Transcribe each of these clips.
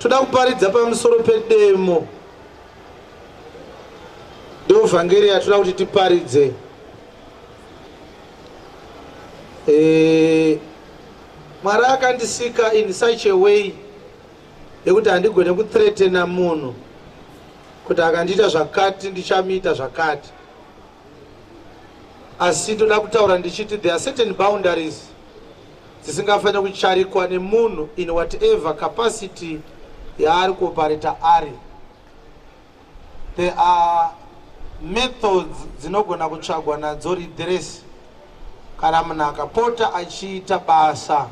Toda kuparidza pamusoro pedemo. Ndo vhangeri yatoda kuti tiparidze. Eh, Mwari akandisika in such a way yekuti handigone kuthreatena munhu kuti akandiita zvakati ndichamuita zvakati. Asi ndoda kutaura ndichiti there are certain boundaries dzisingafaniri kucharikwa nemunhu in whatever capacity yaari kuopareta ari. There are methods dzinogona kutsvagwa nadzo redress kana munhu akapota achiita basa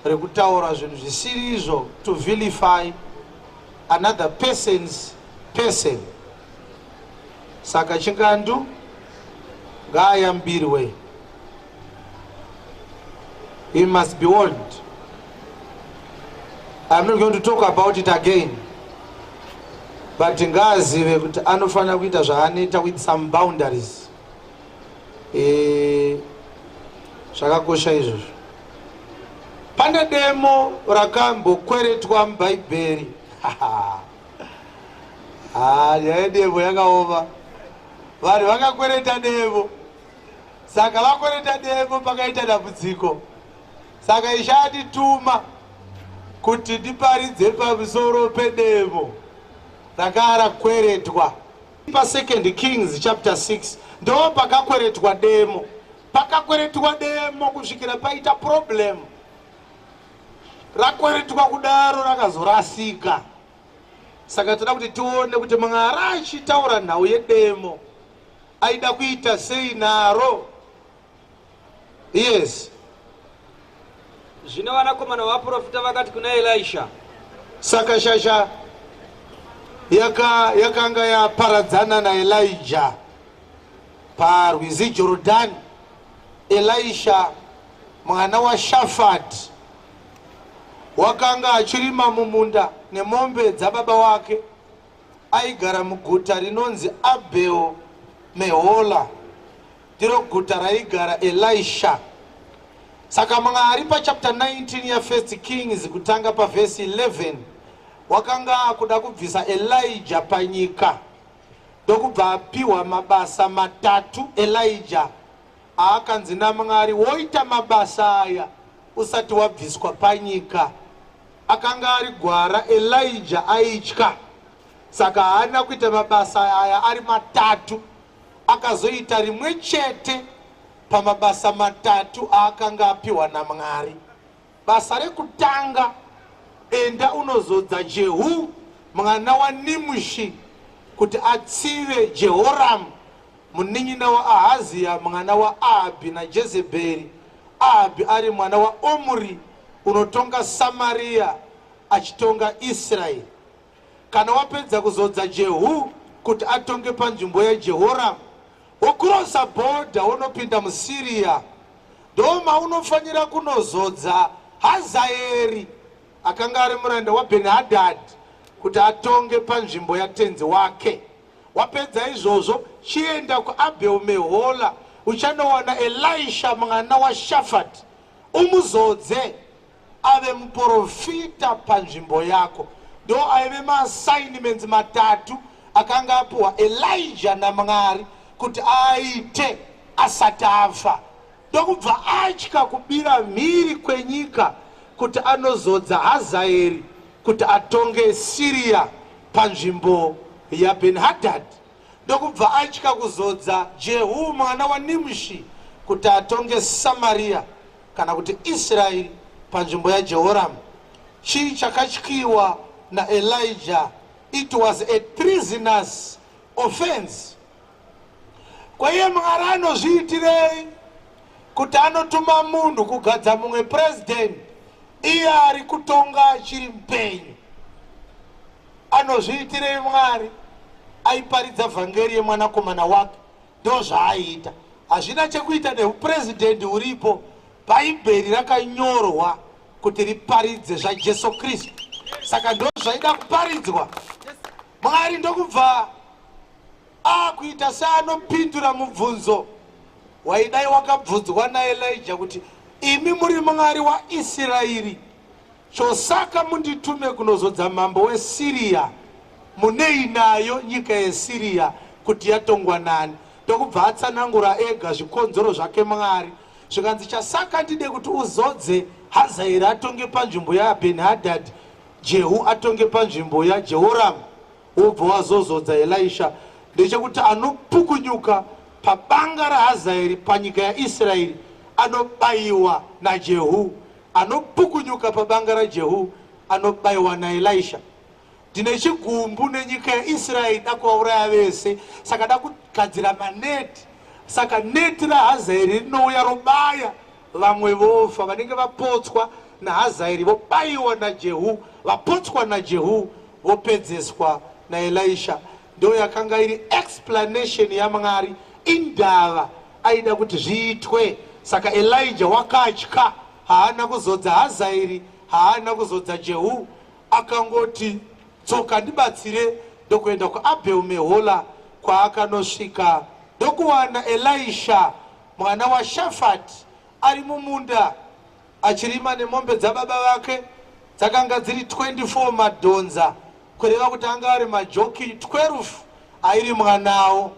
rekutaura zvinhu zvisiri izvo to vilify another person's person. Saka Chingandu ngaayambirwe. He must be warned. I'm not going to talk about it again. But ngaazive kuti anofanira kuita zvaanoita with some boundaries. Eh, zvakakosha izvozvo. Pane demo rakambokweretwa muBhaibheri. Ah, nyaya yedemo yakaoma. Vanhu vakakwereta demo. Saka vakwereta demo pakaita dambudziko. Saka Ishe andituma kuti ndiparidze pamusoro pedemo rakaa rakweretwa. Pa Second Kings chapter 6 ndo pakakweretwa demo. Pakakweretwa demo kusvikira paita problem. Rakweretwa kudaro rakazorasika. Saka toda kuti tione kuti Mwari achitaura nhau yedemo aida kuita sei naro. Yes. Zvino vanakomana vavaprofita vakati kuna Elisha, Saka shasha yaka yakanga yaparadzana naElijah parwizi Jorodhani. Elisha mwana waShafati wakanga achirima mumunda nemombe dzababa wake. Aigara muguta rinonzi Abel Mehola, ndiro guta raigara Elisha. Saka Mwari pachapter 19 yaFirst Kings kutanga pavhesi 11 wakanga akuda kubvisa Elijah panyika ndokubva apiwa mabasa matatu Elijah aakanzi naMwari woita mabasa aya usati wabviswa panyika. Akanga ari gwara, Elijah aitya, saka haana kuita mabasa aya ari matatu. Akazoita rimwe chete pamabasa matatu aakanga apiwa naMwari. Basa rekutanga, enda unozodza Jehu mwana waNimshi kuti atsive Jehoramu munin'ina waAhaziya mwana waAhabhi naJezebheri, Ahabhi ari mwana waOmuri unotonga Samaria achitonga Israeri. Kana wapedza kuzodza Jehu kuti atonge panzvimbo yaJehoramu, wokurosa bhodha wonopinda muSiriya, ndomaunofanira kunozodza Hazaeri akanga ari muranda waBhenihadhadhi kuti atonge panzvimbo yatenzi wake. Wapedza izvozvo, chienda kuAbel Mehola, uchanowana Elisha mwana waShafati, umuzodze ave muporofita panzvimbo yako. Ndo aive maassignments matatu akanga apiwa Elijah naMwari kuti aite asati afa. Ndokubva atya kubira mhiri kwenyika kuti anozodza Hazaeri kuti atonge Siria panzvimbo yaBhenihadhadhi, ndokubva atya kuzodza Jehu mwana waNimshi kuti atonge Samaria, kana kuti Israeri, panzvimbo yaJehoramu. Chii chakatyiwa naElijah? It was a treasonous offense. Ko iye Mwari anozviitirei kuti anotuma munhu kugadza mumwe president iye ari kutonga achiri mupenyu? Anozviitirei Mwari? Aiparidza vhangeri yemwanakomana wake, ndozvaaiita. Hazvina chekuita nehupresident huripo. Bhaibheri rakanyorwa kuti riparidze zvaJesu Kristu, saka ndozvaida kuparidzwa. Mwari ndokubva Akuita seanopindura mubvunzo waidai wakabvunzwa naElija kuti, Imi muri Mwari waIsraeri. Chosaka munditume kunozodza mambo weSiriya, munei nayo nyika yeSiriya kuti yatongwa nani? Ndokubva atsanangura ega zvikonzero zvake Mwari. Zvikanzi, Chasaka ndide kuti uzodze Hazaeri atonge panzvimbo yaBhenihadhadhi, Jehu atonge panzvimbo yaJehoramu, wobva wazozodza Elisha, ndechekuti anopukunyuka pabanga raHazaeri panyika yaIsraeri anobayiwa naJehu, anopukunyuka pabanga raJehu anobayiwa naElisha. Ndine chigumbu nenyika yaIsraeri, da kuvauraya vese, saka da kugadzira maneti. Saka neti raHazaeri rinouya robaya vamwe vofa, vanenge vapotswa naHazaeri vobayiwa naJehu, vapotswa naJehu vopedzeswa naElisha. Ndo yakanga iri explanation yaMwari, indava aida kuti zviitwe. Saka Elijah wakatya, haana kuzodza Hazaeri, haana kuzodza Jehu, akangoti tsoka ndibatsire, ndokuenda kuAbel Mehola kwaakanosvika ndokuwana Elisha mwana waShafati ari mumunda achirima nemombe dzababa vake dzakanga dziri 24 madhonza, kureva kuti anga ari majoki 12 airimwa nawo.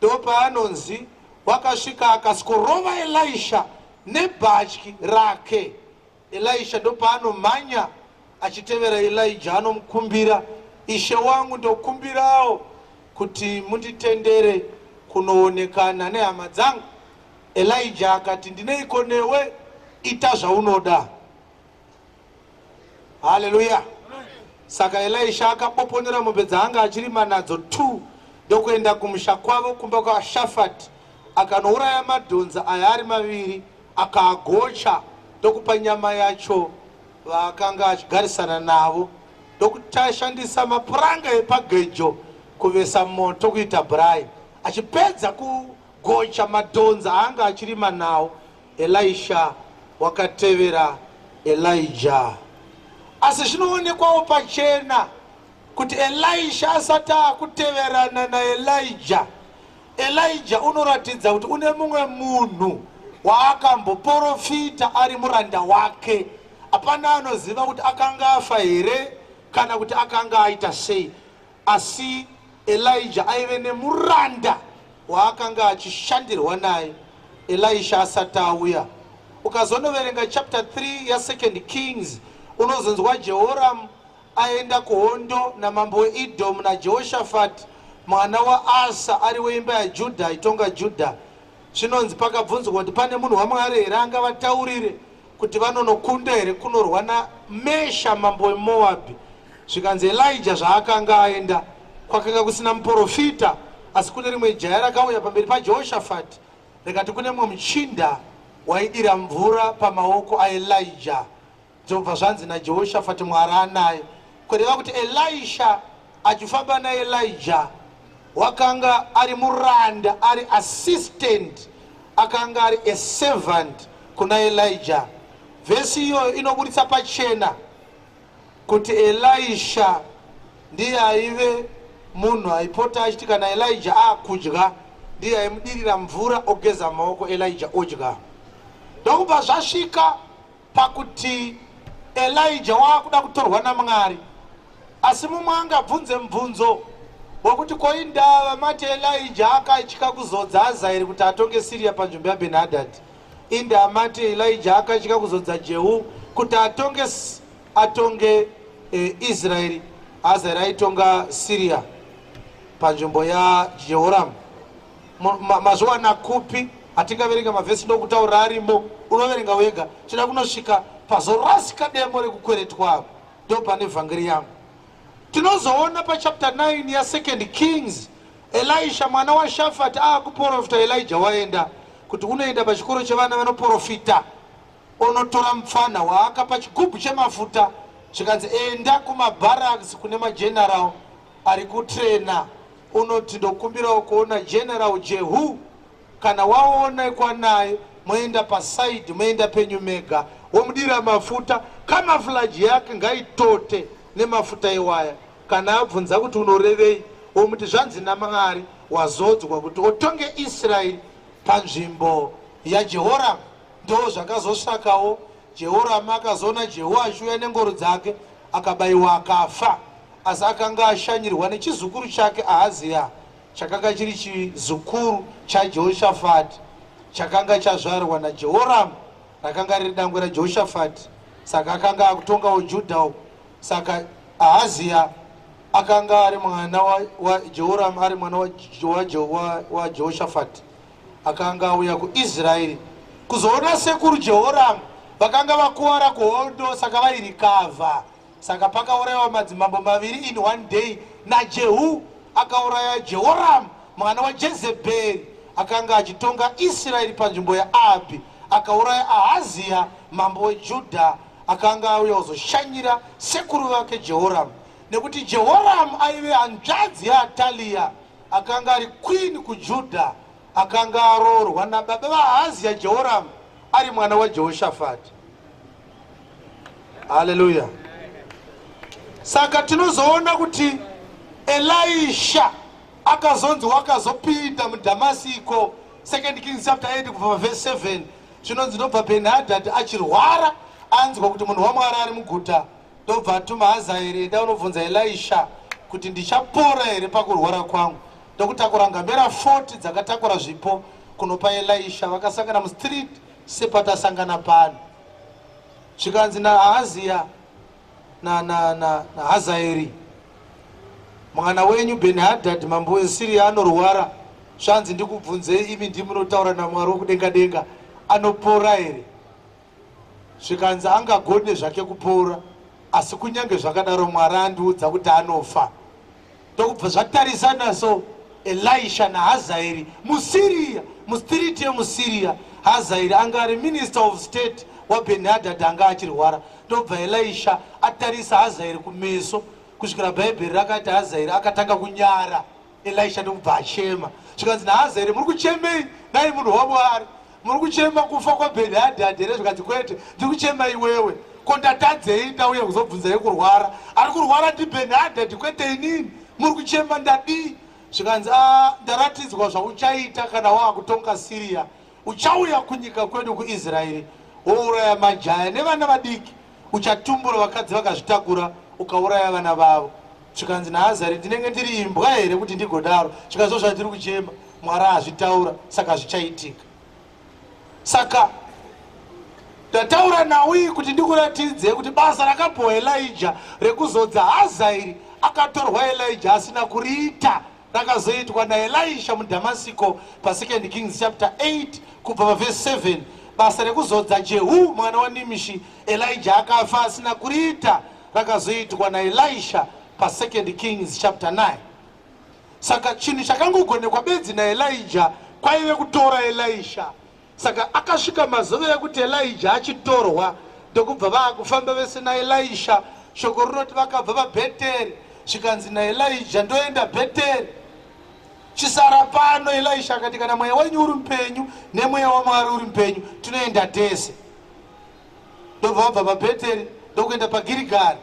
Ndopaanonzi wakasvika akaskorova Elisha nebhatyi rake. Elisha ndopaanomhanya achitevera Elijah anomukumbira, Ishe wangu ndokumbirawo kuti munditendere kunoonekana nehama dzangu. Elijah akati, Ndineiko newe? Ita zvaunoda. Haleluya! Saka Elisha akapoponera mombe dzaanga achirima nadzo 2 ndokuenda kumusha kwavo kumba kwaShafati akanouraya madhonza aya ari maviri akaagocha ndokupa nyama yacho vaakanga achigarisana navo ndokutashandisa mapuranga epagejo kuvesa moto kuita bhurai. Achipedza kugocha madhonza aanga achirima nawo, Elisha wakatevera Elijah. Asi zvinoonekwawo pachena kuti Elisha asati akuteverana naElijah, Elijah unoratidza kuti une mumwe munhu waakamboporofita ari muranda wake. Hapana anoziva kuti akanga afa here kana kuti akanga aita sei, asi Elijah aive nemuranda waakanga achishandirwa naye Elisha asati auya. Ukazonoverenga chapter 3 yaSecond Kings unozonzwa Jehoram aenda kuhondo namambo weEdhomu naJehoshafati mwana waAsa ari weimba yaJudha aitonga Judha. Zvinonzi pakabvunzwa kuti pane munhu waMwari here angavataurire kuti vanonokunda here kunorwa naMesha mambo weMoabhi. Zvikanzi Elijah zvaakanga aenda kwakanga kusina muporofita, asi kune rimwe jaya rakauya pamberi paJehoshafati rikati kune mumwe muchinda waidira mvura pamaoko aElijah. Zvobva zvanzi naJehoshafati Mwari anaye, kureva kuti Elisha achifamba naElijah wakanga ari muranda, ari assistant, akanga ari a servant kuna Elijah. Vhesi iyoyo inoburitsa pachena kuti Elisha ndiye aive munhu aipota achiti kana Elijah akudya ndiye aimudirira mvura ogeza maoko Elijah odya. Ndokubva zvasvika pakuti Elijah waakuda kutorwa naMwari. Asi mumwe angabvunze mubvunzo wekuti ko indava mati Elijah akatya kuzodza Hazaeri kuti atonge Syria panzvimbo yaBenhadad? Indaa mati Elijah akatya kuzodza Jehu kuti atonge atonge eh, Israeri? Hazaeri aitonga Syria panzvimbo yaJehoram. Mazviwana kupi? Hatingaverenga mavhesi ndokutaura arimo, unoverenga wega. Tinoda kunosvika pazorasika demo rekukweretwa apo, ndo pane vhangeri yangu. Tinozoona pachapter 9 yasecond Kings, Elisha mwana waShafati aakuporofita Elijah waenda kuti unoenda pachikoro chevana vanoporofita, onotora mupfanha waakapa chigubhu chemafuta, zvikanzi enda kumabarracks kune mageneral ari kutrainer unoti ndokumbirawo kuona General Jehu, kana waonekwa naye moenda paside, moenda penyu mega, womudira mafuta, camouflage yake ngaitote nemafuta iwaya. Kana abvunza kuti unorevei, womuti zvanzi naMwari wazodzwa kuti otonge Israeri panzvimbo yaJehoram. Ndo zvakazosvakawo. Jehoramu akazoona Jehu achiuya nengoro dzake, akabayiwa akafa. Asi akanga ashanyirwa nechizukuru chake Ahaziya, chakanga chiri chizukuru chaJehoshafati, chakanga chazvarwa naJehoramu, rakanga riri dangwe raJehoshafati. Saka akanga akutongawo Judha uku. Saka Ahaziya akanga ari mwana waJehoramu, ari mwana waJehoshafati. Akanga auya kuIsraeri kuzoona sekuru Jehoramu vakanga vakuvara kuhondo, saka vairikavha. Saka pakaurayiwa madzimambo maviri in one day naJehu akauraya Jehoramu mwana waJezebheri akanga achitonga Israeri panzvimbo yaAhabhi, akauraya Ahaziya mambo weJudha akanga auya kuzoshanyira sekuru vake Jehoramu, nekuti Jehoramu aive hanzvadzi yaAtaliya akanga ari queen kuJudha, akanga aroorwa nababa vaAhaziya Jehoramu ari mwana waJehoshafati. Haleluya! Saka tinozoona kuti Elisha akazonzi wakazopinda muDhamasiko, 2 Kings chapter 8 kubva pavhesi 7, zvinonzi ndobva Benhadhadhi achirwara anzwa kuti munhu waMwari ari muguta, ndobva atuma Hazaeri, enda unobvunza Elisha kuti ndichapora here pakurwara kwangu. Ndokutakura ngamera 40 dzakatakura zvipo kunopa Elisha. Vakasangana mustreet sepatasangana pano. Zvikanzi naAhaziya naHazaeri, mwana wenyu Bhenihadhadhi mambo weSiriya anorwara. Zvanzi ndikubvunzei imi ndimi munotaura naMwari wokudenga denga, anopora here? Zvikanzi angagone zvake kupora, asi kunyange zvakadaro Mwari andiudza kuti anofa. Ndokubva zvatarisana so Elisha naHazaeri muSyria, mustreet yemuSyria. Hazaeri anga ari minister of state waBenhadad anga achirwara. Ndobva Elisha atarisa Hazaeri kumeso kusvikira Bhaibheri rakati Hazaeri akatanga kunyara. Elisha ndokubva achema. Zvikanzi naHazaeri, muri kuchemei nai munhu waMwari? Muri kuchema kufa kwaBenhadhadhi here? Zvikanzi kwete, ndiri kuchema iwewe. Ko ndatadzei ndauya kuzobvunza yekurwara? Ari kurwara ndiBenhadhadhi kwete inini. Muri kuchema ndadii? Zvikanzi a ndaratidzwa zvauchaita kana waakutonga Siriya. Uchauya kunyika kwedu kuIsraeri wouraya majaya nevana vadiki, uchatumbura vakadzi vakazvitakura ukauraya vana vavo. Zvikanzi naHazari, ndinenge ndiri imbwa here kuti ndigodaro? Zvikanzi zvandiri kuchema, Mwari azvitaura, saka zvichaitika. Saka ndataura nhau iyi kuti ndikuratidze kuti basa rakapiwa Elija rekuzodza Hazaeri akatorwa Elija asina kuriita rakazoitwa naElisha muDhamasiko paSecond Kings chapter 8 kubva pavhesi 7. Basa rekuzodza Jehu mwana waNimishi Elija akafa asina kuriita rakazoitwa naElisha paSecond Kings chapter 9. Saka chinhu chakangogonekwa bedzi naElija kwaive kutora Elisha. Saka akasvika mazuva ekuti Elija achitorwa, ndokubva vaakufamba vese naElisha. Shoko rinoti vakabva vaBheteri, zvikanzi naElija, ndoenda Bheteri, chisara pano. Elisha akati, kana mweya wenyu uri mupenyu nemweya waMwari uri mupenyu, tinoenda tese. Ndobva vabva paBheteri ndokuenda paGirigari.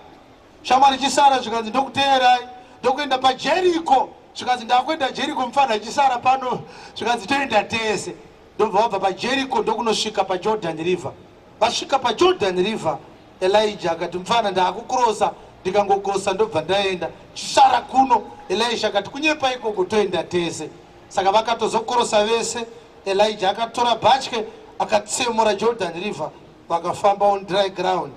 Shamwari chisara, zvikanzi ndokuteerai. Ndokuenda paJeriko, zvikanzi ndakuenda Jeriko, mufana chisara pano, zvikanzi toenda tese. Ndobva vabva paJeriko ndokunosvika paJordan River. Vasvika paJordan River, Elijah akati mufana ndakukurosa, ndikangokosa ndobva ndaenda, chisara kuno. Elisha akati kunyepa ikoko, toenda tese. Saka vakatozokorosa vese. Elijah akatora bhatye akatsemura Jordan River, vakafamba on dry ground.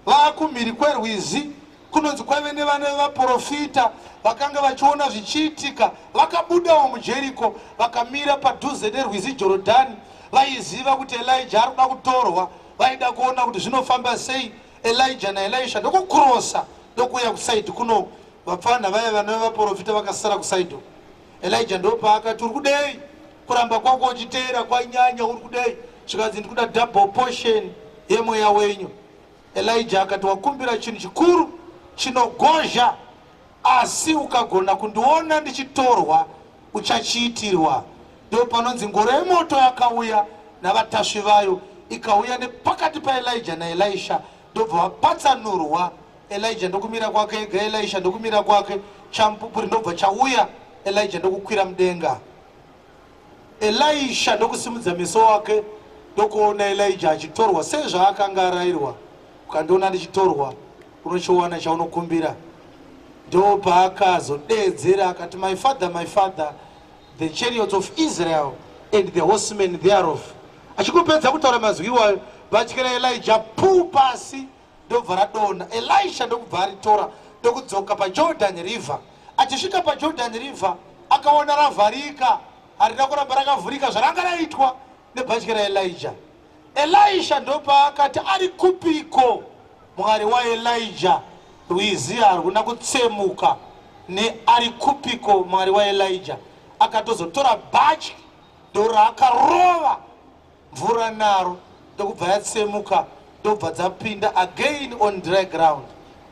Vaakumhiri kwerwizi kunonzi kwaive nevana vevaporofita vakanga vachiona zvichiitika. Vakabudawo muJeriko vakamira padhuze nerwizi Jorodhani. Vaiziva kuti Elija ari kuda kutorwa, vaida kuona kuti zvinofamba sei. Elija naElisha ndokukurosa ndokuuya kusaidhi kuno. Vapfanha vaya vana vevaporofita vakasara kusaidhi uku. Elija ndopaakati, uri kudei? Kuramba kwako uchiteera kwanyanya, uri kudei? Zvikanzi, ndikuda double portion yemweya wenyu. Elija akati, wakumbira chinhu chikuru chinogozha, asi ukagona kundiona ndichitorwa uchachiitirwa. Ndo panonzi ngoro yemoto yakauya navatasvi vayo ikauya nepakati paElija naElisha, ndobva vapatsanurwa. Elija ndokumira kwake ega, Elisha ndokumira kwake, chamupupuri ndobva chauya, Elija ndokukwira mudenga. Elisha ndokusimudza meso wake Ndokuona Elijah achitorwa sezvaakanga arairwa. Ukandiona ndichitorwa, unochiwana chaunokumbira. Ndopaakazodeedzera akati, My father, my father, the chariots of Israel and the horsemen thereof. Achingopedza kutaura mazwi iwayo, bhatye raElijah puu pasi ndobva radonha. Elisha ndokubva aritora ndokudzoka paJordan River. Achisvika paJordan River akaona ravharika, harina kuramba rakavhurika zvaranga raitwa nebhatye raElijah. Elisha ndopaakati ari kupiko Mwari waElijah? Rwizi haruna kutsemuka neari kupiko Mwari waElijah? Akatozotora bhatye ndoraakarova mvura naro ndokubva yatsemuka ndobva dzapinda again on dry ground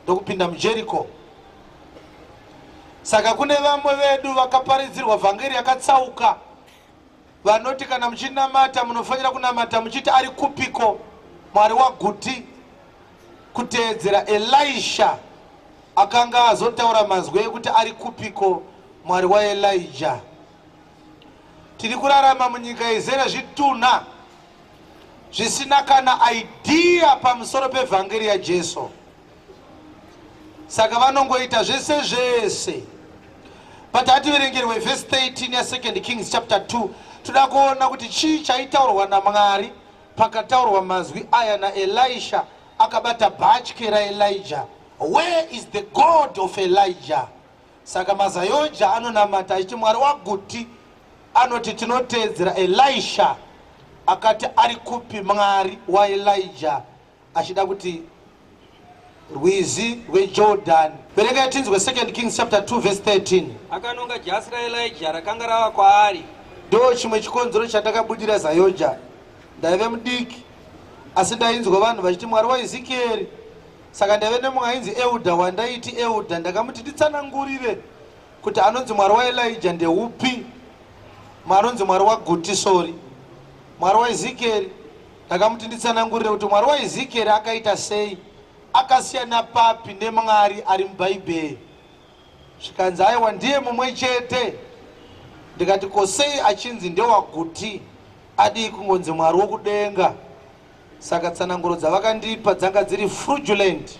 ndokupinda muJericho. Saka kune vamwe vedu vakaparidzirwa vhangeri yakatsauka vanoti kana muchinamata munofanira kunamata muchiti ari kupiko Mwari waGuti, kuteedzera Elisha akanga azotaura mazwi ekuti ari kupiko Mwari waElijah. Tiri kurarama munyika izere zvitunha zvisina kana idea pamusoro pevhangeri yaJesu. Saka vanongoita zvese zvese. But hativerengerwe verse 13 ya2 Kings chapter 2. Toda kuona kuti chii chaitaurwa naMwari pakataurwa mazwi aya naElisha akabata bhatye raElijah. Where is the God of Elijah? Saka maZayoja anonamata achiti Mwari waGuti anoti tinoteedzera Elisha akati ari kupi Mwari waElijah achida kuti rwizi rweJordan. Verengai tinzwe 2 Kings chapter 2 verse 13. Akanonga jasi raElijah rakanga rava kwaari. Ndo chimwe chikonzero chandakabudira Zayoja. Ndaive mudiki asi ndainzwa vanhu vachiti Mwari waEzekieri. Saka ndaive nemumwe ainzi Euda wandaiti Euda, ndakamuti nditsanangurire kuti anonzi Mwari waElijah ndeupi, anonzi Mwari waGuti, sorry, Mwari waEzekieri. Ndakamuti nditsanangurire kuti Mwari waEzekieri akaita sei, akasiyana papi neMwari ari muBhaibheri. Zvikanzi aiwa ndiye mumwe chete. Ndikati ko sei achinzi ndewaGuti, adii kungonzi Mwari wokudenga? Saka tsananguro dzavakandipa dzanga dziri fraudulent.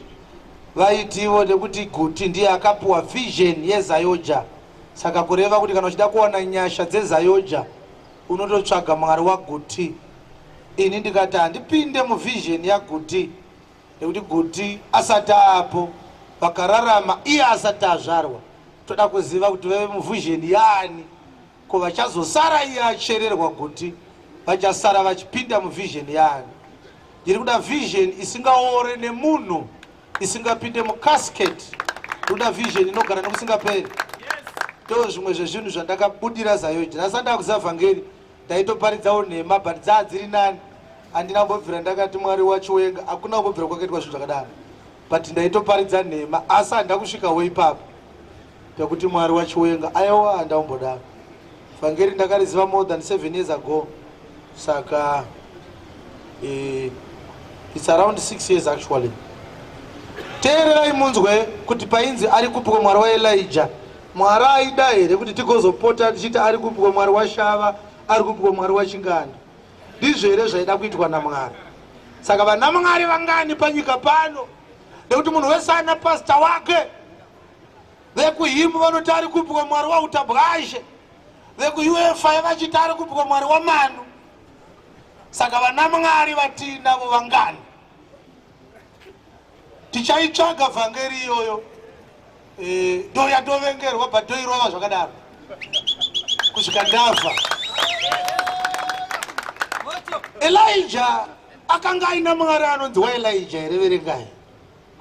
Vaitivo nekuti Guti ndiye akapuwa vision yeZayoja, saka kureva kuti kana uchida kuwana nyasha dzeZayoja unototsvaga Mwari waGuti. Ini ndikati handipinde muvision yaGuti nekuti Guti asati aapo vakararama iye asati azvarwa. Toda kuziva kuti vaive muvision yaani. Ko vachazosara iye achererwa Guti vachasara vachipinda muvision yaani? Ndiri kuda vision isingaore nemunhu, isingapinde mucasket. Ndiri kuda vision inogara nekusingaperi. Ndo zvimwe zvezvinhu zvandakabudira Zayoji. Ndasati ndakuziva vhangeri ndaitoparidzawo nhema, but dzaa dziri nani. Handina kumbobvira ndakati Mwari waChiwenga, hakuna kumbobvira kwakaitwa zvinhu zvakadaro, but ndaitoparidza nhema, asi handina kusvikawo ipapo pekuti Mwari waChiwenga. Aiwa, handaumbodaro. Vhangeri ndakariziva more than 7 years ago, saka it's around 6 years actually. Teererai munzwe kuti painzi ari kupiko Mwari waElijah. Mwari aida here kuti tigozopota tichiti ari kupiko Mwari waShava, ari kupiko Mwari waChingani? Ndizvo here zvaida kuitwa naMwari? Saka vana Mwari vangani panyika pano? Nekuti munhu wese ana pastor wake. Vekuhimu vanoti ari kupiko Mwari waUtabwashe, vekuUFI vachiti ari kupiko Mwari waManu. Saka vana Mwari vatiinavo vangani? Tichaitsvaga vhangeri iyoyo. Ndo yatovengerwa but toirova zvakadaro kusvika ndafa. Elijah akanga aina Mwari anonzi waElijah here? Verengai.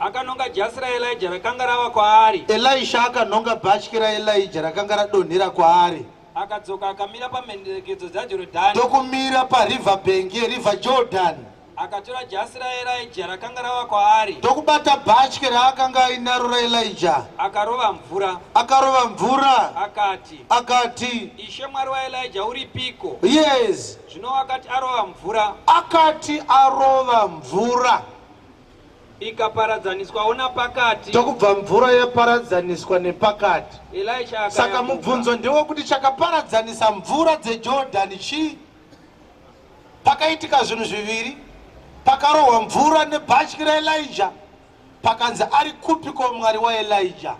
Akanonga jasi raElijah rakanga rava kwaari. Elisha akanhonga bhatye raElijah rakanga radonhera kwaari. Akadzoka akamira pamhenderekedzo dzaJorodhani. Ndokumira pariver bank yeriver Jordan. Akatora jasi raElijah rakanga rava kwaari. Ndokubata bhatye raakanga ainaro raElijah. Akarova mvura. Akarova mvura. Akati. Akati. Ishe Mwari waElijah uripiko? Yes. Zvino akati arova mvura. Akati arova mvura. Ikaparadzaniswawo napakati. Ndokubva mvura yaparadzaniswa nepakati. Elisha Saka mubvunzo ndewekuti chakaparadzanisa mvura dzeJordan chii? Pakaitika zvinhu zviviri, pakarohwa mvura nebhatyi raElija, pakanzi ari kupiko Mwari waElija?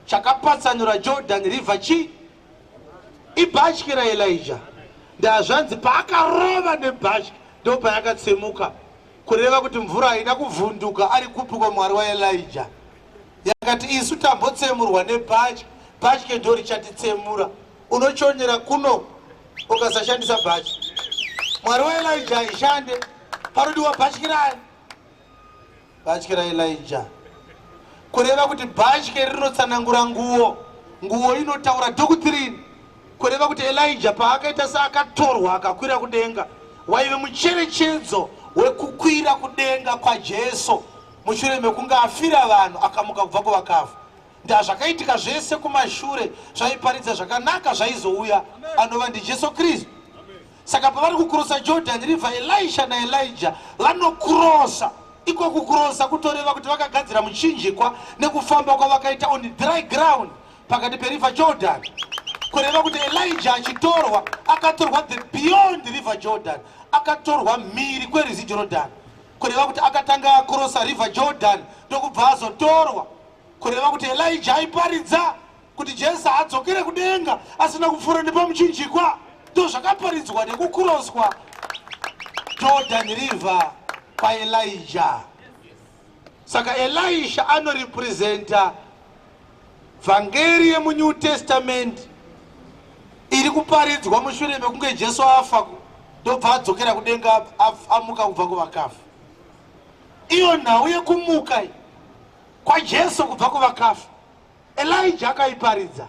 Chakapatsanura Jordan River chii? Ibhatyi raElija. Ndazvanzi paakarova nebhatyi ndopayakatsemuka, kureva kuti mvura haina kuvhunduka. Ari kupiko Mwari waElija? Yakati isu tambotsemurwa nebhatyi, bhatyi ndo richatitsemura. Unochonyera kuno ukasashandisa bhatyi. Mwari waElija haishande, parodiwa bhatyi rayo, bhatyi raElija. Kureva kuti bhatyi rinotsanangura nguo, nguo inotaura doctrine. Kureva kuti Elija paakaita seakatorwa akakwira kudenga, waive mucherechedzo wekukwira kudenga kwaJesu mushure mekunge afira vanhu akamuka kubva kuvakafa. Ndazvakaitika zvese kumashure zvaiparidza zvakanaka zvaizouya, anova ndiJesu Kristu. Saka pavari kukurosa Jordan River, Elisha naElijah vanokurosa. Iko kukurosa kutoreva kuti vakagadzira muchinjikwa nekufamba kwavakaita on dry ground pakati periver Jordan. Kureva kuti Elijah achitorwa akatorwa the beyond river Jordan, akatorwa mhiri kwerwizi Jordan. Kureva kuti akatanga akurosa river Jordan ndokubva azotorwa. Kureva kuti Elijah aiparidza kuti Jesu adzokere kudenga asina kupfuura nepamuchinjikwa. Ndozvakaparidzwa nekukuroswa Jordan River kwaElijah. Saka Elisha anorepresenta vhangeri yemuNew Testament iri kuparidzwa mushure mekunge Jesu afa ndobva adzokera kudenga amuka kubva kuvakafa. Iyo nhau yekumuka kwaJesu kubva kuvakafa Elijah akaiparidza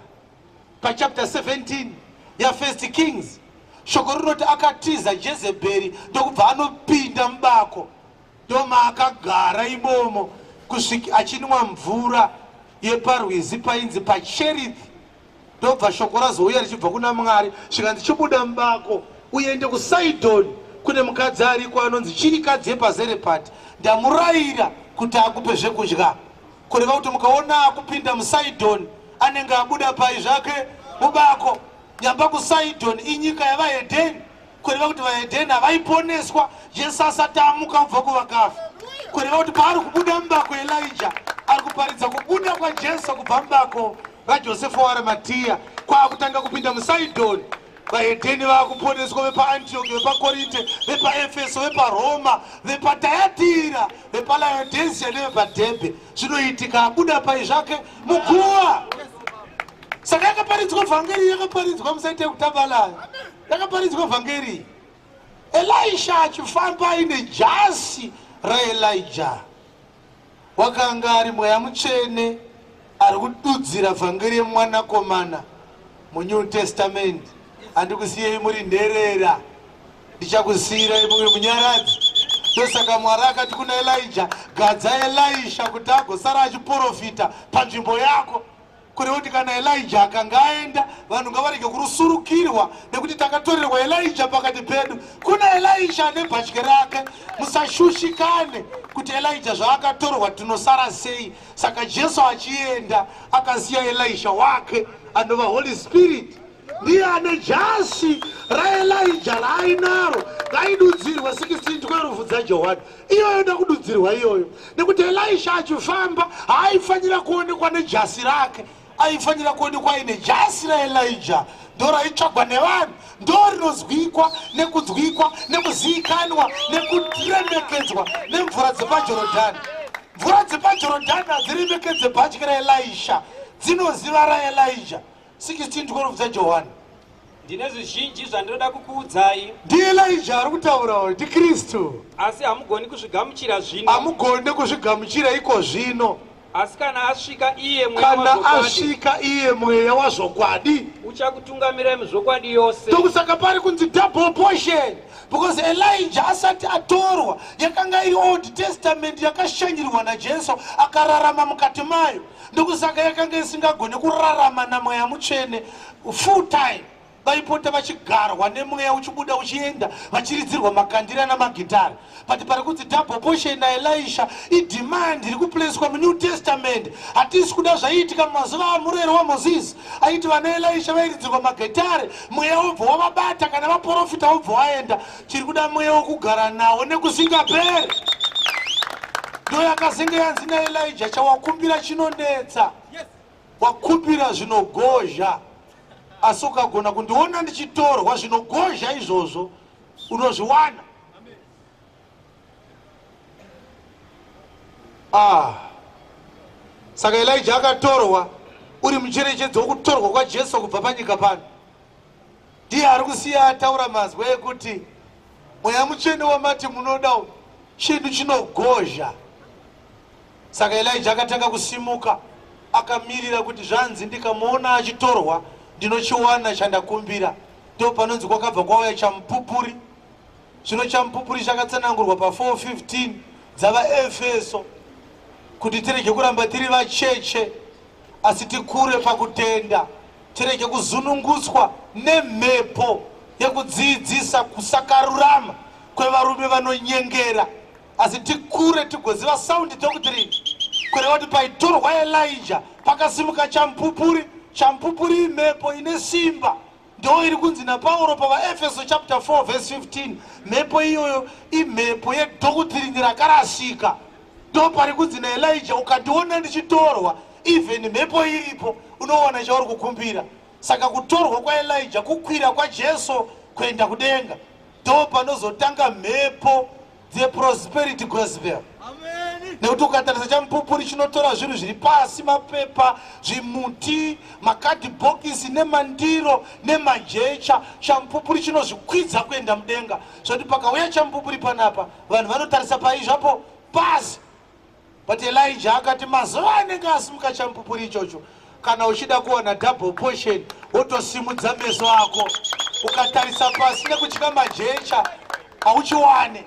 pachapter 17 yaFirst Kings. Shoko rinoti akatiza Jezebheri ndokubva anopinda mubako, ndomaakagara imomo kusvika achinwa mvura yeparwizi painzi paCherith. Ndobva shoko razouya richibva kuna Mwari zvikanzi chibuda mubako uende kuSidoni kune mukadzi ariko anonzi chirikadzi yepaZerepati, ndamurayira kuti akupe zvekudya. Kureva kuti mukaona akupinda muSidoni anenge abuda pai zvake mubako. Nyamba kuSidoni inyika yavahedheni, kureva kuti vahedheni havaiponeswa Jesu asati amuka kubva kuvakafa. Kureva kuti paari kubuda mubako Elijah ari kuparidza kubuda kwaJesu kubva mubako raJosefa waArimatiya kwaakutanga kupinda muSidoni. Vahedheni vakuponeswa vepaAntioki, vepaKorinte, vepaEfeso, vepaRoma, vepaTayatira, vepaLaodhisia nevepaDhebhe. Zvinoitika abuda pai zvake muguva. Saka yakaparidzwa vhangeri, yakaparidzwa, musaite kutamba nayo. Yakaparidzwa vhangeri. Elisha achifamba aine jasi raElijah. Wakanga ari Mweya Mutsvene ari kududzira vhangeri yemwanakomana muNew Testament. Handikusiyei muri nherera, ndichakusiyirai mumwe munyaradzi. Ndosaka Mwari akati kuna Elijah, gadza Elisha kuti agosara achiporofita panzvimbo yako. Kureva kuti kana Elijah akanga aenda, vanhu ngavarege kurusurukirwa nekuti takatorerwa Elijah pakati pedu. Kuna Elisha ane bhatye rake, musashushikane kuti Elijah zvaakatorwa tinosara sei. Saka Jesu achienda akasiya Elisha wake anova Holy Spirit. Ndiye ane jasi raElijah raainaro raidudzirwa 16:12 dzaJohani. Iyoyo yoda kududzirwa iyoyo, nekuti Elisha achifamba haaifanira kuonekwa nejasi rake, aifanira kuonekwa aine jasi raElijah. Ndo raitsvagwa nevanhu, ndo rinozwikwa nekunzwikwa nekuziikanwa nekuremekedzwa nemvura dzepaJorodhani. Mvura dzepaJorodhani hadziremekedze bhatyi raElisha, dzinoziva raElijah. 16:12 dzaJohani. Ndine zvizhinji zvandinoda kukuudzai. NdiElijah ari kutaurawo, ndiKristu. Asi hamugoni kuzvigamuchira zvino. Hamugoni kuzvigamuchira iko zvino. Asi kana asvika iye mweya Kana wazvokwadi, asvika iye mweya wazvokwadi, uchakutungamirai muzvokwadi yose. Ndokusaka pari kunzi double portion, because Elijah asati atorwa yakanga iri Old Testament yakashanyirwa naJesu akararama mukati mayo. Ndokusaka yakanga isingagone kurarama naMweya Mutsvene full time. Vaipota vachigarwa nemweya uchibuda uchienda vachiridzirwa makandira namagitare. But pari kunzi double portion naElisha idemand iri kupleswa muNew Testament. Hatisi kuda zvaiitika mumazuva amurero waMozisi aiti vana Elisha vairidzirwa magitare mweya wobva wavabata kana vaporofita wobva waenda. Tiri kuda mweya wokugara nawo nekusingaperi. Ndoyakazenge yanzi naElija chawakumbira chinonetsa. Wakumbira zvinogozha asi ukagona kundiona ndichitorwa zvinogozha izvozvo unozviwana. Ah. Saka Elijah akatorwa uri mucherechedzo wokutorwa kwaJesu kubva panyika pano. Ndiye ari kusiya ataura mazwi ekuti mweya mutsvene wamati munoda chinhu chinogozha. Saka Elijah akatanga kusimuka akamirira kuti zvanzi ndikamuona achitorwa ndinochiwana chandakumbira. Ndipo panonzi kwakabva kwauya chamupupuri. Zvino chamupupuri chakatsanangurwa pa 4:15 dzavaEfeso kuti tirege kuramba tiri vacheche asi tikure pakutenda tirege kuzununguswa nemhepo yekudziidzisa kusakarurama kwevarume vanonyengera asi tikure tigoziva sound doctrine kureva kuti paitorwa Elijah pakasimuka chamupupuri. Chamupupuri imhepo ine simba ndo iri kunzi naPauro pavaEfeso chapter 4 verse 15. Mhepo iyoyo imhepo yedoctrine rakarasika. Ndo pari kunzi naElijah ukandiona ndichitorwa even mhepo iripo unowana chauri kukumbira. Saka kutorwa kwaElijah kukwira kwaJesu kuenda kudenga. Ndo panozotanga mhepo dzeprosperity gospel. Nekuti ukatarisa chamupupuri chinotora zvinhu zviri pasi, mapepa, zvimuti, makadhibhokisi nemandiro nemajecha. Chamupupuri chinozvikwidza kuenda mudenga. Zvoti pakauya chamupupuri panapa vanhu vanotarisa pai zvapo pasi. But Elijah akati mazuva anenge asimuka chamupupuri ichocho, kana uchida kuwana double portion wotosimudza meso ako ukatarisa pasi nekutya majecha hauchiwane.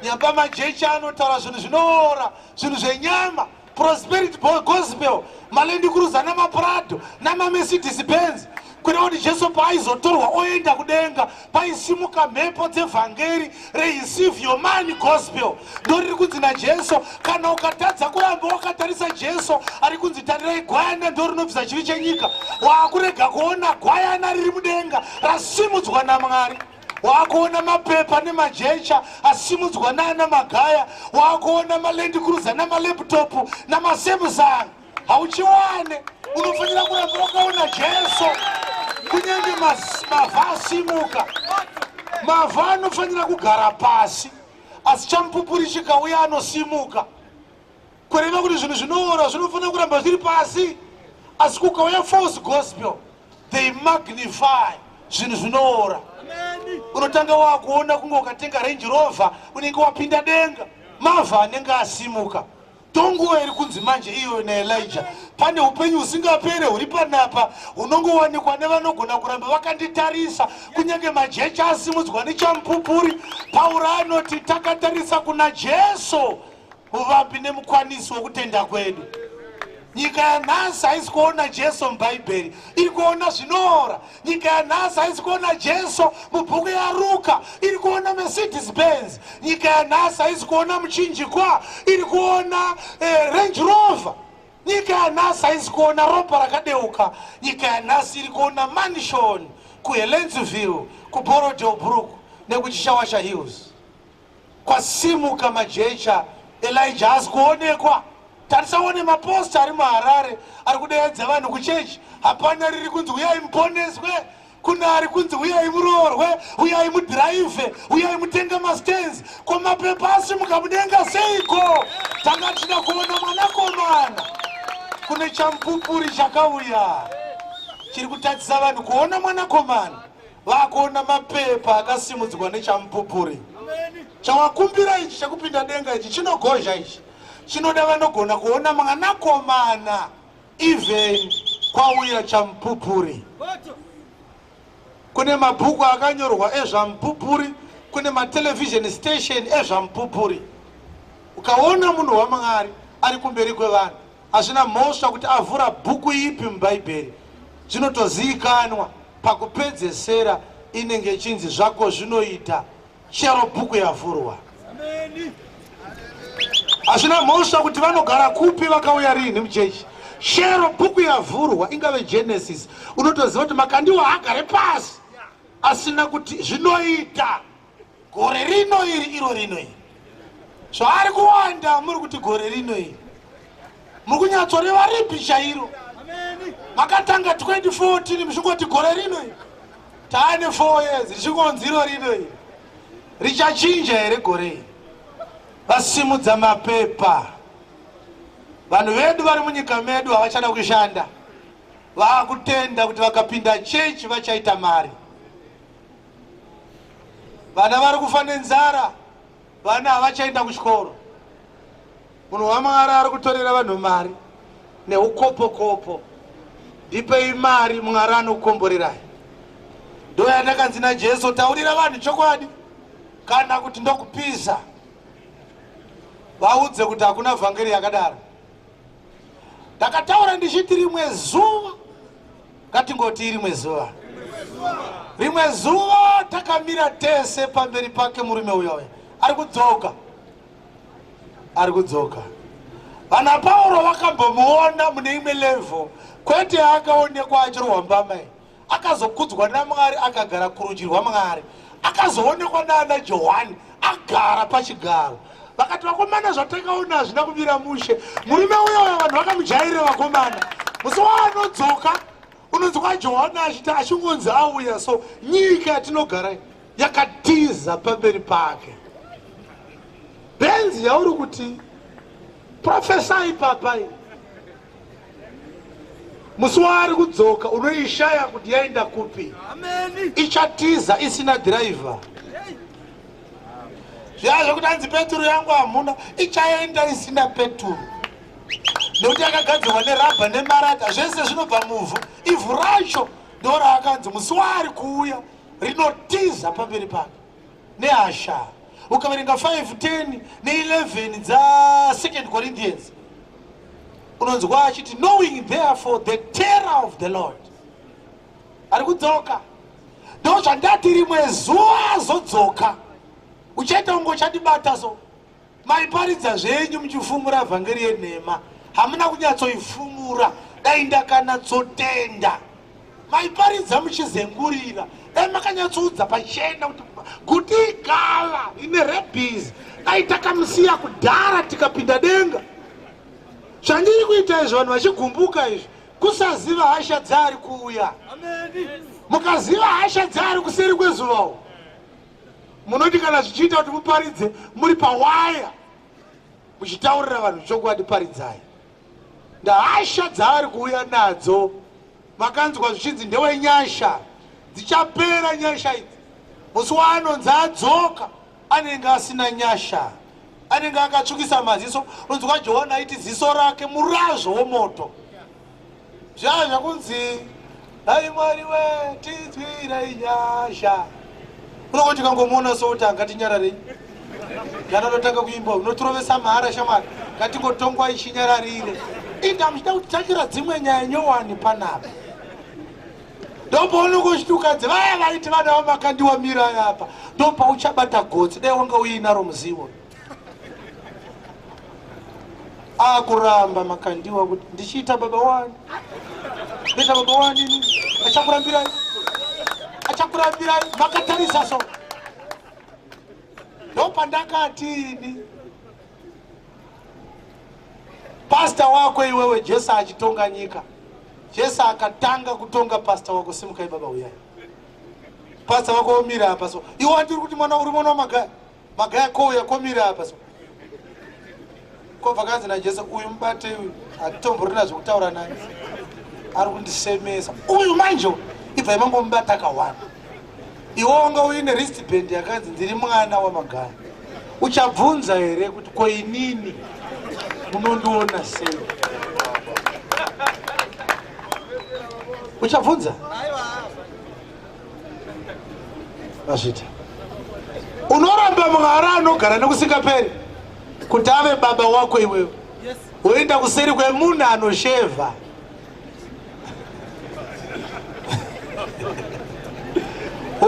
Nyamba majecha anotaura zvinhu zvinoora, zvinhu zvenyama, prosperity gospel, maLand Cruiser namaPrado namaMercedes Benz. Kureva kuti Jesu paaizotorwa oenda kudenga paisimuka mhepo dzevhangeri rereceive your money gospel. Ndoriri kunzi naJesu, kana ukatadza kuramba wakatarisa Jesu ari kunzi tarirai gwayana ndorinobvisa chivi chenyika, waakurega kuona gwayana riri mudenga rasimudzwa naMwari. Waakuona mapepa nemajecha asimudzwa naana Magaya, waakuona maLand Cruiser namalaptop namaSamsung. Hauchiwane, unofanira kuramba wakaona Jesu kunyange mavhu asimuka. Mavhu anofanira kugara pasi, asi chamupupuri chikauya anosimuka. Kureva kuti zvinhu zvinoora zvinofanira kuramba zviri pasi, asi kukauya false gospel they magnify zvinhu zvinoora. Unotanga wakuona kunge ukatenga Range Rover unenge wapinda denga, mavhu anenge asimuka. Tonguva iri kunzi manje iyoyo naElijah, pane upenyu husingapere huri panapa hunongowanikwa nevanogona kuramba vakanditarisa kunyange majecha asimudzwa nechamupupuri. Pauro anoti takatarisa kuna Jesu muvambi nemukwanisi wokutenda kwedu. Nyika yanhasi haisi kuona Jesu muBhaibheri, iri kuona zvinoora. Nyika yanhasi haisi kuona Jesu mubhuku yaRuka, iri kuona Mercedes Benz. Nyika yanhasi haisi kuona muchinjikwa, iri kuona Range Rover. Nyika yanhasi haisi kuona ropa rakadeuka. Nyika yanhasi iri kuona mansion kuHelensville, kuBorrowdale Brook nekuChishawasha Hills. Kwasimuka majecha, Elijah haasi kuonekwa. Tarisa uone maposta ari muHarare ari kudeedza vanhu kuchechi. Hapana riri kunzi huyai muponeswe, kune ari kunzi huyai muroorwe, huyai mudhiraivhe, huyai mutenge mastands. Ko mapepa asimuka mudenga seiko? Tanga tichida kuona mwanakomana. Kune chamupupuri chakauya chiri kutadzisa vanhu kuona mwanakomana. Vakuona mapepa akasimudzwa nechamupupuri. Chawakumbira ichi chekupinda denga ichi chinogozha ichi. Chinoda vanogona kuona mwanakomana even kwauya chamupupuri. Kune mabhuku akanyorwa ezvamupupuri, kune matelevision station ezvamupupuri. Ukaona munhu waMwari ari kumberi kwevanhu, hazvina mhosva kuti avhura bhuku ipi muBhaibheri, zvinotoziikanwa. Pakupedzesera inenge ichinzi zvako zvinoita chero bhuku yavhurwa. Hazvina mhosva kuti vanogara kupi vakauya riini muchechi. Chero bhuku yavhurwa ingave Genesis unotoziva kuti Makandiwa haagare pasi asina kuti zvinoita gore rino iri iro rino iri. Zvaari kuwanda muri kuti gore rino iri. Muri kunyatsoreva ripi chairo? Makatanga 2014 muchingoti gore rino iri. Taane 4 years richingonzi iro rino iri. Richachinja here gore iri? Vasimudza mapepa. Vanhu vedu vari munyika medu havachada kushanda. Vaakutenda kuti vakapinda chechi vachaita mari. Vana vari kufa nenzara, vana havachaenda kuchikoro. Munhu waMwari ari kutorera vanhu mari neukopokopo. Ndipei mari, Mwari anokukomborerai. Ndoyandakanzi naJesu, taurira vanhu chokwadi kana kuti ndokupisa. Vaudze kuti hakuna vhangeri yakadaro. Ndakataura ndichiti rimwe zuva, ngatingoti rimwe zuva, rimwe zuva takamira tese pamberi pake murume uya uya ari kudzoka ari kudzoka. Vana Pauro vakambomuona mune imwe level, kwete yaakaonekwa achirohwa mbama iyi. Akazokudzwa naMwari akagara kurudyi rwaMwari. Akazoonekwa naana Johani agara pachigaro. Vakati vakomana zvatakaona hazvina kumira mushe. Murume uyo uyo vanhu vakamujairira vakomana. Musi waanodzoka unonzwa Johani achiti achingonzi auya so nyika yatinogara yakatiza pamberi pake. Benzi yauri kuti profesai papai musi waari kudzoka unoishaya kuti yaenda kupi. Ichatiza isina dhiraivha. Zviya zvekuti hanzi peturu yangu hamuna, ichaenda isina peturu nekuti yakagadzirwa nerabha nemarata, zvese zvinobva muvhu. Ivhu racho ndoraakanzi musi waari kuuya rinotiza pamberi pake nehasha. Ukaverenga 5 10 ne11 dza 2 Corinthians unonzwa achiti knowing therefore the terror of the Lord. Ari kudzoka. Ndo zvandati rimwe zuva azodzoka. Uchaita kunge uchandibata so. Maiparidza zvenyu muchifumura vhangeri yenhema, hamuna kunyatsoifumura. Dai ndakanatsotenda. Maiparidza muchizengurira, dai makanyatsoudza pachena kuti guti igava ine rabies. Dai takamusiya kudhara tikapinda denga. Zvandiri kuita izvi vanhu vachigumbuka izvi kusaziva hasha dzaari kuuya. Mukaziva hasha dzaari kuseri kwezuva uku munoti kana zvichiita kuti muparidze muri pawaya muchitaurira vanhu chokwadi, paridzai. Ndahasha dzaari kuuya nadzo makanzwa zvichinzi ndewenyasha, dzichapera nyasha idzi. Musi waanonzi adzoka anenge asina nyasha, anenge akatsvukisa maziso. Unonzwa Johani aiti ziso rake murazvo womoto. Zviya zvakunzi dai Mwari we tinzwirei nyasha, unongoti ukangomuona sokuti angatinyararei kana totanga kuimba unotirovesa mahara shamwari, ngatingotongwa ichinyararire. Inda muchida kutitangira dzimwe nyaya nyowani panapa. Ndopaunongochitukadzi vaya vaiti vana vamakandiwa mirai apa, ndopauchabata gotsi, dai wanga uinaro muzivo. Akuramba Makandiwa kuti ndichiita baba wani, ndoita baba wani ini, achakurambirai, achakurambirai makatarisa so. Ndopandakati ini pasta wako iwewe, Jesu achitonga nyika, Jesu akatanga kutonga pasta wako, simukai baba uyai. Pasta wako omira apa so, iwe wandiri kuti mwana uri mwana wamagaya magaya kouya komira apa so. Kobva kanzi naJesu, uyu mubate uyu hatitomborina zvekutaura naye, ari kundisemesa uyu manje, ibvai mangomubata kawanda. Iwe wanga uine wristband yakanzi ndiri mwana wamagaya, uchabvunza here kuti ko inini munondiona sei? Uchabvunza? Mazvita. Unoramba Mwari anogara nekusingaperi kuti ave baba wako iwewe, woenda kuseri kwemunhu anoshevha.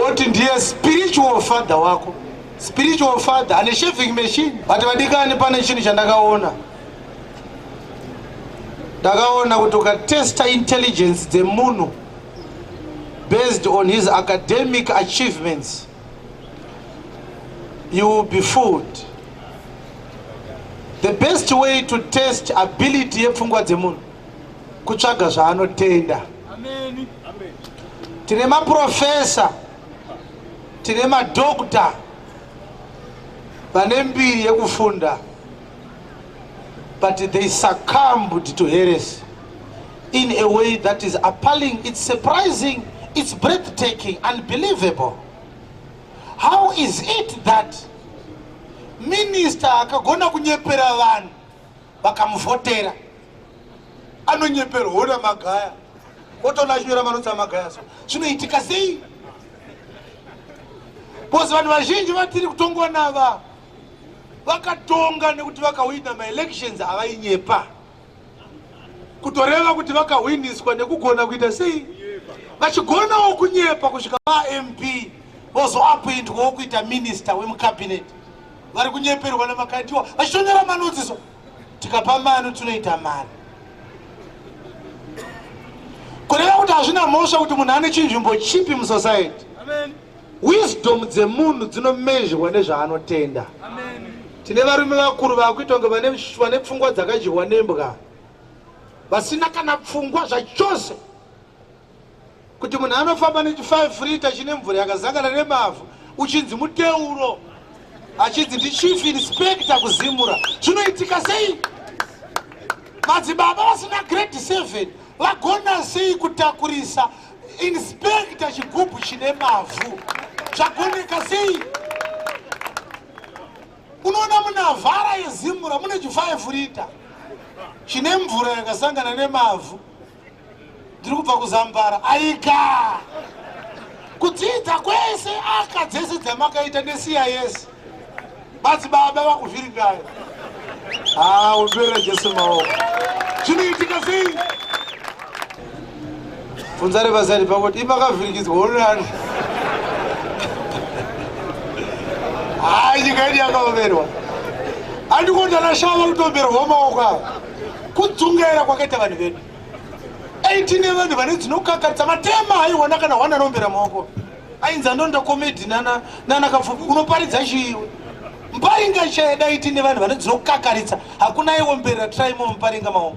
Woti ndiye spiritual father wako. Spiritual father ane shaving machine. But vadikani, pane chinhu chandakaona. Ndakaona kuti ukatesta intelligence dzemunhu based on his academic achievements, you will be fooled. The best way to test ability yepfungwa dzemunhu kutsvaga zvaanotenda. Tine maprofesa, tine madokta vane mbiri yekufunda, but they succumbed to heresy in a way that is appalling. It's surprising, it's breathtaking, unbelievable. How is it that minister akagona kunyepera vanhu vakamuvhotera, anonyeperwa namagaya, otoona achinyora manotsi amagaya? So zvinoitika sei? Because vanhu vazhinji vatiri kutongwa nava vakatonga nekuti vakahwina maelections avainyepa, kutoreva kuti vakahwiniswa nekugona kuita sei, vachigonawo kunyepa kusvika vaMP, vozoappointwawo kuita minista wemucabinet. Vari kunyeperwa naMakandiwa vachitonyora manotsi. So tikapa manu tinoita mari, kureva kuti hazvina mhosva kuti munhu ane chinzvimbo chipi musociety. Wisdom dzemunhu dzinomezhwa nezvaanotenda. Tine varume vakuru vakuita kunge vane pfungwa dzakadyiwa nembwa, vasina kana pfungwa zvachose. Kuti munhu anofamba nechi5 lita chine mvura yakazangana nemavhu, uchinzi muteuro, achinzi ndichief inspector kuZimura, zvinoitika sei? Madzibaba vasina grade 7 vagona sei kutakurisa inspector chigubhu chine mavhu? Zvagoneka sei? Unoona muNavara yeZimura mune chi5 lita chine mvura yakasangana nemavhu. Ndiri kubva kuZambara. Aika, kudzidza kwese aka dzese dzamakaita neCIS, madzibaba vakuvhiringai. Ha, umbere Jesu maoko. Zvinoitika sei? Bvunza rebasari pakuti imakavhirikidzwa onani. Hai, nyika yedu yakaomerwa. Andikuona nashava kutomberwa maoko ava, kudzungaira kwakaita vanhu vedu. 18 yevanhu vane dzinokakatsa matema, haiwana kana hwana anombera maoko. Ainzi anonda comedy nana nana Kapfupi. Unoparidza chiiwe Mparinga chaida? Itine vanhu vane dzinokakaritsa, hakuna aiomberera Trymore Muparinga maoko,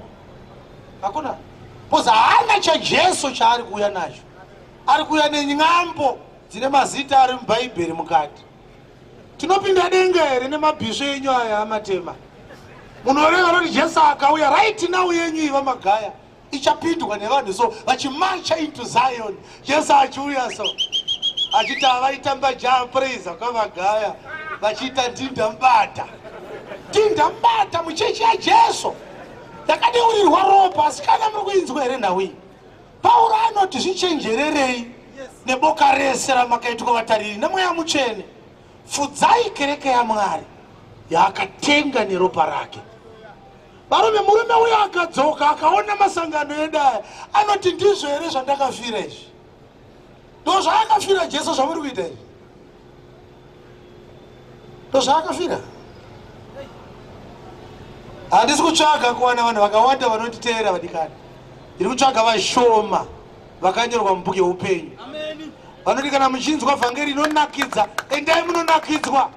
hakuna, because haana chaJesu chaari kuuya nacho. Ari kuuya nenyambo dzine mazita ari mubhaibheri mukati. Tinopinda denga here nemabhisvo enyu aya amatema? Munoreva noti Jesu akauya right now, yenyu iva magaya ichapindwa nevanhu so vachimarcha into Zion, Jesu achiuya so achiti avaitamba Jah Prayzah kwavagaya vachiita ndinda mbata, ndinda mbata muchechi yaJesu yakadeurirwa ropa. Asi kana muri kuinzwa here nhau iyi? Pauro anoti zvichenjererei neboka rese ramakaitwa vatariri neMweya Mutsvene, fudzai kereke yaMwari yaakatenga neropa rake. Varume, murume uyo akadzoka akaona masangano edu aya, anoti, "Ndizvo here zvandakafira izvi? Ndo zvaakafira Jesu zvamuri kuita izvi? Ndo zvaakafira?" Handisi kutsvaga kuwana vanhu vakawanda vanonditeera, vadikani. Ndiri kutsvaga vashoma vakanyorwa mubhuku yeupenyu, vanoti kana muchinzwa vhangeri inonakidza, endai munonakidzwa.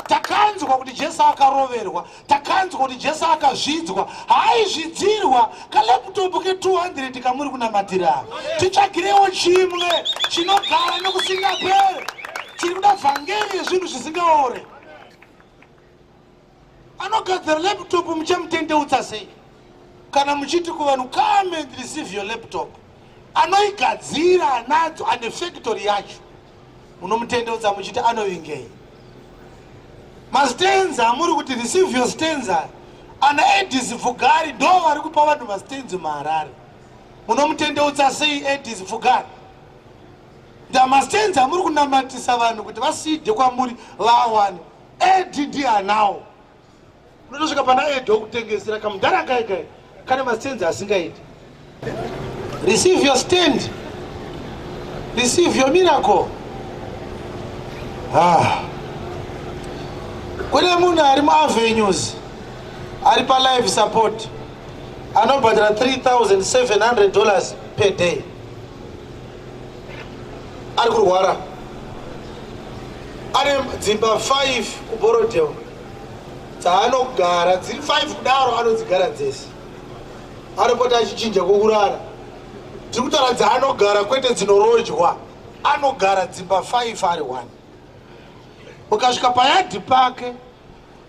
Takanzwa kuti Jesu akaroverwa, takanzwa kuti Jesu akazvidzwa. Haaizvidzirwa kalaptop ke200 kamuri kunamatira. Titsvagirewo chimwe chinogara nokusingapere. Tiri kuda vhangeri yezvinhu zvisingaore. Anogadzira laptop muchamutendeutsa sei kana muchiti kuvanhu, "Come and receive your laptop"? Anoigadzira anadzo, ane factory yacho, munomutendeutsa muchiti anovingei? Mastands amuri kuti "Receive your stands" ana Edis Pfugari ndo vari kupa vanhu mastands muHarare. Munomutendeutsa sei Edis Pfugari? Ndamastands amuri kunamatisa vanhu kuti vaside kwamuri vawane. Edi ndiye anawo. Unotosvika pana Edi okutengesera kamudhara kai kai kane mastands asingaiti. Receive your stand, receive your miracle. Ah. Kune munhu ari muavenues ari palife support anobhadhara 3700 dollars per day ari kurwara ane dzimba 5 kuborodale dzaanogara dziri 5 kudaro anodzigara dzese anopota achichinja kwokurara tiri kutaura dzaanogara kwete dzinorojwa anogara dzimba 5 ari 1 ukasvika payadhi pake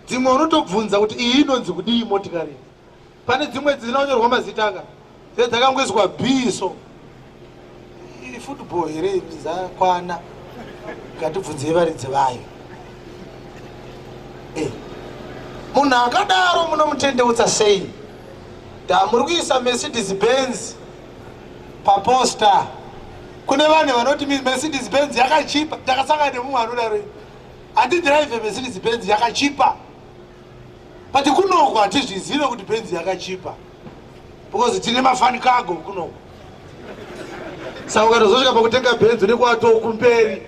dzimwe unotobvunza kuti iyi inonzi kudii motikari pane dzimwe dzinonyorwa mazita aka dze dzakangoiswa b so iri football here dzakwana ngatibvunzei varidzi vayo eh. Munhu akadaro munomutendeutsa sei? Muri kuisa Mercedes Benz paposta. Kune vanhu vanoti Mercedes Benz yakachipa. Ndakasangana nemumwe anodaro, handidrive Mercedes Benz yakachipa, but kunoko hatizvizive kuti Benz yakachipa because tine mafan cargo kunoko. Saka ukatozosvika pakutenga Benz une kwatoo kumberi,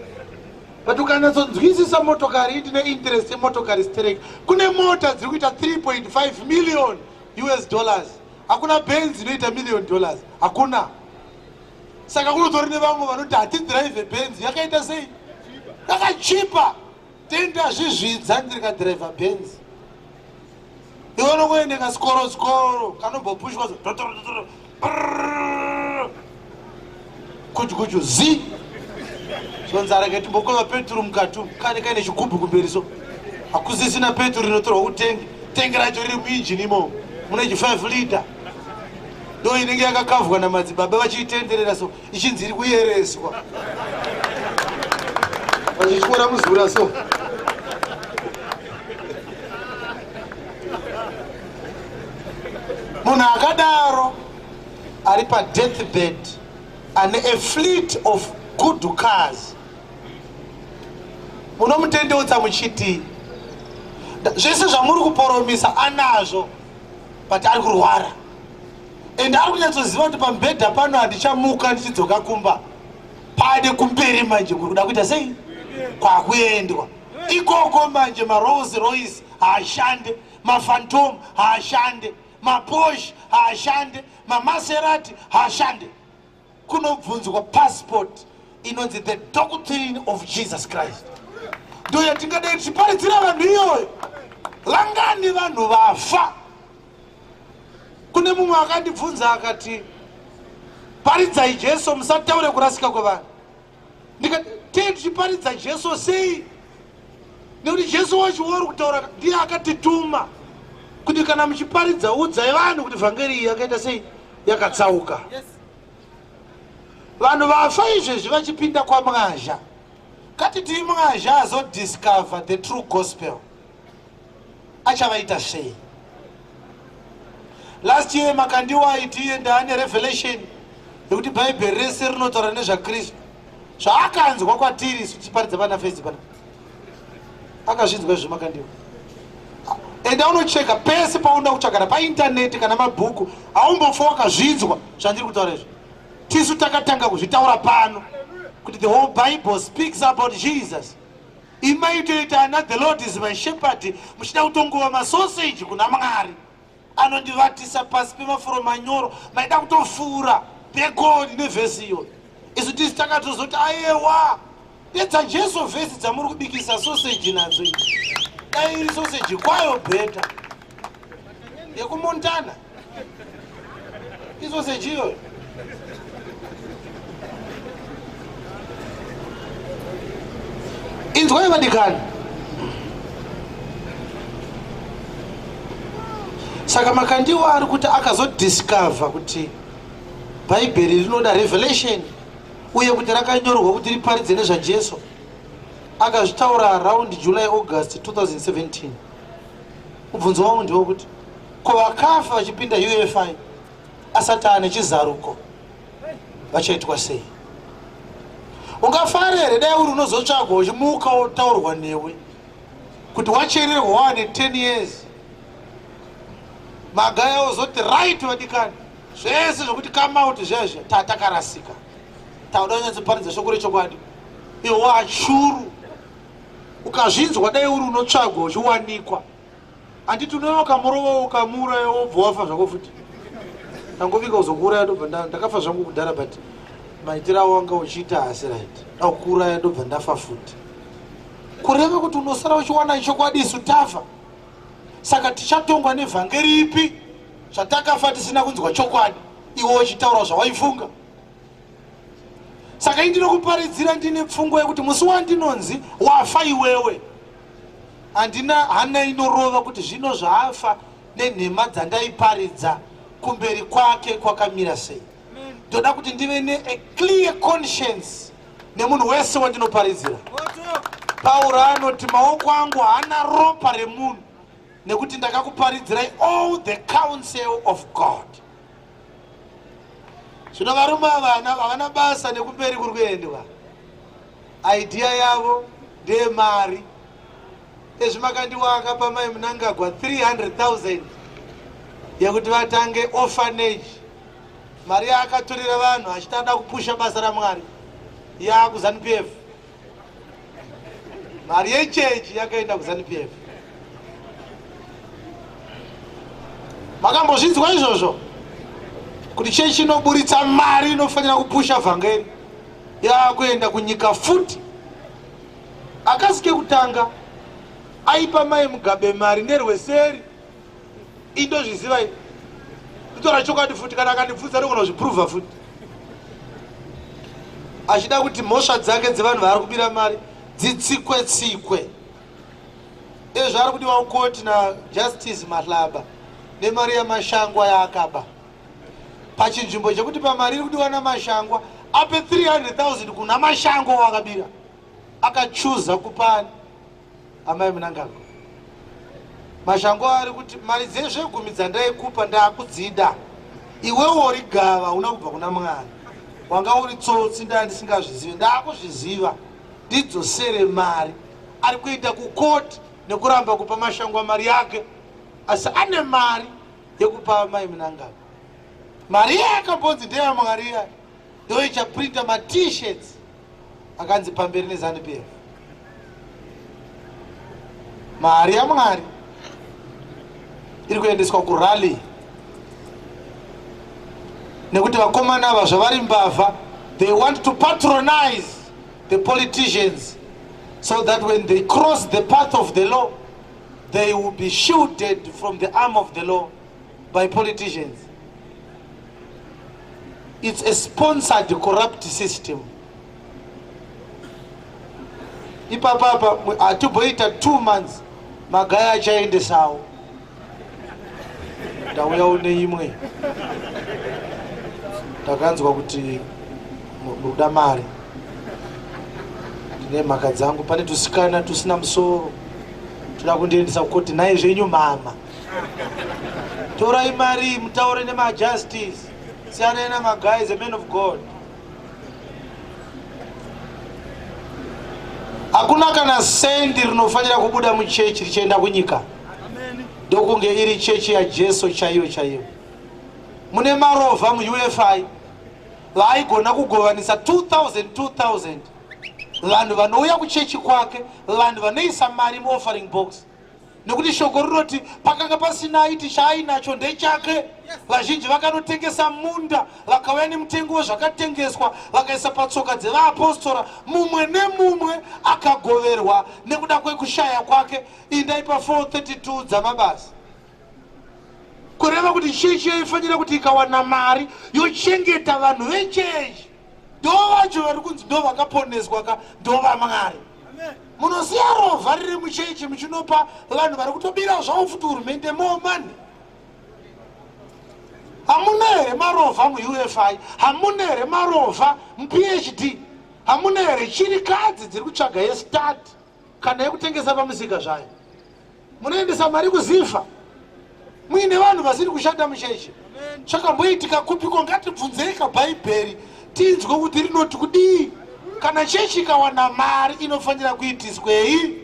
but ukanyatsonzwisisa motokari indine interest yemotokari sterek. Kune mota dziri kuita 3.5 million US dollars, hakuna Benz inoita million dollars, hakuna. Saka kunotori nevamwe vanoti hatidhiraivhe Benz yakaita sei, yakachipa, tendazvizvidza ndirikadhiraivha Benz. Iwe unongoende kasikoro sikoro kanombopushwa kuchu kuchu zi zvonzara ketimbokova peturu mukati kane kaine chigubhu kumberi, so hakusisina peturu inotorwa kutengi, tengi racho riri muinjini imomo mune chi 5 liter, ndo inenge yakakavhwa namadzibaba vachiitenderera, so ichinzi iri kuyereswa, vachityora muzura so. Munhu akadaro ari padeathbed ane a fleet of good cars, munomutendeutsa muchiti zvese zvamuri kuporomisa anazvo, but ari kurwara and ari kunyatsoziva kuti pamubhedha pano handichamuka ndichidzoka kumba. Pane kumberi manje kuri kuda kuita sei, kwakuendwa ikoko manje. MaRolls Royce haashande, maPhantom haashande, maPorsche haashande, maMaserati haashande. Kunobvunzwa passport inonzi the doctrine of Jesus Christ, ndo yatingadai tichiparidzira vanhu iyoyo. Vangani vanhu vafa? Kune mumwe akandibvunza akati, "Paridzai Jesu, musataure kurasika kwevanhu." Ndikati, "Tee tichiparidza Jesu sei? Nekuti Jesu wacho wauri kutaura ndiye akatituma kuti kana muchiparidza udzai vanhu kuti vhangeri iyi yakaita sei, yakatsauka." Vanhu vafa izvezvi vachipinda kwamwazha, katitii mwazha azodiscover the true gospel, achavaita sei? Last year Makandiwa aiti iye ndaane revelation yekuti Bhaibheri rese rinotaura nezvaKristu, zvaakanzwa kwatiri isu tichiparidza pana fesi pana. Akazvinzwa izvo Makandiwa. Enda unocheka pese paunoda kutsvakana paintaneti kana mabhuku, haumbofa wakazvinzwa zvandiri kutaura izvo. Tisu takatanga kuzvitaura pano kuti the whole Bible speaks about Jesus. Imaitoita ana "The Lord is my shepherd" muchida kutongova masoseji kuna Mwari anondivatisa pasi pemafuro manyoro. Maida kutofura pekoni nevhesi iyoyo. Isu tisi takatozoti ayewa, ndedzaJesu vhesi dzamuri kubikisa soseji nadzo idzi. Dai iri soseji kwayo better yekuMontana, isoseji iyoyo. Inzwai vadikani, saka Makandiwa ari kuti akazodiscover kuti Bhaibheri rinoda revelation uye kuti rakanyorwa kuti riparidze nezvaJesu. Akazvitaura around July, August 2017. Mubvunzo wangu ndewekuti ko vakafa vachipinda UFI asati ane chizaruko vachaitwa sei? Ungafare here dai uri unozotsvagwa uchimuka wotaurwa newe kuti wachererwa wane 10 years? Magaya ozoti, "Right vadikani, zvese zvokuti come out zvezve tatakarasika, tauda kunyatsoparidza shoko rechokwadi." Iwe wachuru. Ukazvinzwa dai uri unotsvagwa uchiwanikwa. Handiti unouya ukamurova ukamuuraya wobva wafa zvako futi. Ndangovinga kuzokuuraya ndobva ndakafa zvangu kudhara but maitiro awo wanga uchiita haasi right. Ndakuuraya ndobva ndafa futi. Kureva kuti unosara uchiwana chokwadi isu tafa. Saka tichatongwa nevhangeri ipi zvatakafa tisina kunzwa chokwadi iwe uchitaura zvawaifunga? Saka indinokuparidzira ndine pfungwa yekuti musi wandinonzi wafa iwewe handina hana inorova kuti zvino zvaafa nenhema dzandaiparidza kumberi kwake kwakamira sei. Ndoda kuti ndive ne a clear conscience nemunhu wese wandinoparidzira. Pauro anoti maoko angu haana ropa remunhu nekuti ndakakuparidzirai all the counsel of God. Zvino varume ava havana basa nekumberi kuri kuendwa. Idea yavo ndeyemari. Ezvi Makandiwa akapa mai Mnangagwa 300,000 yekuti vatange orphanage. Mari yaakatorera vanhu achiti ada kupusha basa raMwari yaakuZanu PF. Mari yechechi yakaenda kuZanu PF. Makambozvinzwa izvozvo kuti chechi inoburitsa mari inofanira kupusha vhangeri yakuenda kunyika futi. Akasi kekutanga aipa mai Mugabe mari nerweseri indozviziva ini kutora chokwadi futi kana akandibvunza ndogona kuzviprova futi achida kuti mhosva dzake dzevanhu vaari kubira mari dzitsikwe tsikwe ezvo ari kudiwa kukoti najustice Mahlaba nemari yamashangwa yaakaba pachinzvimbo chekuti pamari iri kudiwa namashangwa ape 300,000 kuna mashangwa wakabira akachuza kupani amai Mnangagwa. Mashango ari kuti mari dzezvegumi dzandaikupa ndakudzida iwewo uri gava una kubva kuna Mwari wanga uri tsotsi ndaa ndisingazvizive ndakuzviziva ndidzosere mari. Ari kuenda kukoti nekuramba kupa Mashangwa mari yake asi ane mari yekupa amai Mnangagwa. Mari iya yakambonzi ndeyamwari iya ndoichaprinta mat-shirts akanzi pamberi neZanu PF. Mari yaMwari iri kuendeswa kurally nekuti vakomana ava zvavari mbavha, they want to patronize the politicians so that when they cross the path of the law they will be shielded from the arm of the law by politicians. It's a sponsored corrupt system. Ipapapa hatiboita 2 months magaya achaendesawo ndauyawo neimwe ndakanzwa kuti mukuda mari ndine mhaka dzangu pane tusikana tusina musoro toda kundiendesa kukoti nhai zvenyu mama torai mari mutaure nemajustice siyanai namaguys a man of God. Hakuna kana sendi rinofanira kubuda muchechi richienda kunyika ndokunge iri chechi yaJesu chaiyo chaiyo. Mune marovha muUFI vaaigona kugovanisa 2000 2000 vanhu vanouya kuchechi kwake, vanhu vanoisa mari muoffering box, nekuti shoko rinoti pakanga pasina aiti chaainacho ndechake. Vazhinji vakanotengesa munda vakauya nemutengo wezvakatengeswa vakaisa patsoka dzevaapostora, mumwe nemumwe akagoverwa nekuda kwekushaya kwake. Indai pa 432 dzamabasa. Kureva kuti chechi yaifanira kuti ikawana mari yochengeta vanhu vechechi, ndo vacho vari kunzi ndo vakaponeswa ka, ndo vamwari. Munosiya rovha riri muchechi muchinopa vanhu vari kutobira zvavo futi hurumende more money. Hamuna here marovha muUFI? Hamuna here marovha muPhD? Hamuna here chirikadzi dziri kutsvaga yestart kana yekutengesa pamusika zvayo? Munoendesa mari kuZifa muine vanhu vasiri kushanda muchechi. Chakamboitika kupiko? Ngatibvunzei kabhaibheri tinzwe kuti rinoti kudii. Kana chechi ikawana mari inofanira kuitiswei?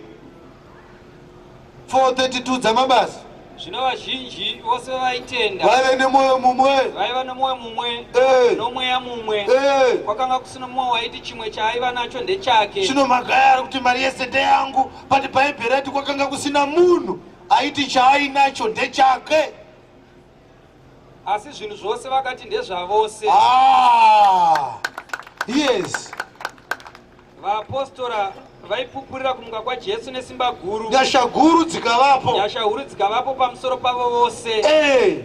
432 dzamabasa. Zvino vazhinji vose vaitenda vaive nemwoyo mumwe, vaiva nomwoyo mumwe nomweya mumwe. Kwakanga kusina mumwe waiti chimwe chaaiva nacho ndechake. Zvino Magaya ari kuti mari yese ndeyangu, but Bhaibheri rati kwakanga kusina munhu aiti chaainacho ndechake. Asi zvinhu zvose vakati ndezvavose. Ah, yes. Vaapostora vaipupurira kumuka kwaJesu nesimba guru. Nyasha guru dzikavapo. Nyasha huru dzikavapo pamusoro pavo vose.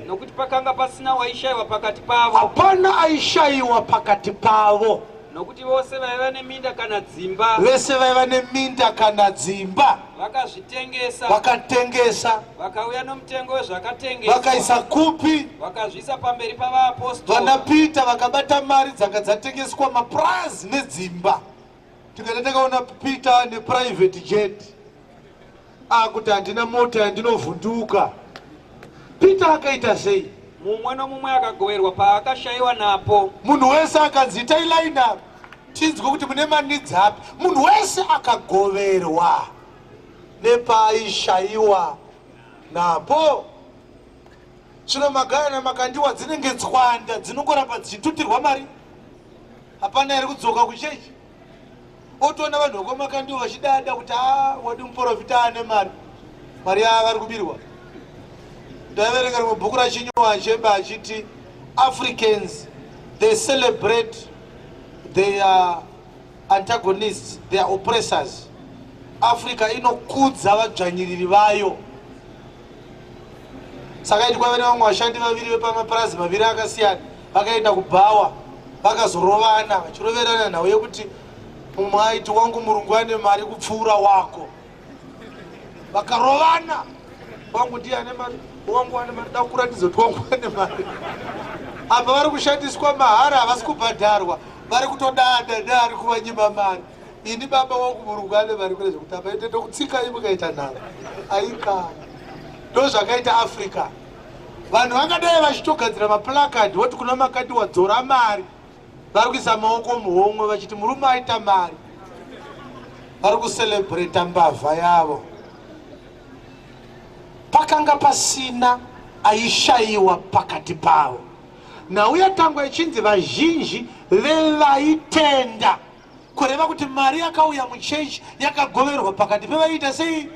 Nokuti pakanga pasina waishayiwa pakati pavo. Hapana aishayiwa pakati pavo. Nokuti vose vaiva neminda kana dzimba. Vese vaiva neminda kana dzimba. Vakazvitengesa. Vakatengesa. Vakauya nomutengo wezvakatengeswa. Vakaisa kupi? Vakazviisa pamberi pavaapostora. Vana Peter vakabata mari dzanga dzatengeswa mapurazi nedzimba. Tikaenda takaona Peter neprivate jet. Akuti handina mota yandinovhunduka. Peter akaita sei? Mumwe nomumwe akagoverwa paakashayiwa napo. Munhu wese akanzi itai line up tinzwe kuti mune maneeds api. Munhu wese akagoverwa nepaaishayiwa napo. Zvino Magaya naMakandiwa dzinenge tswanda dzinongoramba dzichitutirwa mari. Hapana iri kudzoka kuchechi. Otoona vanhu vekwaMakandiwa vachidada kuti a wadi muprofita ane mari. Mari yava vari kubirwa. Ndaverenga rimwe bhuku raChinyowa Achembe achiti Africans they celebrate their antagonists, their oppressors. Africa inokudza vadzvanyiriri vayo. Saka iti kwave nevamwe vashandi vaviri vepamapurazi maviri akasiyana vakaenda kubhawa vakazorovana vachiroverana nhau yekuti mumwe aiti wangu murungu ane mari kupfuura wako. Vakarovana, wangu ndiye ane mari, wangu ane mari, dakuratidza kuti wangu ane mari. Apa vari kushandiswa mahara, havasi kubhadharwa, vari kutodada neari kuvanyima mari. Ini baba wangu murungu ane mari kune zvekutamba, ite ndokutsikai mukaita nharo. Aika, ndozvakaita Africa. Vanhu vangadai vachitogadzira maplacard voti kuna Makandiwa dzora mari, vari kuisa maoko muhomwe vachiti murume aita mari, vari kucelebrata mbavha yavo. Pakanga pasina aishayiwa pakati pavo. Nhau yatangwa ichinzi vazhinji vevaitenda, kureva kuti mari yakauya muchechi yakagoverwa pakati pevaiita sei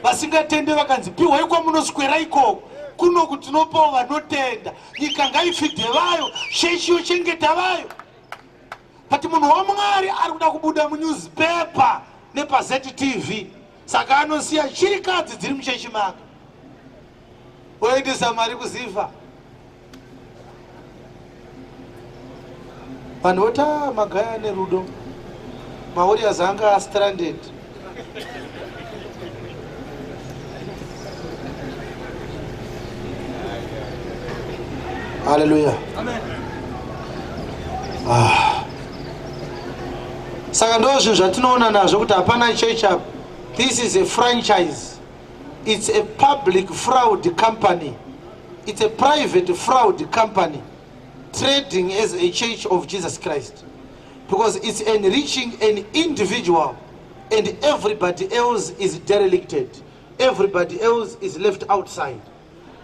vasingatende, vakanzi piwai kwamunoswera ikoko, kunoku tinopawo vanotenda, nyika ngaifidhe vayo, chechi yochengeta vayo. But munhu waMwari ari kuda kubuda munewspaper nepaZTV, saka anosiya chirikadzi dziri muchechi make oendesa mari kuZifa. Vanhu voti Magaya ane rudo, mawarriors anga astranded. Hallelujah. Amen. Saka ndo zvinhu zvatinoona nazvo kuti hapana church up. This is a franchise. It's a public fraud company. It's a private fraud company trading as a church of Jesus Christ, because it's enriching an individual and everybody else is derelicted. Everybody else is left outside.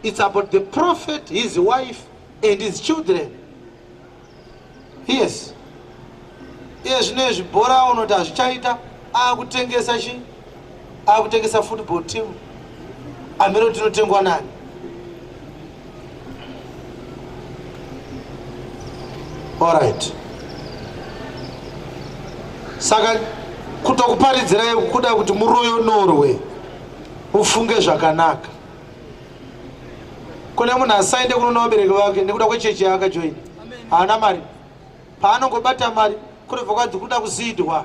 It's about the prophet, his wife, and his children. Yes. Iye zvino izvi bhora unoti hazvichaita, akutengesa chi, akutengesa football team. Ameno tinotengwa nani? Alright. Saka kutokuparidzirai kuda kuti muroyonorwe mufunge zvakanaka. Kune munhu asaende kunoona vabereki vake nekuda kwechechi yaakajoina, haana mari. Paanongobata mari kunobva kwanzi kuda kusidwa,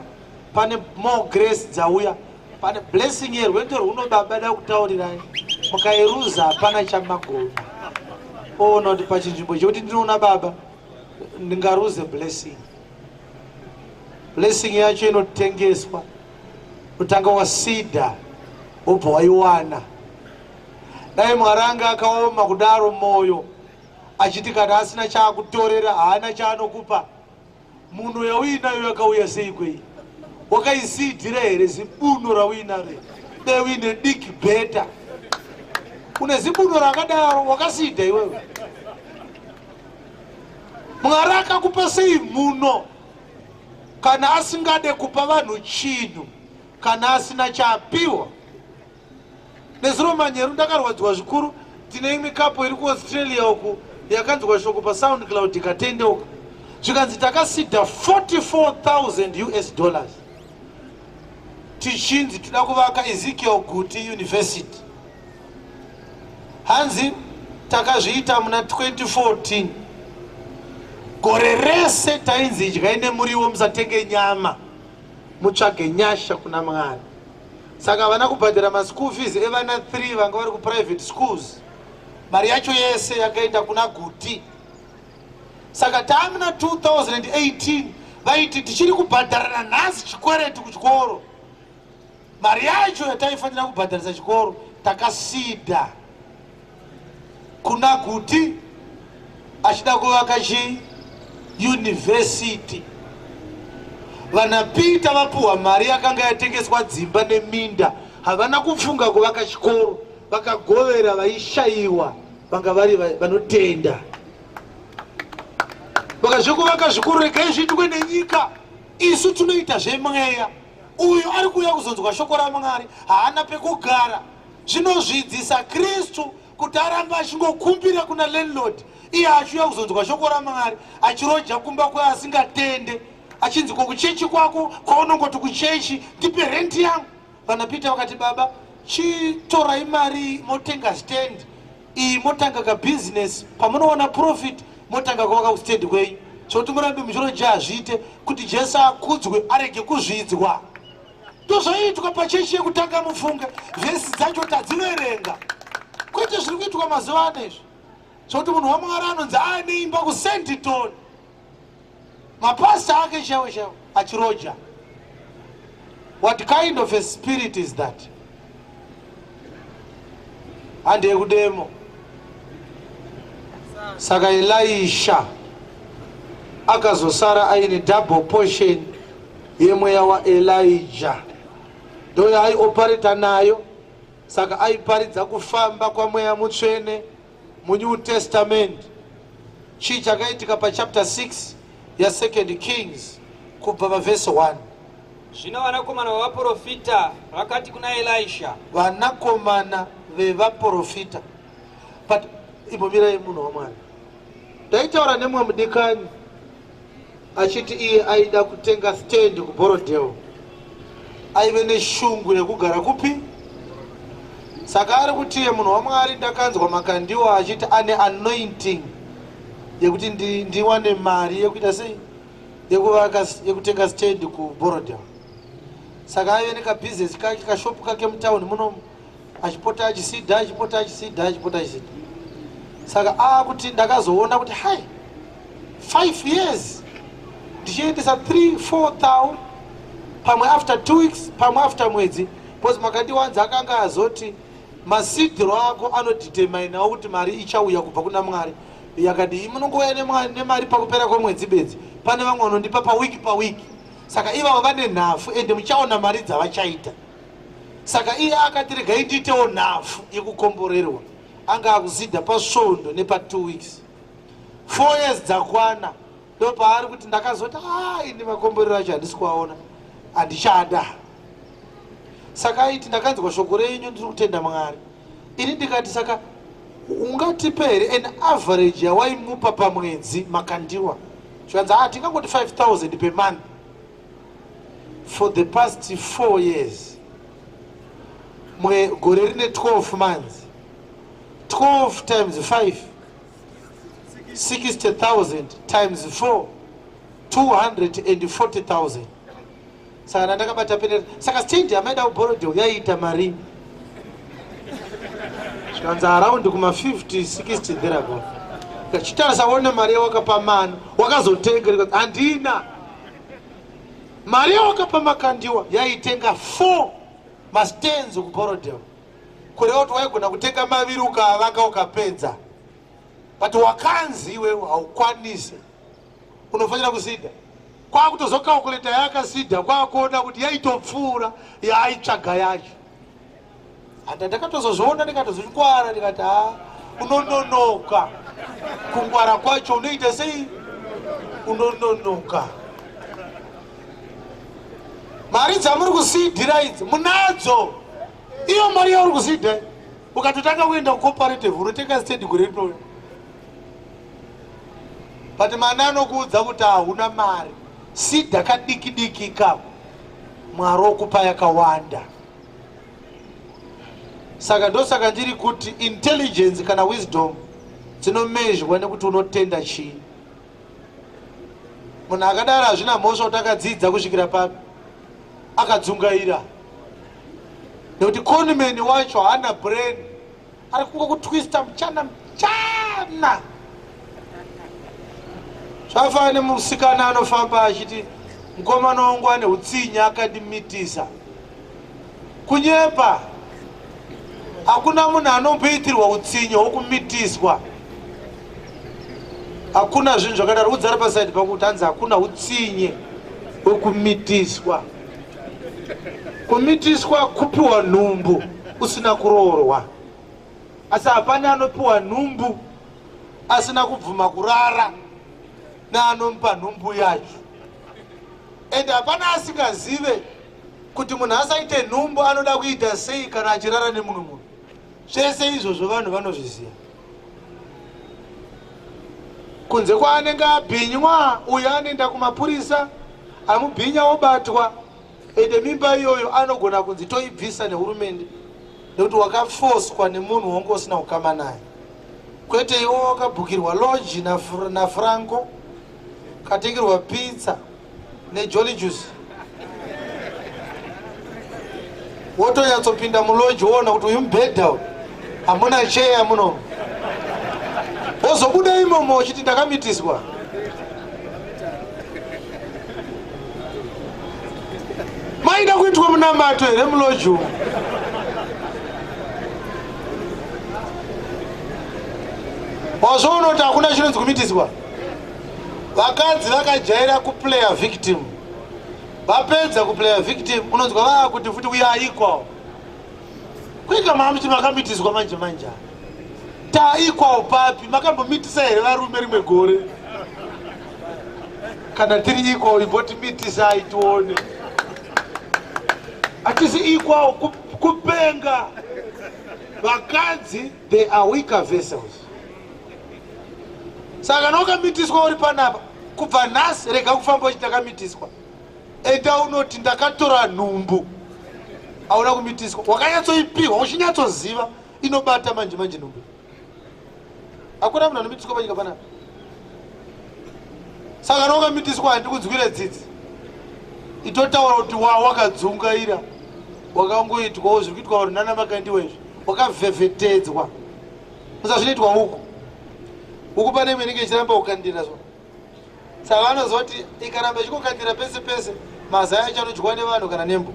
pane more grace dzauya, pane blessing yerwendo rwuno. Baba da kutaurirai, mukairuza hapana chamagona. Oona kuti pachinzvimbo chekuti ndinoona baba ndingaruze blessing. Blessing yacho inotengeswa, kutanga wasida wobva waiwana. Dai Mwari anga akaoma kudaro moyo achiti kana asina chaakutorera haana chaanokupa. Munhu yauinayo yakauya sei kwei? Wakaisidhira here zibuno rauinaro? Dai uine diki bheta. Une zibuno rakadaro wakasidha iwewe. Mwari akakupa sei muno kana asingade kupa vanhu chinhu kana asina chaapiwa? Nezuro manheru ndakarwadziwa zvikuru. Tine imwe kapo iri kuAustralia uku yakanzwa shoko paSoundCloud ikatendeuka. Zvikanzi takasidha 44,000 US dollars tichinzi toda kuvaka Ezekiel Guti University. Hanzi takazviita muna 2014. Gore rese tainzi idyai nemuriwo musatenge nyama mutsvage nyasha kuna Mwari. Saka havana kubhadhara maschool fees evana 3 vanga vari kuprivate schools. Mari yacho yese yakaenda kuna Guti. Saka taamuna 2018 vaiti tichiri kubhadharana nhasi chikwereti kuchikoro. Mari yacho yataifanira kubhadharisa chikoro takasida kuna Guti achida kuvaka chi university. Vana Peter vapuhwa mari yakanga yatengeswa dzimba neminda, havana kufunga kuvaka chikoro, vakagovera vaishaiwa vanga vari vanotenda. Vakazvekuvaka zvikoro, regai zviitwe nenyika, isu tinoita zvemweya. Uyu ari kuuya kuzonzwa shoko raMwari haana pekugara. Zvinozvidzisa Kristu kuti arambe achingokumbira kuna landlord, iye achiuya kuzonzwa shoko raMwari achiroja kumba kweasingatende, achinzi ko kuchechi kwako kwaunongoti kuchechi ndipe renti yangu. Vana Peter vakati baba chitorai mari motenga stand iyi motanga kabusiness, pamunowana profit motanga kuvaka kustand kwenyu, zvekuti murambe muchiroja hazviite kuti Jesu akudzwe arege kuzvidzwa. Ndozvaiitwa pachechi yekutanga mufunge, vhesi dzacho tadziverenga, kwete zviri kuitwa mazuva ano izvi zvekuti munhu waMwari anonzi aane imba kuSandton, mapasta ake chaiwo chaiwo achiroja. What kind of a spirit is that? Handei kudemo. Saka Elisha akazosara aine double portion yemweya waElijah, ndo yaaiopareta nayo. Saka aiparidza kufamba kwamweya mutsvene muNew Testament. Chii chakaitika pachapter 6 yaSecond Kings kubva pavhesi 1? Zvino vanakomana vavaprofita vakati kuna Elisha, Vanakomana vevaprofita. But imbomirai munhu waMwari. Ndaitaura nemumwe mudikani achiti iye aida kutenga stand kuBorodale, aive neshungu yekugara kupi. Saka ari kuti iye munhu waMwari, ndakanzwa Makandiwa achiti ane anointing yekuti ndiwane mari yekuita sei, yekuvaka, yekutenga stand kuBorodale. Saka aive nekabhizinesi kake, kashopu kake mutauni munomu, achipota achisidha, achipota achisidha, achipota achisidha. Saka akuti ndakazoona kuti hai, 5 years ndichiendesa 3 4 thou, pamwe after 2 weeks, pamwe after mwedzi, because Makandiwanza akanga azoti masidhiro ako anodeterminawo kuti mari ichauya kubva kuna Mwari yakadii. Munongouya nemari pakupera kwemwedzi bedzi, pane vamwe vanondipa pawiki pawiki. Saka ivavo vane nhafu ende muchaona mari dzavachaita. Saka iye akati regai ndiitewo nhafu yekukomborerwa. Anga akuzidha pasvondo nepa 2 weeks. 4 years dzakwana, ndo paari kuti ndakazoti ini makomborero acho handisi kuaona, handichada. Saka aiti ndakanzwa shoko renyu, ndiri kutenda Mwari. Ini ndikati saka ungatipe here an average yawaimupa pamwedzi Makandiwa? Zvikanzi tingangoti 5000 per month for the past 4 years. Mwe gore rine 12 months, 12 times 5 60,000 times 4 240,000. Saka ndakabata pene. Saka stand yamaida kuBorodale yaiita mari? Zvikanzi around kuma 50 60 thereabout. Chitarisa one mari yawakapa mano wakazotenga. Handina mari yawakapa Makandiwa yaitenga 4 mastands kuBorodale, kureva kuti waigona kutenga maviri ukaavaka ukapedza, but wakanzi iwewe haukwanise, unofanira kusida. Kwakutozokalkuleta yaakasidha, kwakuona kuti yaitopfuura yaaitsvaga yacho. Handa ndakatozozviona ndikatozvikwara ndikati ha unononoka kungwara kwacho unoita sei unononoka mari dzamuri kusidhira idzi munadzo iyo mari yauri kusidha ukatotanga kuenda kucooperative unotenga stendi gore rinoyo but mani anokuudza kuti hauna mari sidha kadiki diki ikako mwari okupa yakawanda saka ndosaka ndiri kuti intelligence kana wisdom dzinomezhwa nekuti unotenda chii munhu akadaro hazvina mhosva kuti akadzidza kusvikira papi akadzungaira nekuti conman wacho haana brain ari kungokutwista mchana mchana zvafana nemusikana anofamba achiti mukomana wangu ane utsinye akandimitisa kunyepa hakuna munhu anomboitirwa utsinye hwokumitiswa hakuna zvinhu zvakadaro udzari pasaidi pakuti hanzi hakuna utsinye hwekumitiswa kumitiswa kupiwa nhumbu usina kuroorwa asi hapana anopiwa nhumbu asina kubvuma kurara neanomupa nhumbu yacho and hapana asingazive kuti munhu asaite nhumbu anoda kuita sei kana achirara nemumwe munhu zvese izvozvo vanhu vanozviziva kunze kwaanenge abhinywa uyo anoenda kumapurisa amubhinya obatwa ende mimba iyoyo anogona kunzi toibvisa nehurumende nekuti wakafoswa nemunhu wange usina kukama naye kwete iwo wakabhukirwa loji nafranco katengerwa pizza nejolly juice wotonyatsopinda muloji woona kuti uyu mubhedha uyu hamuna cheya muno wozobuda imomo uchiti ndakamitiswa maida kuitwa munamato here muloji umu wazvoona kuti hakuna chinonzi kumitiswa Vakadzi vakajaira kuplayer victim, vapedza kuplayer victim unonzwa vaa kuti futi we are equal. Kuika mamuti makamitiswa manje manje ta equal papi? Makambomitisa here varume rimwe gore? Kana tiri equal imbotimitisa tione. Hatisi equal kupenga. Vakadzi they are weaker vessels. Saka kana wakamitiswa uri panapa kubva nhasi rega kufamba uchiti ndakamitiswa. Enda unoti ndakatora nhumbu. Hauna kumitiswa. Wakanyatsoipihwa uchinyatsoziva inobata manje manje nhumbu. Hakuna munhu anomitiswa panyika panapa. Saka kana wakamitiswa handikunzwire dzidzi. Itotaura kuti wa wakadzungaira wakangoitwawo zviri kuitwa vanhu nana makandiwa izvi wakavhevhetedzwa Musa zvinoitwa huku. Huku pane imwe inenge ichiramba kukandira so. Saka vanozoti ikaramba ichikokandira pese pese mazai acho anodyiwa nevanhu kana nembwa.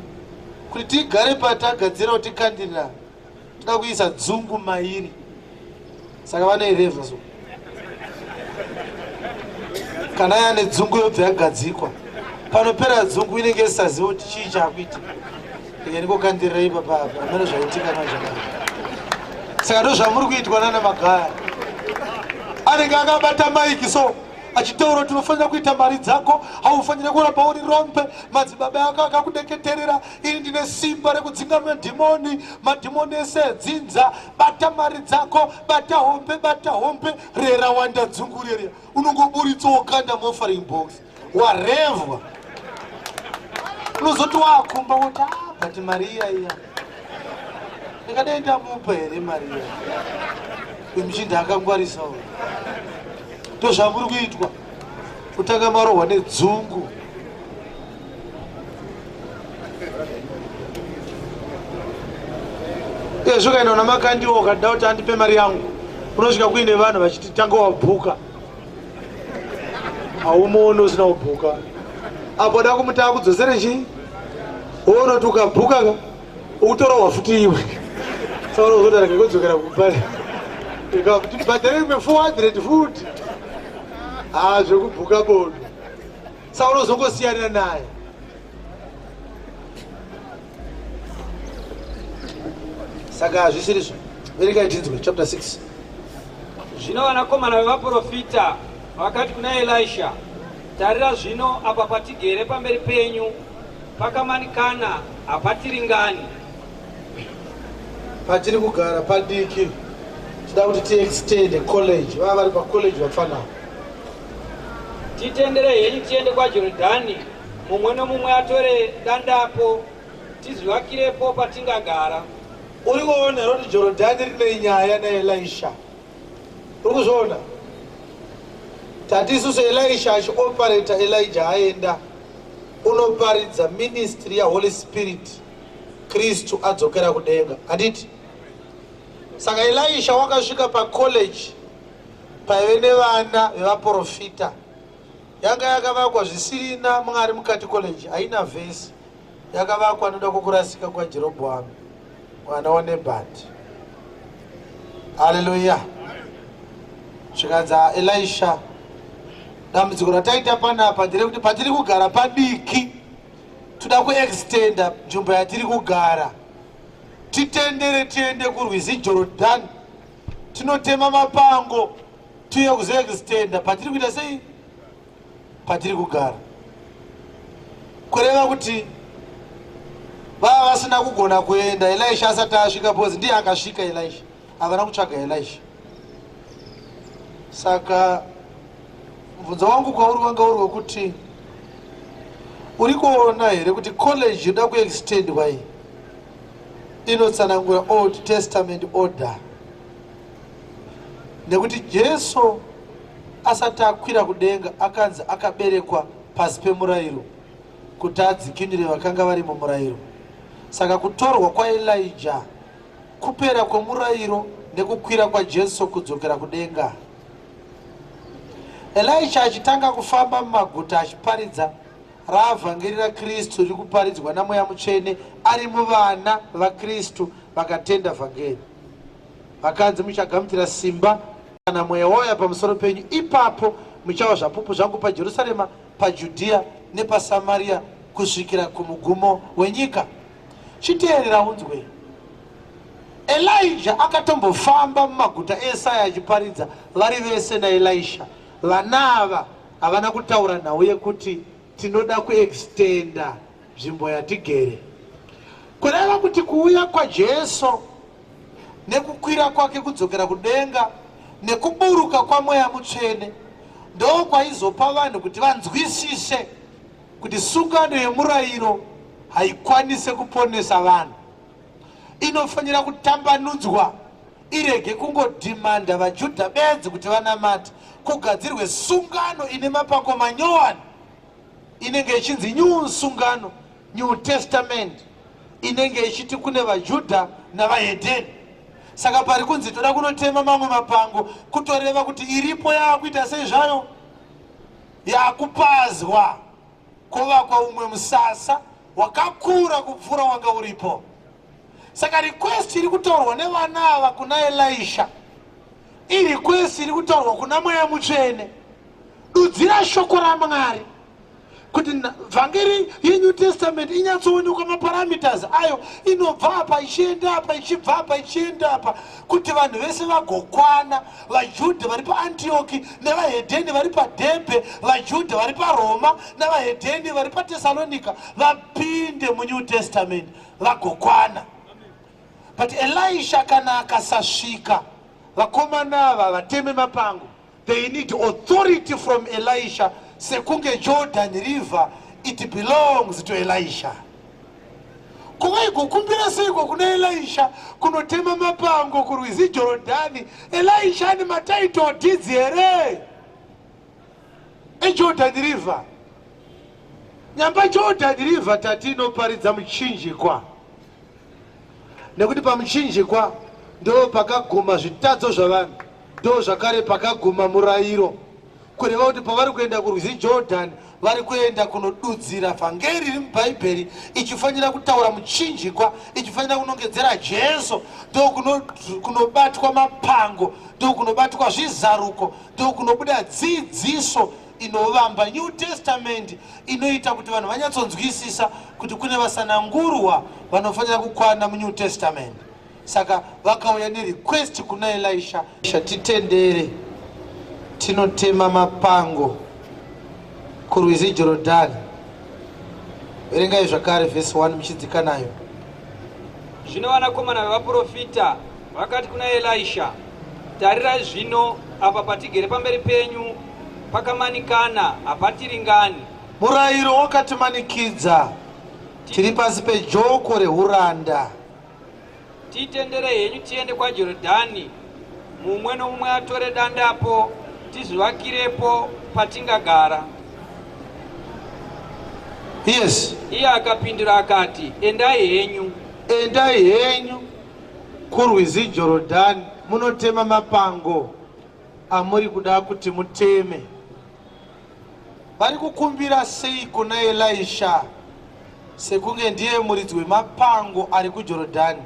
Kuti tigare patagadzira kuti tikandirira toda kuisa dzungu mairi. Saka vanoirevha so. Kana yane dzungu yobva yagadzikwa. Panopera dzungu inenge isisaziva kuti chii chakuitika. Ndikokandirira ipapa apa amene zvaitika manje manje. Saka ndozvamuri kuitwa nana Magaya. Anenge akabata maiki so achitaura kuti unofanira kuita mari dzako, haufanire kuramba uri rombe, madzibaba ako akakudeketerera, ini ndine simba rekudzinga madhimoni, madhimoni ese edzinza, bata mari dzako, bata hombe, bata hombe, rera wanda dzungu reria, unongoburitsa wokanda muoffering box. warevwa unozoti wakumba woti ah, but mari iya iya ndikadai ndamupa here mari iya uyu akangwarisa uyu ndozvamuri kuitwa kutanga marohwa nedzungu ezvo ukaenda una makandiwa ukada kuti andipe mari yangu unosvika kuine vanhu vachiti tanga wabhuka haumuoni usina kubhuka apo da kumuti akudzosere chii woona kuti ukabhuka ka ukutorohwa futi iwe saka unozoti rega kudzokera kumba ikakuti bhadhare imwe 400 futi haa zvekubhuka bodo saka unozongosiyana naye Saka hazvisirizvo. Verengai tinzwe chapter 6. Zvino vanakomana vevaprofita vakati kuna Elisha, Tarira zvino apa patigere pamberi penyu pakamanikana, hapatiringani. Patiri kugara padiki, tida kuti tiextende college. Vava vari pacollege vapfana. Titendere henyu tiende kwaJorodhani, mumwe nomumwe atore dandapo, tizvivakirepo patingagara. Uri kuona here kuti Jorodhani rine nyaya naElisha? Uri kuzviona? Tati isusu Elisha achioperata, Elijah aenda unoparidza ministry yaHoly Spirit, Kristu adzokera kudenga, handiti? Saka Elisha wakasvika pacollege paive nevana vevaprofita, yanga yakavakwa zvisirina Mwari mukati. College haina vhesi, yakavakwa noda kwokurasika kwaJerobhoami mwana waNebhati. Haleluya! Zvikanzi Elisha, dambudziko rataita panapa nderekuti patiri kugara padiki, toda kuextenda nzvimbo yatiri kugara. Titendere tiende kurwizi Jorodhani, tinotema mapango, tiuye kuzoextenda patiri kuita sei, patiri kugara. Kureva kuti vava vasina kugona kuenda Elisha asati asvika, because ndiye akasvika. Elisha havana kutsvaga Elisha. Saka mubvunzo wangu kwauri wanga uri wekuti, uri kuona here kuti college yoda kuextendwa iyi inotsanangura Old Testament order? Nekuti Jesu asati akwira kudenga akanzi akaberekwa pasi pemurayiro kuti adzikinure vakanga vari mumurayiro. Saka kutorwa kwaElijah kupera kwemurayiro nekukwira kwaJesu kudzokera kudenga. Elisha achitanga kufamba mumaguta achiparidza raavhangeri raKristu riri kuparidzwa naMweya Mutsvene ari muvana vaKristu vakatenda vhangeri. Vakanzi, "Muchagamuchira simba kana Mweya wauya pamusoro penyu, ipapo muchava zvapupu zvangu paJerusarema, paJudhiya nepaSamaria, kusvikira kumugumo wenyika." Chiteerera unzwe. Elijah akatombofamba mumaguta esaya achiparidza vari vese naElisha. Vana ava havana kutaura nhau yekuti tinoda kuextenda nzvimbo yatigere. Kureva kuti kuuya kwaJesu nekukwira kwake kudzokera kudenga nekuburuka kwaMweya Mutsvene ndo kwaizopa vanhu kuti vanzwisise kuti sungano yemurayiro haikwanise kuponesa vanhu, inofanira kutambanudzwa, irege kungodhimanda vaJudha bedzi kuti vanamate, kugadzirwe sungano ine mapango manyowani inenge ichinzi New Sungano, New Testament, inenge ichiti kune vaJudha navahedheni. Saka pari kunzi toda kunotema mamwe mapango, kutoreva kuti iripo yaakuita sei zvayo, yakupazwa, kwovakwa umwe musasa wakakura kupfuura wanga uripo. Saka request iri kutaurwa nevana ava kuna Elisha irequest iri kutaurwa kuna Mweya Mutsvene: dudzira shoko raMwari kuti vhangeri yeNew Testament inyatsoonekwa maparameters ayo, inobva apa ichienda apa, ichibva apa ichienda apa, kuti vanhu vese vagokwana, vaJudha vari paAntioki nevahedheni vari paDhebhe, vaJudha vari paRoma navahedheni vari paTesalonika, vapinde muNew Testament vagokwana. But Elisha kana akasasvika, vakomana ava vateme mapango. They need authority from Elisha, sekunge Jordan River, it belongs to Elisha. Kuvaigukumbira seiko kuna Elisha kunotema mapango kurwizi Jorodhani? Elisha ane matitle deeds here eJordan River? Nyamba Jordan River tati inoparidza muchinjikwa, nekuti pamuchinjikwa ndo pakaguma zvitadzo zvavanhu, ndo zvakare pakaguma murayiro. Kureva kuti pavari kuenda kurwizi Jordan, vari kuenda kunodudzira vhangeri riri muBhaibheri, ichifanira kutaura muchinjikwa, ichifanira kunongedzera Jesu. Ndo kunobatwa mapango, ndo kunobatwa zvizaruko, ndo kunobuda dzidziso inovamba New Testament, inoita kuti vanhu vanyatsonzwisisa kuti kune vasanangurwa vanofanira kukwana muNew Testament. Saka vakauya nerequest kuna Elisha, titendere tinotema mapango kurwizi Jorodhani. Verengai zvakare vhesi 1 muchidzika nayo. Zvino vanakomana vevaprofita vakati kuna Elisha, Tarirai zvino, apa patigere pamberi penyu pakamanikana, hapatiringani. Murayiro wakatimanikidza, tiri pasi pejoko rehuranda. Titenderei henyu tiende kwaJorodhani, mumwe nomumwe atore dandapo, tizvivakirepo patingagara. Yes. Iye akapindura akati, Endai henyu. Endai henyu kurwizi Jorodhani munotema mapango amuri kuda kuti muteme. Vari kukumbira sei kuna Elisha sekunge ndiye muridzi wemapango ari kuJorodhani?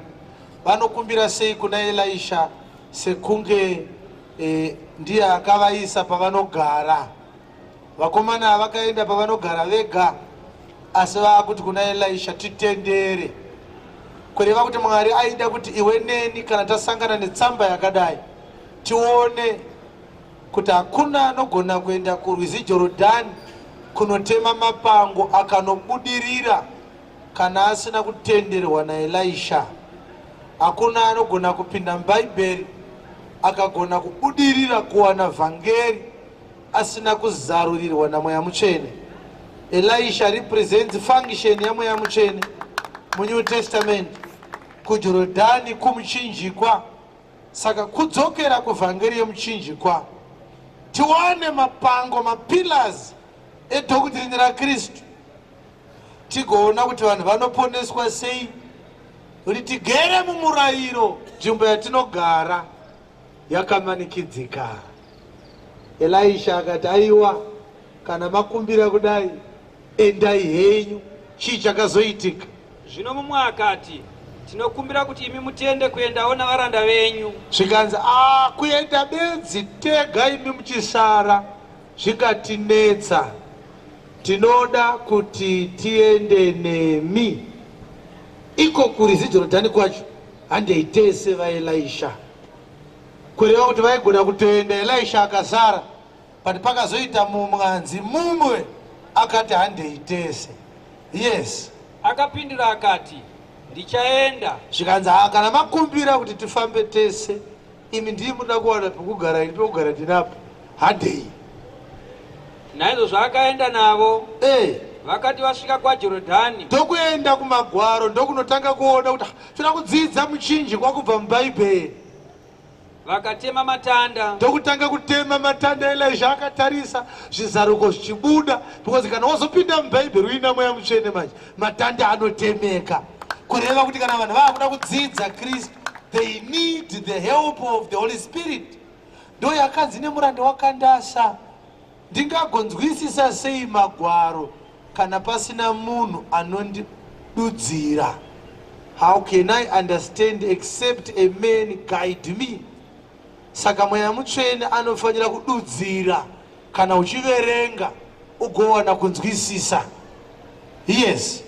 Vanokumbira sei kuna Elisha sekunge e, ndiye akavaisa pavanogara? Vakomana vakaenda pavanogara vega, asi vaakuti kuna Elisha, titendere. Kureva kuti Mwari aida kuti iwe neni kana tasangana netsamba yakadai tione kuti hakuna anogona kuenda kurwizi Jorodhani kunotema mapango akanobudirira kana asina kutenderwa naElisha. Hakuna anogona kupinda muBhaibheri akagona kubudirira kuwana vhangeri asina kuzarurirwa naMweya Mutsvene. Elisha represents function yaMweya Mutsvene muNew Testament kuJorodhani kumuchinjikwa. Saka kudzokera kuvhangeri yemuchinjikwa tiwane mapango mapillars edoctrine raKristu tigoona kuti vanhu vanoponeswa sei kuti tigere mumurayiro nzvimbo yatinogara yakamanikidzika. Elisha akati, aiwa, kana makumbira kudai, endai henyu. Chii chakazoitika? Zvino mumwe akati, Tinokumbira kuti imi mutende kuendawo navaranda venyu. Zvikanzi, ah, kuenda bedzi tega imi muchisara zvingatinetsa. Tinoda kuti tiende nemi. Iko kurizi Jorodhani kwacho handei tese vaElisha. Kureva kuti vaigona kutoenda Elisha akasara, but pakazoita mumwanzi mumwe akati handei tese. Yes. Akapindura akati, Ndichaenda. Zvikanzi, haa kana makumbira kuti tifambe tese, imi ndii munoda kuwana pekugara, ini pekugara ndinapo, handei. Naizvozvo akaenda navo. Eh. Vakati vasvika kwaJorodhani. Ndokuenda kumagwaro ndokunotanga kuona kuti ah, toda kudzidza muchinjikwa kubva muBhaibheri. Vakatema matanda. Ndokutanga kutema matanda Elisha akatarisa zvizaruko zvichibuda because kana wazopinda muBhaibheri uina Mweya Mutsvene manje matanda anotemeka. Kureva kuti kana vanhu vava kuda kudzidza Kristu they need the help of the Holy Spirit. Ndo yakanzi nemuranda wakandasa Ndingagonzwisisa sei magwaro kana pasina munhu anondidudzira? How can I understand except a man guide me? Saka Mweya Mutsvene anofanira kududzira kana uchiverenga ugowana kunzwisisa. Yes.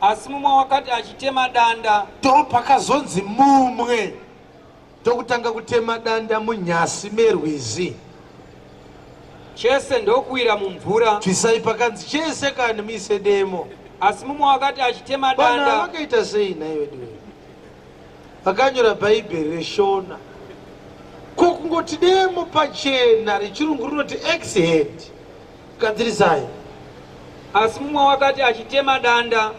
Asi mumwe wakati achitema danda. Ndopakazonzi mumwe. Ndokutanga kutema danda munyasi merwizi. Chese ndokuwira mumvura. Bvisai pakanzi chese kani muise demo. Asi mumwe wakati achitema danda. Vana vakaita sei nhai veduwe? Vakanyora Bhaibheri reShona. Ko kungoti demo pachena rechirungu rinoti axe head. Gadzirisai. Asi mumwe wakati achitema danda.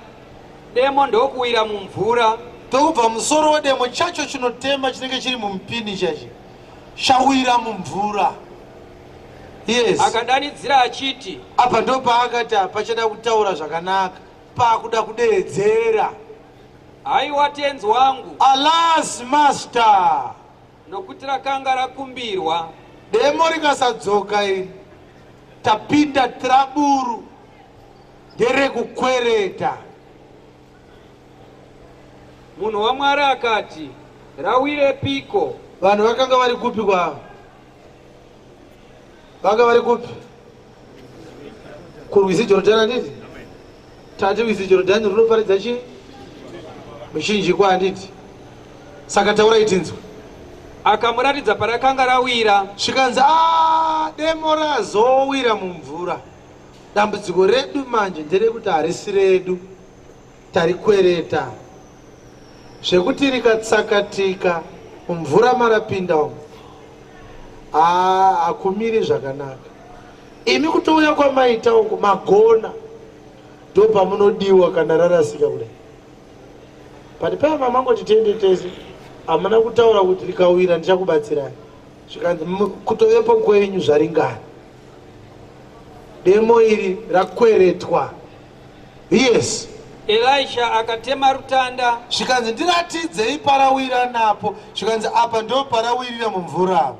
Demo ndokuwira mumvura. Ndokubva musoro wedemo chacho chinotema chinenge chiri mumupini chachi chawira mumvura. Yes. Akadanidzira achiti. Apa ndopaakati hapachada kutaura zvakanaka pakuda kudeedzera. Haiwa tenzi wangu. Alas master. Nokuti rakanga rakumbirwa. Demo rikasadzoka iri tapinda traburu. Nderekukwereta. Munhu waMwari akati, Rawirepiko? Vanhu vakanga vari kupi kwavo? Vanga vari kupi? Kurwizi Jorodhani handiti? Tati rwizi Jorodhani runoparidza chii? Muchinjikwa handiti? Saka taurai tinzwe. Akamuratidza parakanga rawira. Zvikanzi, ah, demo razowira mumvura. Dambudziko redu manje nderekuti harisi redu, tarikwereta. Zvekuti rikatsakatika mumvura marapinda umu, ah, hakumiri zvakanaka. Imi kutouya kwamaita uku magona, ndopamunodiwa kana rarasika kudai. But paya mamangoti tiende tese hamuna kutaura kuti rikawira ndichakubatsirai. Zvikanzi kutovepo kwenyu zvaringana. Demo iri rakweretwa. Yes. Elisha akatema rutanda. Zvikanzi ndiratidzei parawira napo. Zvikanzi apa ndo parawirira mumvura apa.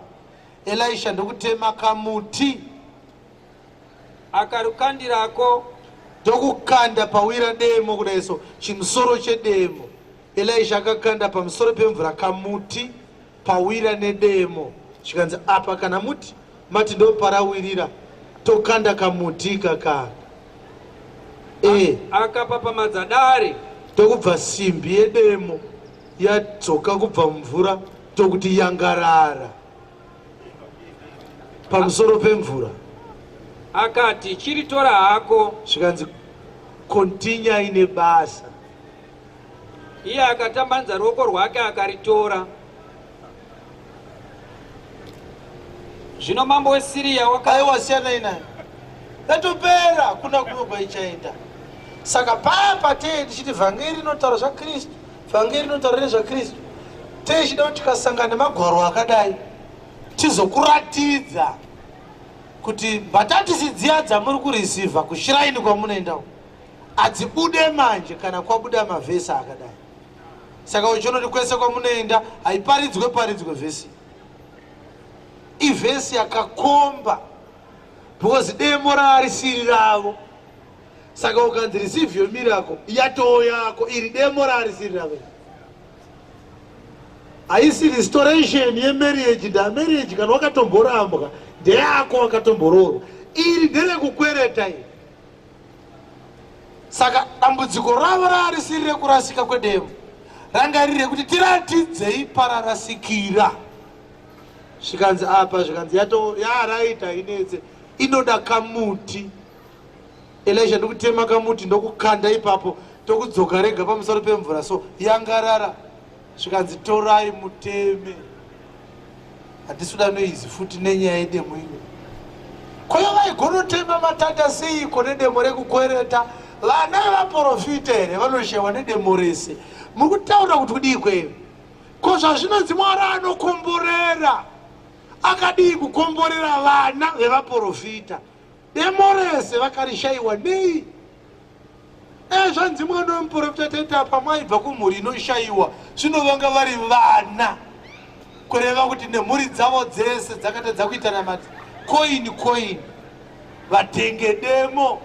Elisha ndokutema kamuti. Akarukandirako. Ndokukanda pawira demo kudai so chimusoro chedemo. Elisha akakanda pamusoro pemvura kamuti pawira nedemo. Zvikanzi apa kana muti mati ndoparawirira tokanda kamuti ikakaka. E. Akapapamadza dare. Ndokubva simbi yedemo yadzoka kubva mumvura tokuti yangarara. Pamusoro pemvura. Akati, Chiritora hako. Zvikanzi, Kontinyai nebasa. Iye akatambanudza ruoko rwake akaritora. Zvino mambo weSiriya waka... Aiwa, siyanai naye. Yatopera, kuna kumwe kwaichaenda. Saka paya patee tichiti vhangeri rinotaura zvaKristu, vhangeri rinotaura nezvaKristu, tee chida kuti tikasangana nemagwaro akadai tizokuratidza kuti mbatatisi dziya dzamuri kurisivha kushiraini kwamunoenda uko adzibude manje kana kwabuda mavhesi akadai. Saka uchiona kuti kwese kwamunoenda haiparidzwe paridzwe vhesi. Ivhesi yakakomba because demo raarisiri ravo. Saka ukanzi receive your miracle yatoo yako, iri demo raarisiri ravo. Haisi restoration yemarriage, nda marriage kana wakatomborambwa ndeyako, wakatomboroorwa. Iri nderekukwereta iri. Saka dambudziko ravo raarisiri rekurasika kwedemo, ranga riri rekuti tiratidzei pararasikira. Zvikanzi apa, zvikanzi yato yaraita inetse, inoda kamuti. Elisha ndokutema kamuti ndokukanda ipapo, tokudzoka rega pamusoro pemvura so yangarara. Zvikanzi torai muteme, handisi kuda noizi futi nenyaya yedemo ino. Koyo vaigonotema matanda seiko nedemo rekukwereta? Vana vevaporofita here vanoshewa nedemo rese? Muri kutaura kuti kudii kweyo? Ko zvazvinonzi Mwari anokomborera, akadii kukomborera vana vevaporofita? Demo rese vakarishaiwa nei? Zvanzi mwana wemuporofita tete apa mwaibva kumhuri inoshaiwa, zvino vanga vari vana, kureva kuti nemhuri dzavo dzese dzakatadza kuita namati koini koini vatenge demo.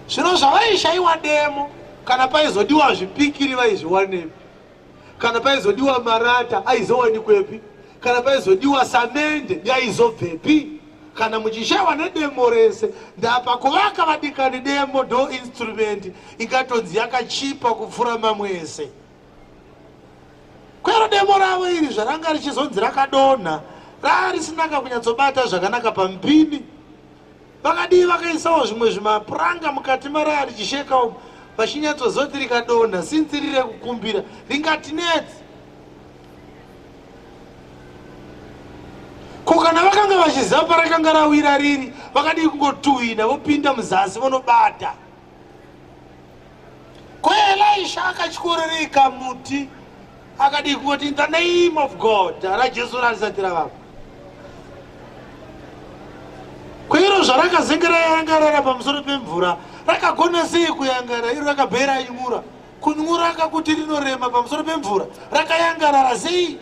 Zvino zvavaishaiwa demo, kana paizodiwa zvipikiri vaizviwanepi? Kana paizodiwa marata aizowanikwepi? Kana paizodiwa samende yaizobvepi? Kana muchishaiwa nedemo rese, ndapa kuvaka vadikani demo ndo instrument ingatonzi yakachipa kupfuura mamwe ese. Kwero demo ravo iri zvaranga richizonzi rakadonha, rarisinaka kunyatsobata zvakanaka pamupini. Vakadii vakaisawo zvimwe zvimapuranga mukati maraya richisheka umu, vachinyatsozoti rikadonha sinzi riri rekukumbira ringatinetsi. Ko kana vakanga vachiziva parakanga rawira riri, vakadii kungotuhwina vopinda muzasi vonobata? Ko Elisha akatyorereka muti akadii kungoti in the name of God raJesu rarisati ravapo? Ko iro zvarakazengera yangarara pamusoro pemvura rakagona sei kuyangara iro rakabhera nyura? Kunyura kakuti rinorema pamusoro pemvura rakayangarara sei?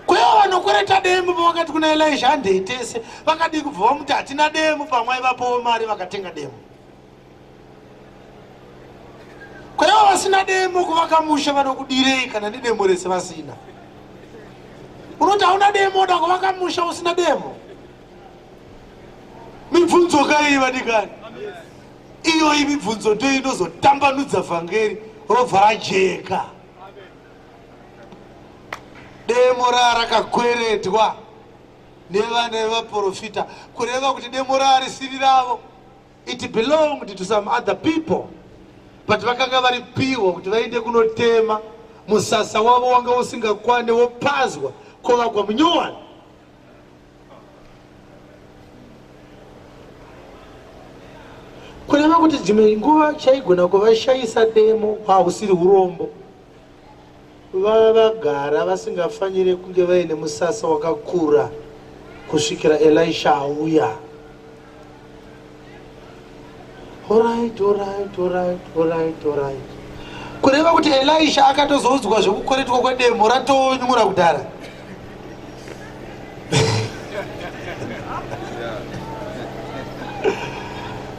Kwaiva vanokwereta demo pavakati kuna Elisha handei tese, vakadii kubva vamuti hatina demo, pamwe aivapowo mari vakatenga demo. Kwaiva vasina demo kuvaka musha vanokudirei kana nedemo rese vasina? Unoti hauna demo oda kuvaka musha usina demo? Mibvunzo kai vadikani? Iyoyi mibvunzo ndiyo inozotambanudza vhangeri. robva rajeka. Demo raa rakakweretwa nevana vevaprofita, kureva kuti demo raa risiri ravo. It belonged to some other people, but vakanga varipiwa kuti vaende kunotema. Musasa wavo wanga usingakwane, wopazwa kovakwa munyowani. Kureva kuti dzimwe nguva chaigona kuvashayisa demo kwausiri urombo, vava vagara vasingafanire kunge vaine musasa wakakura kusvikira Elisha auya. Alright, alright, alright, alright, alright. Kureva kuti Elisha akatozoudzwa zvekukweretwa kwedemo ratonyura kudhara.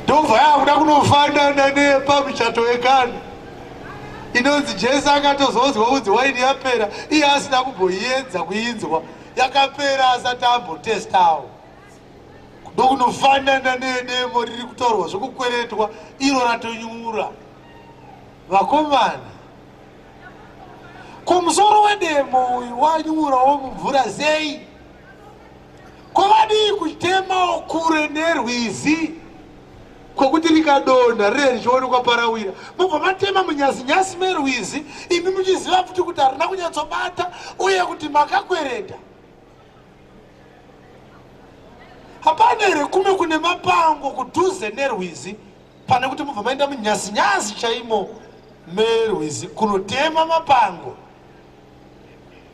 Ndobva yakuda kunofanana nepamuchato wekani inonzi Jesu akatozoudzwa kunzi waini yapera, iye asina kumboiedza kuinzwa, yakapera asati ambotestawo. Ndokunofanana nedemo riri kutaurwa zvekukweretwa iro ratonyura. Vakomana, ko musoro wedemo uyu wanyurawo mumvura sei? Ko vadii kutemawo kure nerwizi kwekuti rikadonha rire richionekwa parawira, mobva matema munyazinyasi merwizi, imi muchiziva futi kuti harina kunyatsobata uye kuti makakwereta? Hapana here kumwe kune mapango kudhuze nerwizi pane kuti mubva maenda munyazinyazi chaimo merwizi kunotema mapango?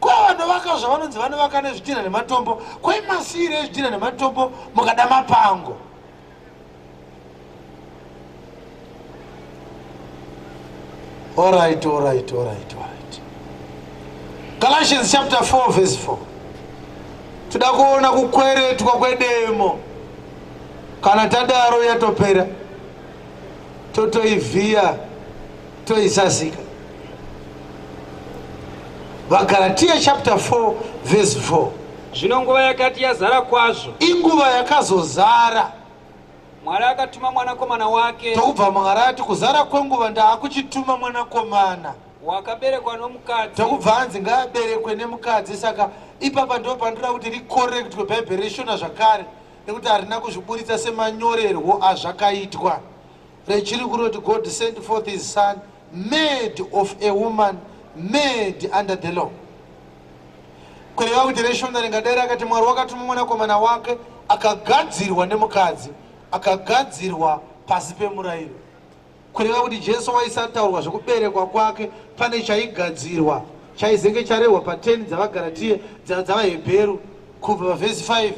Ko vanovaka zvavanonzi vanovaka nezvidhina nematombo, koimasiire ezvidhina nematombo mukada mapango? Alright, alright, alright, alright. Galatians chapter 4 verse 4. Toda kuona kukweretwa kwedemo. Kana tadaro yatopera. Totoivhiya toisasika. VaGalatia chapter 4 verse 4. Zvino nguva yakati yazara kwazvo. Inguva yakazozara. Mwari akatuma mwanakomana wake. Tokubva Mwari ati kuzara kwenguva ndaakuchituma mwanakomana. Wakaberekwa nomukadzi. Tokubva anzi ngaaberekwe nemukadzi. Saka ipapa ndipo pandinoda kuti rikorektwe Bhaibheri reShona zvakare nekuti harina kuzviburitsa semanyorerwo azvakaitwa. Rechiri kunoti God sent forth his son made of a woman made under the law. Kureva kuti reShona ringadai rakati Mwari wakatuma mwanakomana wake akagadzirwa nemukadzi, akagadzirwa pasi pemurayiro. Kureva kuti Jesu waisataurwa zvekuberekwa kwake pane chaigadzirwa chaizenge charehwa pa10 dzavaGaratiya dzavaHebheru kubva pavhesi 5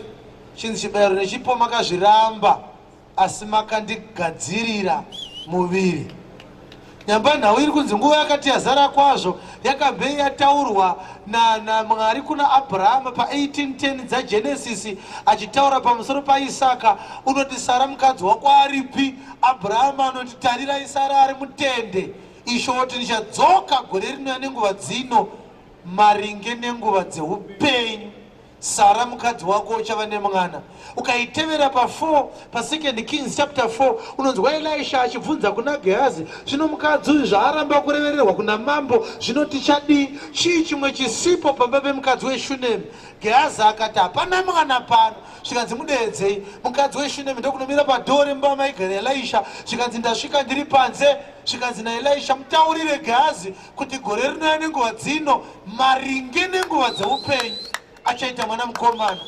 chinzi chibayiro nechipo makazviramba asi makandigadzirira muviri. Nyamba nhau iri kunzi nguva yakati yazara kwazvo yakabve yataurwa naMwari kuna Abrahama pa1810 dzaGenesisi achitaura pamusoro paIsaka unoti Sara mukadzi wako aripi? Abrahama anoti tarirai Sara ari mutende. Ishe oti ndichadzoka gore rinouya nenguva dzino maringe nenguva dzeupenyu. Sara mukadzi wako uchava nemwana. Ukaitevera pa4 pasecond Kings chapter 4 unonzwa Elisha achibvunza kuna Gehazi, zvino mukadzi uyu zvaaramba kurevererwa kuna mambo, zvino tichadii? Chii chimwe chisipo pamba pemukadzi weShunemi? Gehazi akati hapana mwana pano. Zvikanzi mudeedzei. Mukadzi weShunemi ndokunomira padhoo remba maigara Elisha. Zvikanzi ndasvika ndiri panze. Zvikanzi naElisha mutaurire Gehazi kuti gore rinouya nenguva dzino maringe nenguva dzeupenyu achaita mwana mukomana.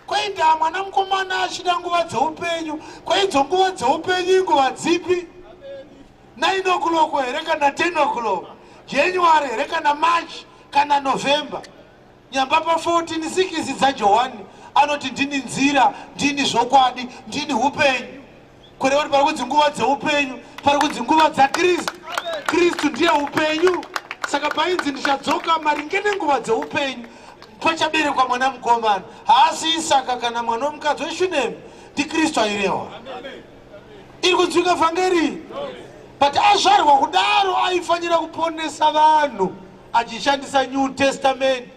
Kwaindaa mwana mukomana achida nguva dzeupenyu? Kwaidzo nguva dzeupenyu inguva dzipi? 9 o'clock here kana 10 o'clock? January here kana March kana November? Nyamba pa 14 sikisi dzaJohani anoti ndini nzira, ndini zvokwadi, ndini upenyu. Kureva kuti pari kunzi nguva dzeupenyu, pari kunzi nguva dzaKristu. Kristu ndiye upenyu. Saka painzi ndichadzoka maringe nenguva dzeupenyu, pachaberekwa mwana mukomana. Haasi Isaka kana mwana wemukadzi weShunemi, ndiKristu airehwa. Iri kunzwika vhangeri? But azvarwa kudaro aifanira kuponesa vanhu achishandisa New Testament.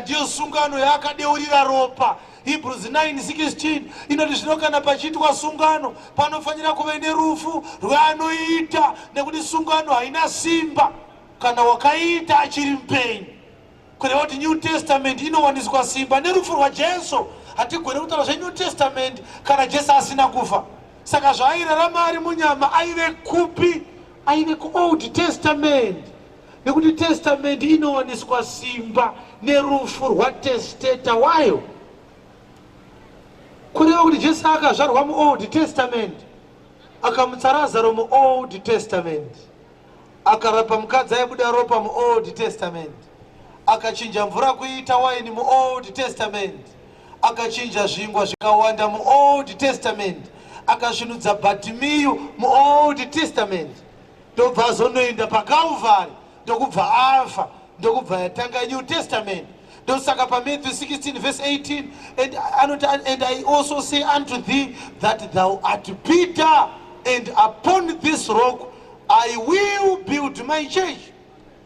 Ndiyo sungano yaakadeurira ropa. Hebrews 9:16 inoti zvino kana pachiitwa sungano panofanira kuve nerufu rweanoita, nekuti sungano haina simba kana wakaita achiri mupenyu. Kureva kuti New Testament inowaniswa simba nerufu rwaJesu. Hatigone kutaura zveNew Testament kana Jesu asina kufa. Saka zvaairarama ari munyama aive kupi? Aive kuOld Testament, nekuti testament inowaniswa simba nerufu rwatesteta wayo. Kureva kuti Jesu akazvarwa muOld Testament, akamutsa Razaro muOld Testament, akarapa mukadzi aibuda ropa muOld Testament, akachinja mvura kuita waini muOld Testament, akachinja zvingwa zvikawanda muOld Testament, akasvinudza Bhatimiyu muOld Testament, ndobva azonoenda paKalvari, ndokubva afa, ndokubva yatanga New Testament. Ndosaka paMatthew 16 verse 18 and anoti, "And I also say unto thee that thou art Peter, and upon this rock I will build my church."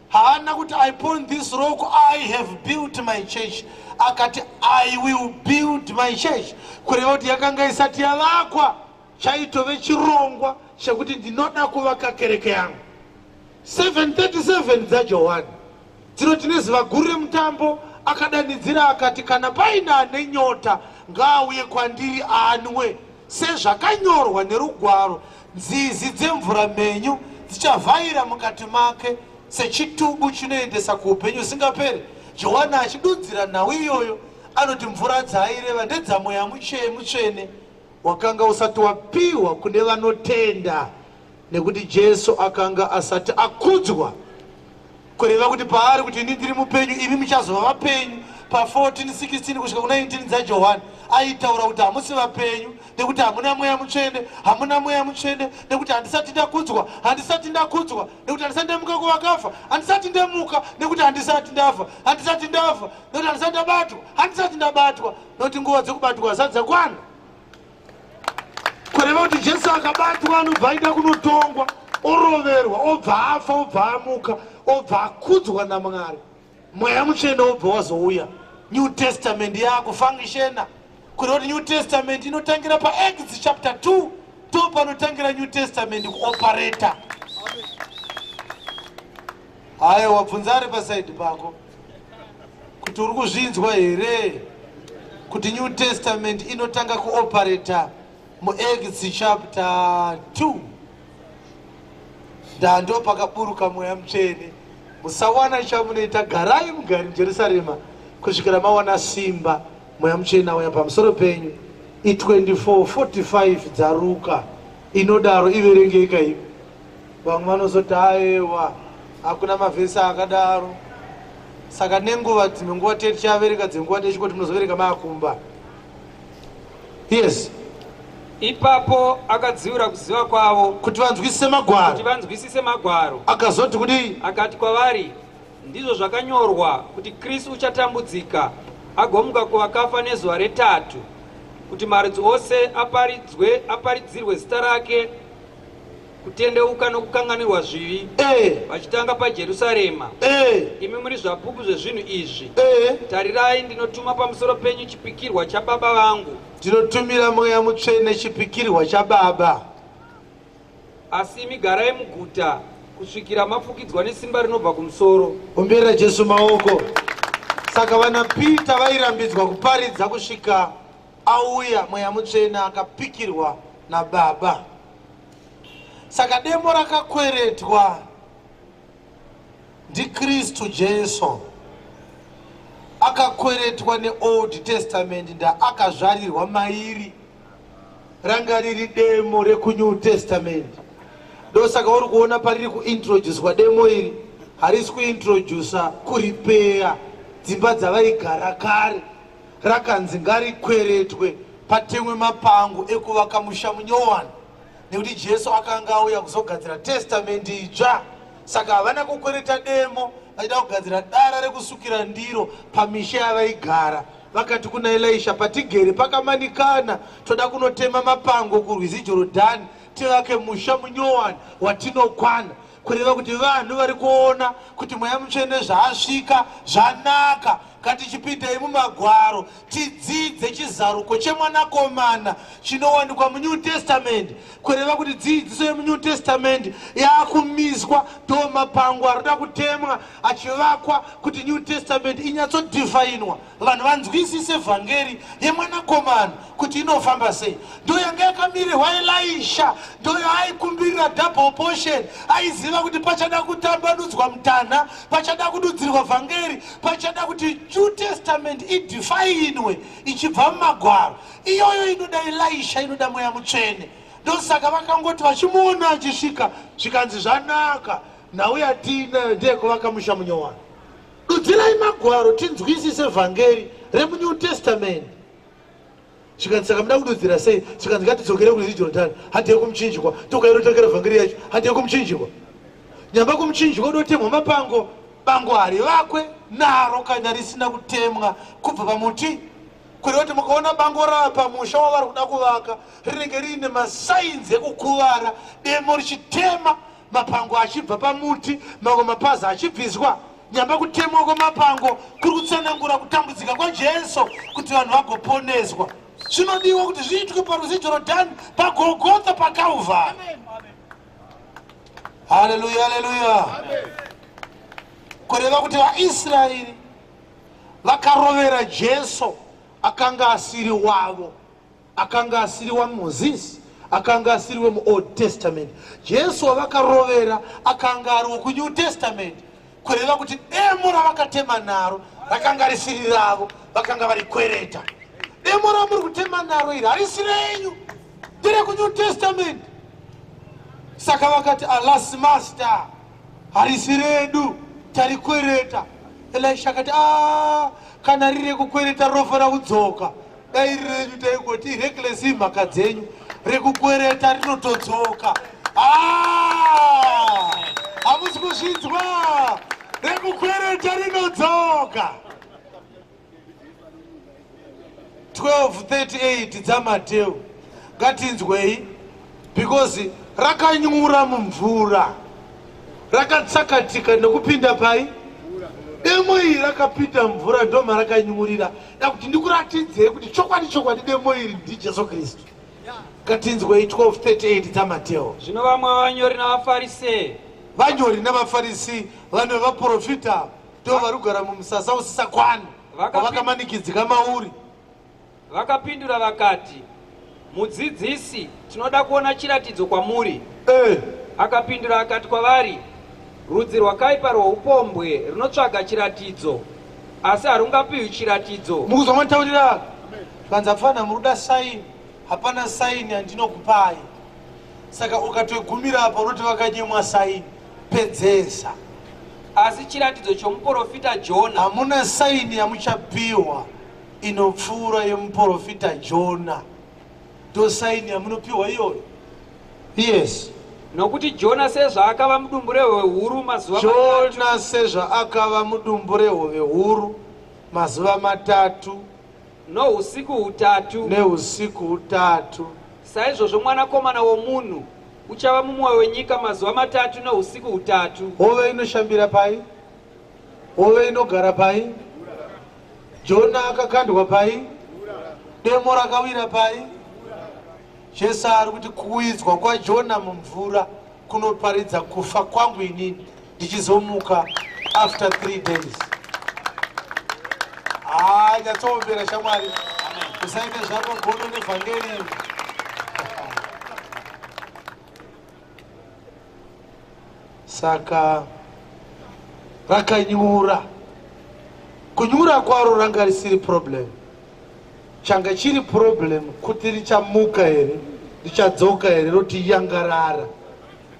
Haana kuti, "Upon this rock I have built my church." Akati, "I will build my church," kureva kuti yakanga isati yavakwa, chaitove chirongwa chekuti ndinoda kuvaka kereke yangu. 737 dzaJohani dzinoti nezuva guru remutambo akadanidzira akati, "Kana paine ane nyota, ngaauye kwandiri anwe. Sezvakanyorwa nerugwaro, nzizi dzemvura mhenyu dzichavhaira mukati make sechitubu chinoendesa kuupenyu husingaperi." Johani achidudzira nhau iyoyo anoti mvura dzaaireva ndedzamweya mutsvene wakanga usati wapiwa kune vanotenda, nekuti Jesu akanga asati akudzwa. Kureva kuti paari kuti, "Ini ndiri mupenyu, imi muchazova vapenyu," pa14 16 kusvika ku19 dzaJohani, aitaura kuti hamusi vapenyu nekuti hamuna Mweya Mutsvene. Hamuna Mweya Mutsvene nekuti handisati ndakudzwa. Handisati ndakudzwa nekuti handisati ndamuka kuvakafa. Handisati ndamuka nekuti handisati ndafa. Handisati ndafa nekuti handisati ndabatwa. Handisati ndabatwa nekuti nguva dzekubatwa hazisati dzakwana. Kureva kuti Jesu akabatwa, anobva aenda kunotongwa, oroverwa, obva afa, obva amuka, obva akudzwa naMwari. Mweya Mutsvene obva wazouya, New Testament yakufunctiona. Kureva kuti New Testament inotangira paActs chapter 2, to panotangira New Testament kuoperate. Haiwa, bvunza ari paside pako kuti uri kuzvinzwa here kuti New Testament inotanga kuoperate muActs chapter 2. Ndando pakaburuka Mweya Mutsvene. "Musawana chamunoita, garai mugari muJerusarema kusvikira mawana simba, Mweya Mutsvene auya pamusoro penyu." I2445 dzaRuka inodaro, iverengeka ivi. Vamwe vanozoti, "Aiwa, hakuna mavhesi akadaro." Saka nenguva, dzimwe nguva tichaverenga, dzimwe nguva techikoti munozoverenga maakumba. Yes. Ipapo akadziura kuziva kwavo kuti vanzwisise magwaro. Kuti vanzwisise magwaro. Akazoti kudii? Akati kwavari, "Ndizvo zvakanyorwa kuti Kristu uchatambudzika agomuka kuvakafa nezuva retatu, kuti marudzi ose aparidzwe aparidzirwe zita rake kutendeuka nokukanganwirwa zvivi, vachitanga paJerusarema. Imi muri zvapupu zvezvinhu izvi. Tarirai, ndinotuma pamusoro penyu chipikirwa chaBaba vangu." Ndinotumira Mweya Mutsvene, chipikirwa chaBaba. "Asi imi garai muguta kusvikira mafukidzwa nesimba rinobva kumusoro." Ombera Jesu maoko. Saka vana Peter vairambidzwa kuparidza kusvika auya Mweya Mutsvene akapikirwa naBaba. Saka demo rakakweretwa ndiKristu Jesu, akakweretwa neOld Testament, ndaakazvarirwa mairi, ranga riri demo rekuNew Testament. Ndosaka uri kuona pariri kuintroducwa demo iri, harisi kuintroduca kuripeya dzimba dzavaigara kare. Rakanzi ngarikweretwe, patemwe mapango ekuvaka musha munyowani, nekuti Jesu akanga auya kuzogadzira testamendi itsva. Saka havana kukwereta demo vachida kugadzira dara rekusukira ndiro pamisha yavaigara. Vakati kuna Elisha, "Patigere pakamanikana, toda kunotema mapango kurwizi Jorodhani, tivake musha munyowani watinokwana." Kureva kuti vanhu vari kuona kuti Mweya Mutsvene zvaasvika zvanaka. Ngatichipindei mumagwaro tidzidze chizaruko chemwanakomana chinowanikwa muNew Testament, kureva kuti dzidziso yemuNew Testament yakumiswa, ndo mapango arikuda kutemwa achivakwa kuti New Testament inyatsodhifainwa, vanhu vanzwisise vhangeri yemwanakomana kuti inofamba sei. Ndo yanga yakamirirwa Elisha, ndo yaaikumbirira double portion. Aiziva kuti pachada kutambanudzwa mutanha, pachada kududzirwa vhangeri, pachada kuti New Testament idhifainwe ichibva mumagwaro. Iyoyo inoda Elisha, inoda Mweya Mutsvene. Ndosaka vakangoti vachimuona achisvika, zvikanzi zvanaka, nhau yatiinayo ndeyekuvaka musha munyowani. Dudzirai magwaro tinzwisise vhangeri remuNew Testament. Zvikanzi saka muda kududzira sei? Zvikanzi ngatidzokere kurwizi Jorodhani, handei kumuchinjikwa, tokairotangera vhangeri yacho, handei kumuchinjikwa. Nyamba kumuchinjikwa unotemwa mapango, bango harivakwe naro kana risina kutemwa kubva pamuti. Kureva kuti mukaona bango rava pamusha wavari kuda kuvaka, rinenge riine masainzi ekukuvara, demo richitema mapango achibva pamuti, mamwe mapazi achibviswa. Nyamba kutemwa kwemapango kuri kutsanangura kutambudzika kwaJesu kuti vanhu vagoponeswa. Zvinodiwa kuti zviitwe parwizi Jorodhani, paGolgotha, paKalvari. Haleluya, haleluya. Kureva kuti vaIsraeri vakarovera Jesu akanga asiri wavo, akanga asiri waMozisi, akanga asiri wemuOld Testament. Jesu wavakarovera akanga ari wekuNew Testament, kureva kuti demo ravakatema naro rakanga risiri ravo, vakanga varikwereta. Demo ramuri kutema naro iri harisi renyu, nderekuNew Testament. Saka vakati, alas master, harisi redu, tarikwereta. Elisha akati, ah, kana riri rekukwereta rinofanira kudzoka. Dai riri renyu taingoti reckless, imhaka dzenyu. Rekukwereta rinotodzoka. Ah, hamusi kuzvinzwa? Rekukwereta rinodzoka. 12:38 dzaMateu, ngatinzwei, because rakanyura mumvura, rakatsakatika nekupinda pai demo iri rakapinda mvura, ndo marakanyurira. Da kuti ndikuratidzei kuti chokwadi chokwadi demo iri ndiJesu Kristu. Ngatinzwei 12:38 dzaMateo. Zvino vamwe vavanyori navaFarisee, Vanyori navaFarisi, vanhu vevaprofita, ndo vari kugara mumusasa usisakwani wavakamanikidzika mauri. Vakapindura vakati, Mudzidzisi, tinoda kuona chiratidzo kwamuri. Akapindura akati kwavari, Rudzi rwakaipa rwoupombwe runotsvaga chiratidzo, asi harungapiwi chiratidzo. Mukuzwa mataurira vanzi apfana, muri kuda saini, hapana saini yandinokupai. Saka ukatogumira apa unoti vakanyimwa saini, pedzesa. Asi chiratidzo chomuprofita Jona. Hamuna saini yamuchapiwa inopfuura yemuprofita Jona. Ndo saini yamunopiwa iyoyo. Yes. Nokuti Jona sezvaakava mudumbu rehove huru mazuva matatu, Jona sezvaakava mudumbu rehove huru mazuva matatu nousiku hutatu, neusiku hutatu, saizvozvo Mwanakomana womunhu uchava mumwoyo wenyika mazuva matatu neusiku hutatu. Hove inoshambira pai? Hove inogara pai? Jona akakandwa pai? Demo rakawira pai? Jesu ari kuti kuwidzwa kwaJona mumvura kunoparidza kufa kwangu inini ndichizomuka after 3 days. Haa, nyatsoombera shamwari, usaite zvako godo nevhangeri. Saka rakanyura, kunyura kwaro ranga risiri problem. Changa chiri problem kuti richamuka here, richadzoka here, roti yangarara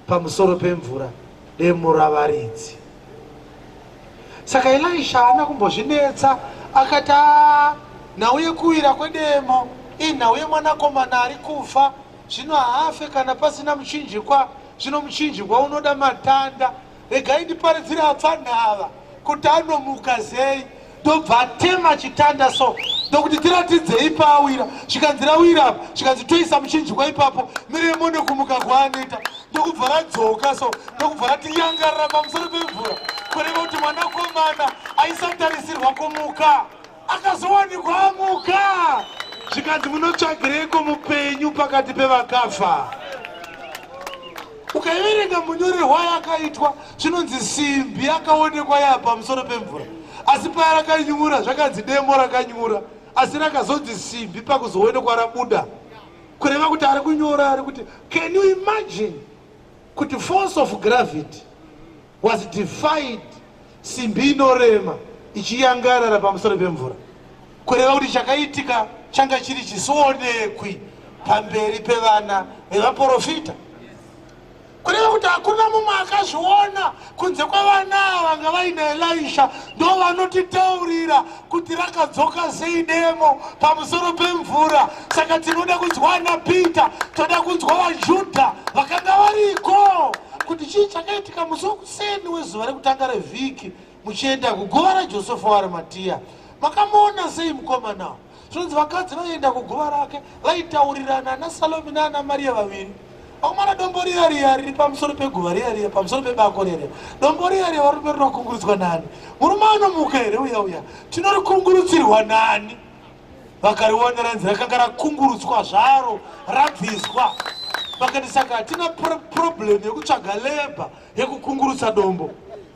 pamusoro pemvura demo ravaridzi. Saka Elisha haana kumbozvinetsa, akati, aa, nhau yekuwira kwedemo inhau yemwanakomana ari kufa. Zvino haafe kana pasina muchinjikwa. Zvino muchinjikwa unoda matanda. Regai ndiparidzire apfanha ava kuti anomuka sei. Ndobva atema chitanda so, ndokuti tiratidzei paawira. Zvikanzi rawira apa, zvikanzi toisa muchinjikwa ipapo, miremo nekumuka kwaanoita. Ndokubva radzoka so, ndokubva rati yangarara pamusoro pemvura, kureva kuti mwanakomana. Aisatarisirwa kumuka, akazowanikwa amuka. Zvikanzi, munotsvagireiko mupenyu pakati pevakafa? Ukaiverenga munyorerwo yakaitwa, zvinonzi simbi yakaonekwa yaa pamusoro pemvura, asi paya rakanyura zvakanzi demo rakanyura, asi rakazonzi simbi pakuzoonekwa rabuda. Kureva kuti ari kunyora ari kuti, can you imagine kuti force of gravity was defied, simbi inorema ichiyangarara pamusoro pemvura? Kureva kuti chakaitika changa chiri chisionekwi pamberi pevana vevaprofita. Kureva kuti hakuna mumwe akazviona kunze kwevana vanga vaina Elisha. Ndo vanotitaurira kuti rakadzoka sei demo pamusoro pemvura. Saka tinoda kunzwa ana Peter, toda kunzwa vaJudha vakanga variko kuti chii chakaitika musi wekuseni wezuva rekutanga revhiki muchienda kuguva raJosefa waArimatiya. Makamuona sei mukomana? Zvinonzi vakadzi vaienda kuguva rake vaitaurirana, ana Salomi naana Mariya vaviri. Vakomana, dombo riya riya riri pamusoro peguva riya riya, pamusoro pebako riya riya, dombo riya riya, varume, rinokungurudzwa nani? Murume anomuka here uya uya? Tinorikungurutsirwa nani? Vakariona ranzi rakanga rakungurutswa zvaro, rabviswa. Vakati, saka hatina problem yekutsvaga labour yekukungurutsa dombo.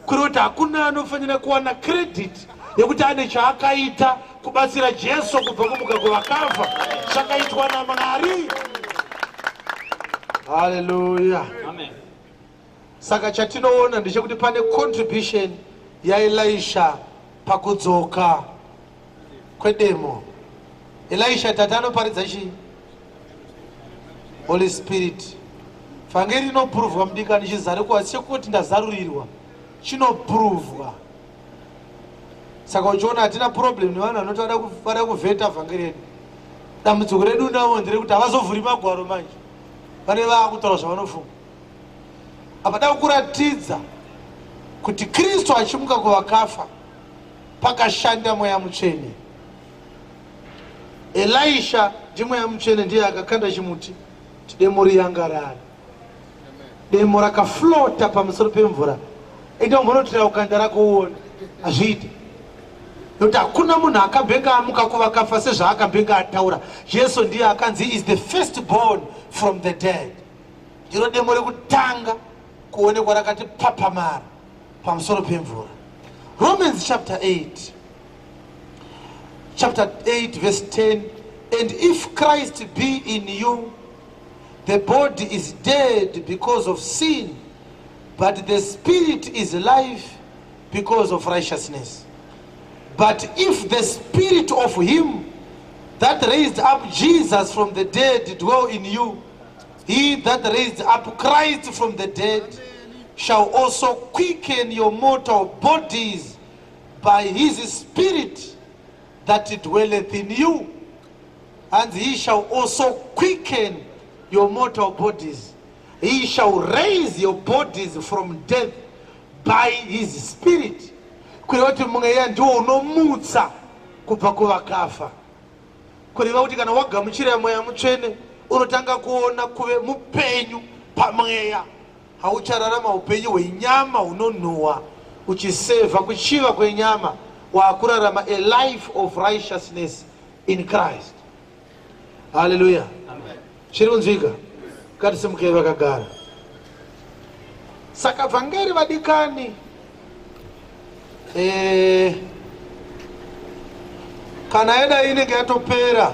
Kureva kuti hakuna anofanira kuwana credit yekuti ane chaakaita kubatsira Jesu kubva kumuka kuvakafa. Zvakaitwa naMwari. Haleluya. Saka chatinoona ndechekuti pane contribution yaElisha pakudzoka kwedemo. Elisha tati anoparidza chii? Holy Spirit. Vhangeri rinopuruvhwa, mudikani. Chizariko chekuti ndazarurirwa chinopuruvhwa. Saka uchiona hatina problem nevanhu vanoti vada kuvheta vhangeri yedu. Dambudziko redu navo nderekuti havazovhuri magwaro. Manje vane vaakutaura zvavanofunga. Apa da kuratidza kuti Kristu achimuka kuvakafa pakashanda Mweya Mutsvene. Elisha ndiMweya Mutsvene, ndiye akakanda chimuti kuti demo riyangarare. Demo rakaflota pamusoro pemvura. Enda umbonotira ukanda rako uone, hazviite, nokuti hakuna munhu akambenge amuka kuvakafa sezvaakambenge ataura. Jesu ndiye akanzi is the first born from the dead. Ndiro demo rekutanga kuonekwa rakati papamara pamusoro pemvura. Romans chapter 8, chapter 8 verse 10: "And if Christ be in you, the body is dead because of sin, but the spirit is life because of righteousness. But if the spirit of him that raised up Jesus from the dead dwell in you, he that raised up Christ from the dead shall also quicken your mortal bodies by his spirit that dwelleth in you." And he shall also quicken your mortal bodies. He shall raise your bodies from death by his spirit. Kureva kuti mweya ndiwo unomutsa kubva kuvakafa. Kureva kuti kana wagamuchira Mweya Mutsvene, unotanga kuona kuve mupenyu pamweya. Hauchararama upenyu hwenyama hunonhuhwa uchisevha kuchiva kwenyama. Waakurarama a life of righteousness in Christ. Haleluya. Chiri kunzwika? Ngatisimukei vakagara. Saka vhangeri, vadikani, kana yada inenge yatopera.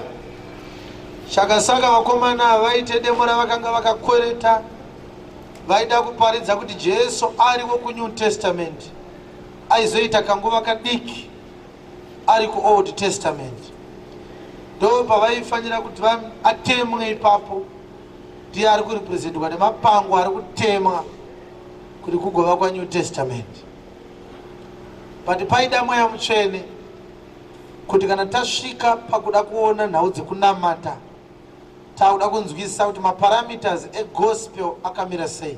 Chakasaka vakomana vaite demo ravakanga vakakwereta, vaida kuparidza kuti Jesu ari wekuNew Testament aizoita kanguva kadiki ari kuOld Testament. Ndo pavaifanira kuti atemwe ipapo. Ndiye ari kurepresentwa nemapango ari kutemwa kuti kugova kwaNew Testament. But paida Mweya Mutsvene kuti kana tasvika pakuda kuona nhau dzekunamata, takuda kunzwisisa kuti maparameters egospel akamira sei,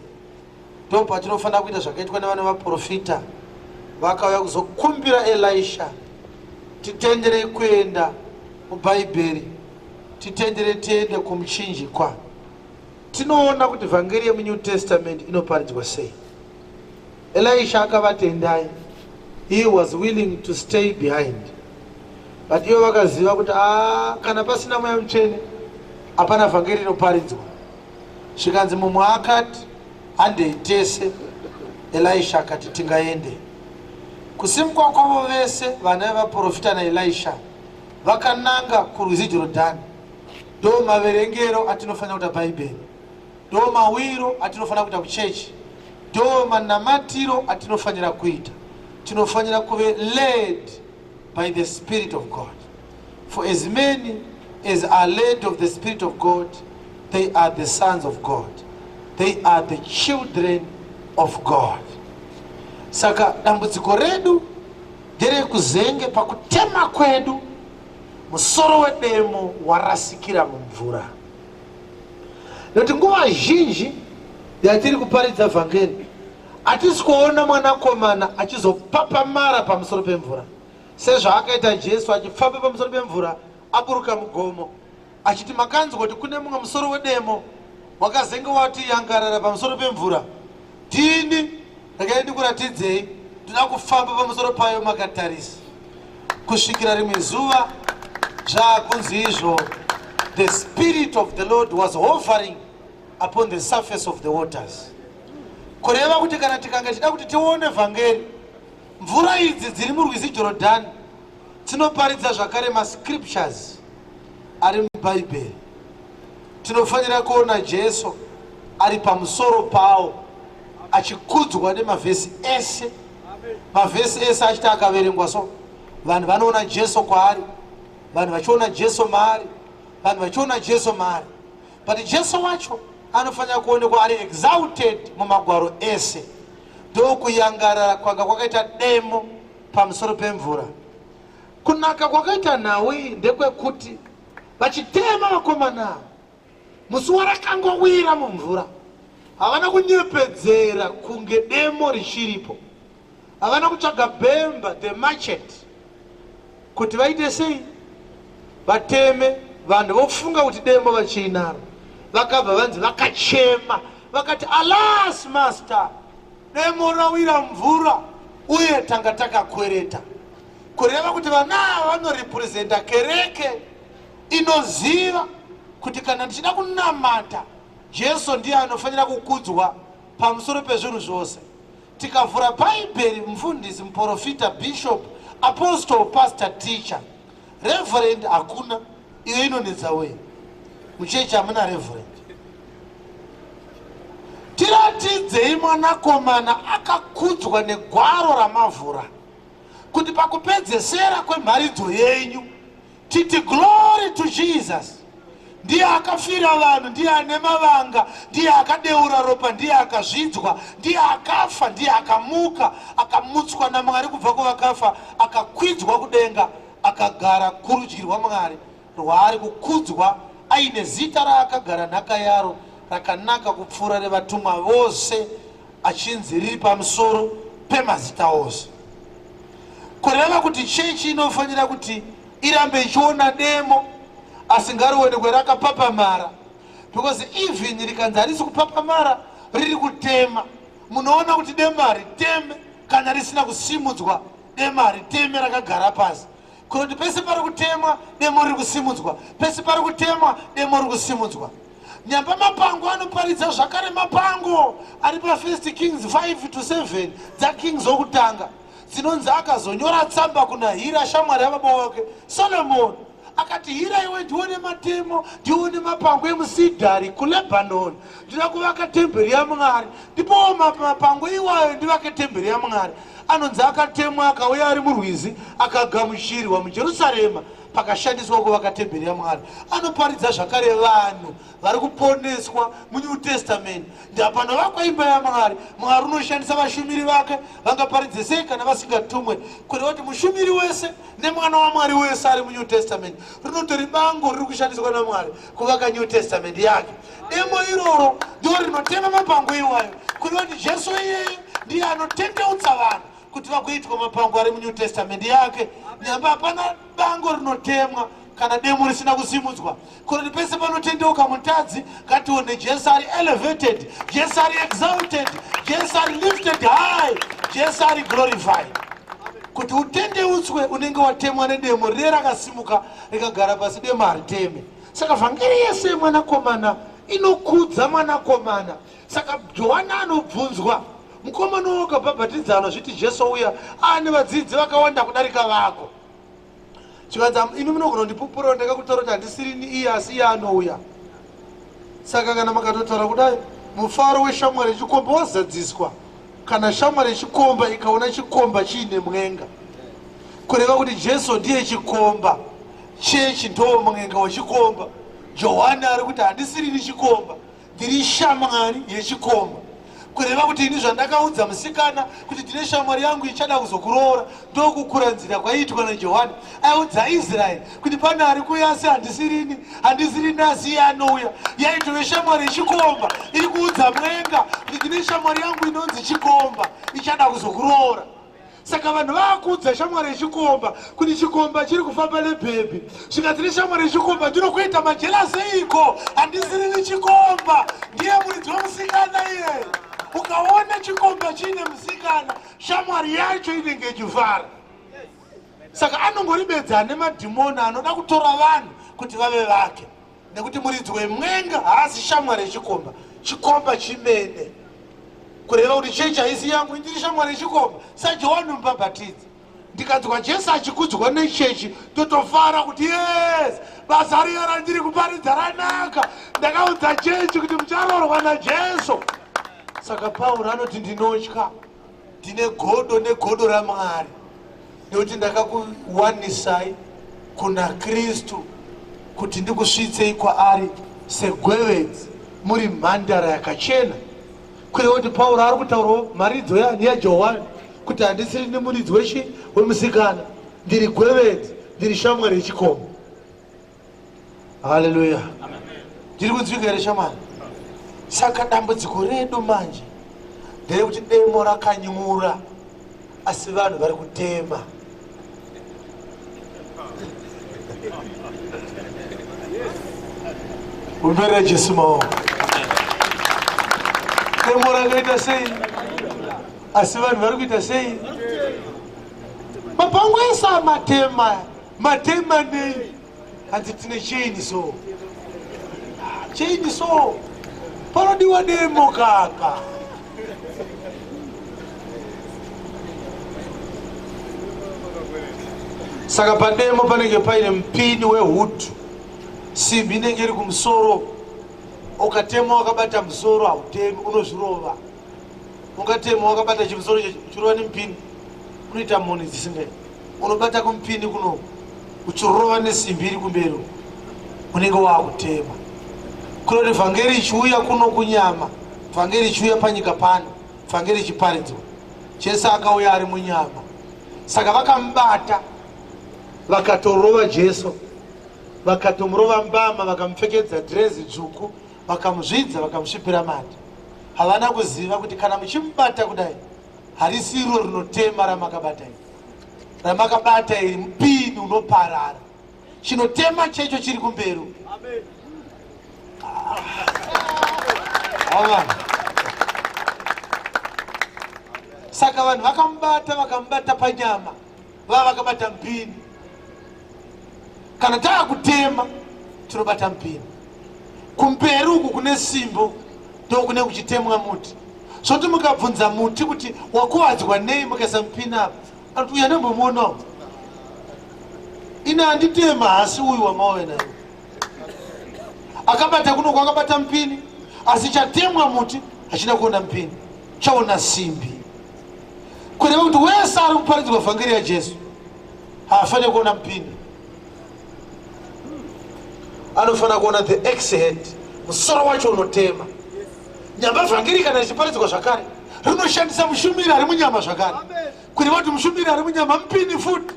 ndo patinofanira kuita zvakaitwa nevana vaprofita vakauya kuzokumbira Elisha: "Titenderei kuenda mubhaibheri, titendere tiende kumuchinjikwa, tinoona kuti vhangeri yemuNew Testament inoparidzwa sei." Elisha akavatendai. He was willing to stay behind, but ivo vakaziva kuti ah, kana pasina Mweya Mutsvene hapana vhangeri inoparidzwa. Zvikanzi mumwe akati, "Handei tese." Elisha akati, "Tingaende." Kusimukwa kwavo vese, vana vevaprofita naElisha, vakananga kurwizi Jorodhani. Ndo maverengero atinofanira kuita Bhaibheri, ndo mawiro atinofanira kuita kuchechi, ndo manamatiro atinofanira kuita. Tinofanira kuve led by the Spirit of God, for as many as are led of the Spirit of God, they are the sons of God, they are the children of God. Saka dambudziko redu nderekuzenge pakutema kwedu musoro wedemo warasikira mumvura, nekuti nguva zhinji yatiri kuparidza vhangeri hatisi kuona mwanakomana achizopapamara pamusoro pemvura sezvaakaita Jesu achifamba pamusoro pemvura aburuka mugomo, achiti, "Makanzwa kuti kune mumwe musoro wedemo wakazenge wati yangarara pamusoro pemvura. Ndini, regai ndikuratidzei, ndoda kufamba pamusoro payo makatarisa." Kusvikira rimwe zuva zvaakunzi izvo, "The Spirit of the Lord was hovering upon the surface of the waters." Kureva kuti kana tikanga tichida kuti tione vhangeri, mvura idzi dziri murwizi Jorodhani dzinoparidza zvakare mascriptures ari muBhaibheri. Tinofanira kuona Jesu ari pamusoro pawo achikudzwa nemavhesi ese. Mavhesi ese achiti akaverengwa, so vanhu vanoona Jesu kwaari, vanhu vachiona Jesu maari, vanhu vachiona Jesu maari. But Jesu wacho anofanira kuonekwa ari exalted mumagwaro ese. Ndokuyangarara kwanga kwakaita demo pamusoro pemvura. Kunaka kwakaita nhau iyi ndekwekuti vachitema vakomana ava, musi warakangowira mumvura, havana kunyepedzera kunge demo richiripo. Havana kutsvaga bhemba, the machete, kuti vaite sei, vateme, vanhu vofunga kuti demo vachiinaro. Vakabva vanzi vakachema vakati, "Alas, master, demo rawira mvura uye tanga takakwereta." Kureva kuti vana ava vanorepresenta kereke inoziva kuti kana ndichida kunamata, Jesu ndiye anofanira kukudzwa pamusoro pezvinhu zvose. Tikavhura Bhaibheri, mufundisi, muprofita, bishop, apostle, pastor, teacher, reverend hakuna. Iyo inonetsa wei, muchechi hamuna reverend. Tiratidzei mwanakomana akakudzwa negwaro ramavhura, kuti pakupedzesera kwemharidzo yenyu titi, "Glory to Jesus, ndiye akafira vanhu, ndiye ane mavanga, ndiye akadeura ropa, ndiye akazvidzwa, ndiye akafa, ndiye akamuka, akamutswa naMwari kubva kuvakafa, akakwidzwa kudenga, akagara kurudyi rwaMwari, rwaari kukudzwa aine zita raakagara nhaka yaro rakanaka kupfuura revatumwa vose, achinzi riri pamusoro pemazita ose." Kureva kuti chechi inofanira kuti irambe ichiona demo, asi ngarionekwe rakapapamara, because even rikanzi harisi kupapamara, riri kutema. Munoona kuti demo hariteme kana risina kusimudzwa. Demo hariteme rakagara pasi. Kunoti pese pari kutemwa, demo riri kusimudzwa. Pese pari kutemwa, demo riri kusimudzwa. Nyamba mapango anoparidza zvakare mapango ari paFirst Kings 5 to 7 dzaKings wokutanga, dzinonzi akazonyora tsamba kuna Hira, shamwari yababa wake Solomoni, akati, "Hira iwe, ndione matemo, ndione mapango emusidhari kuLebhanoni. Ndinoda kuvaka temberi yaMwari. Ndipowo mapango iwayo, ndivake temberi yaMwari." Anonzi akatemwa, akauya ari murwizi, akagamuchirwa muJerusarema, pakashandiswa kuvaka temberi yaMwari. Anoparidza zvakare vanhu vari kuponeswa muNew Testament. Ndapanovakwa imba yaMwari. Mwari unoshandisa vashumiri vake. Vangaparidze sei kana vasingatumwe? Kureva kuti mushumiri wese nemwana waMwari wese ari muNew Testament rinotori bango riri kushandiswa naMwari kuvaka New Testament yake. Demo iroro ndo rinotema mapango iwayo. Kureva kuti Jesu iyeye ndiye anotendeutsa vanhu kuti vagoitwa mapango ari muNew Testament yake. Nyamba hapana bango rinotemwa kana demo risina kusimudzwa. Kunoti pese panotendeuka mutadzi, ngatione Jesu ari elevated, Jesu ari exalted, Jesu ari lifted high, Jesu ari glorified. Kuti utendeutswe unenge watemwa nedemo riye rakasimuka rikagara pasi, demo hariteme. Saka vhangeri yese yemwanakomana inokudza mwanakomana. Saka Johani anobvunzwa, mukomana wakabhabhatidza anozviti Jesu uya aane vadzidzi vakawanda kudarika vako. Chivanza imi munogona kundipupura ndakakutaura kuti handisirini iye asi iye anouya. Saka kana makatotaura kudai mufaro weshamwari yechikomba wazadziswa kana shamwari yechikomba ikaona chikomba chiine mwenga. Kureva kuti Jesu ndiye chikomba, chechi ndo mwenga wechikomba. Johani ari kuti handisirini chikomba, ndiri shamwari yechikomba. Kureva kuti ini zvandakaudza musikana kuti ndine shamwari yangu ichada kuzokuroora, ndokukura nzira kwaiitwa naJohani. Aiudza Israeri kuti pane ari kuuya asi handisirini, handisirini asi iye anouya. Yaitove shamwari yechikomba iri kuudza mwenga kuti ndine shamwari yangu inonzi chikomba ichada kuzokuroora. Saka vanhu vakuudza shamwari yechikomba kuti chikomba chiri kufamba nebhebhi, zvikanzi neshamwari yechikomba ndinokuita majela seiko, handisirini chikomba, ndiye muridzi wemusikana iyeye. Ukaona chikomba chiine musikana, shamwari yacho inenge ichifara. Saka anongoribedza ane madhimoni anoda kutora vanhu kuti vave vake, nekuti muridzi wemwenga haasi shamwari yechikomba, chikomba chimene. Kureva kuti chechi haisi yangu, ndiri shamwari yechikomba saJohani Mubhabhatidzi. Ndikanzwa Jesu achikudzwa nechechi totofara kuti yes, basa riya randiri kuparidza ranaka. Ndakaudza chechi kuti mucharoorwa naJesu. Saka Pauro anoti ndinotya, ndine godo negodo raMwari, nekuti ndakakuwanisai kuna Kristu kuti ndikusvitsei kwaari segwevedzi muri mhandara yakachena. Kureva kuti Pauro ari kutaurawo mharidzo yani yaJohani kuti handisiri nemuridzi wechi wemusikana, ndiri gwevedzi, ndiri shamwari yechikomba. Haleluya. Ndiri kunzwika here shamwari? Saka dambudziko redu manje nderekuti demo rakanyura asi vanhu vari kutema. Umberera Jesu maoko. Demo rakaita sei? Asi vanhu vari kuita sei? Mapango ese amatema, matema nei? Hanzi tine chain so. Chain so. Panodiwa demo kaka. Saka pademo panenge paine mupini wehutu, simbi inenge iri kumusoro. Ukatema wakabata musoro hautemi, unozvirova. Ungatema wakabata chimusoro uchirova nemupini, unoita mhoni dzisingai. Unobata kumupini kuno uchirova nesimbi iri kumberi, unenge wakutema. Kunoti vhangeri ichiuya kuno kunyama, vhangeri ichiuya panyika pano, vhangeri ichiparidzwa, Jesu akauya ari munyama. Saka vakamubata, vakatorova Jesu, vakatomurova mbama, vakamupfekedza dhirezi dzvuku, vakamuzvidza, vakamusvipira mate. Havana kuziva kuti kana muchimubata kudai, harisiro rinotema ramakabata iri. Ramakabata iri mupini unoparara. Chinotema checho chiri kumberi. Amen. Amen. Saka vanhu vakamubata, vakamubata panyama, vava vakabata mupini. Kana taakutema tinobata mupini. Kumberi uku kune simbo ndokune kuchitemwa muti. Zvoti mukabvunza muti kuti wakuvadzwa nei mukaisa mupini apa, anoti uyu andambomuonawo ini handitema, hasi uyu wamauya naye akabata kuno kwakabata mupini, asi chatemwa muti hachina kuona mupini, chaona simbi. Kureva kuti wese ari kuparidzwa vhangeri yaJesu haafaniri kuona mupini, anofanira kuona the axe head, musoro wacho unotema. Nyamba vhangeri kana richiparidzwa zvakare rinoshandisa mushumiri ari munyama zvakare, kureva kuti mushumiri ari munyama mupini futi,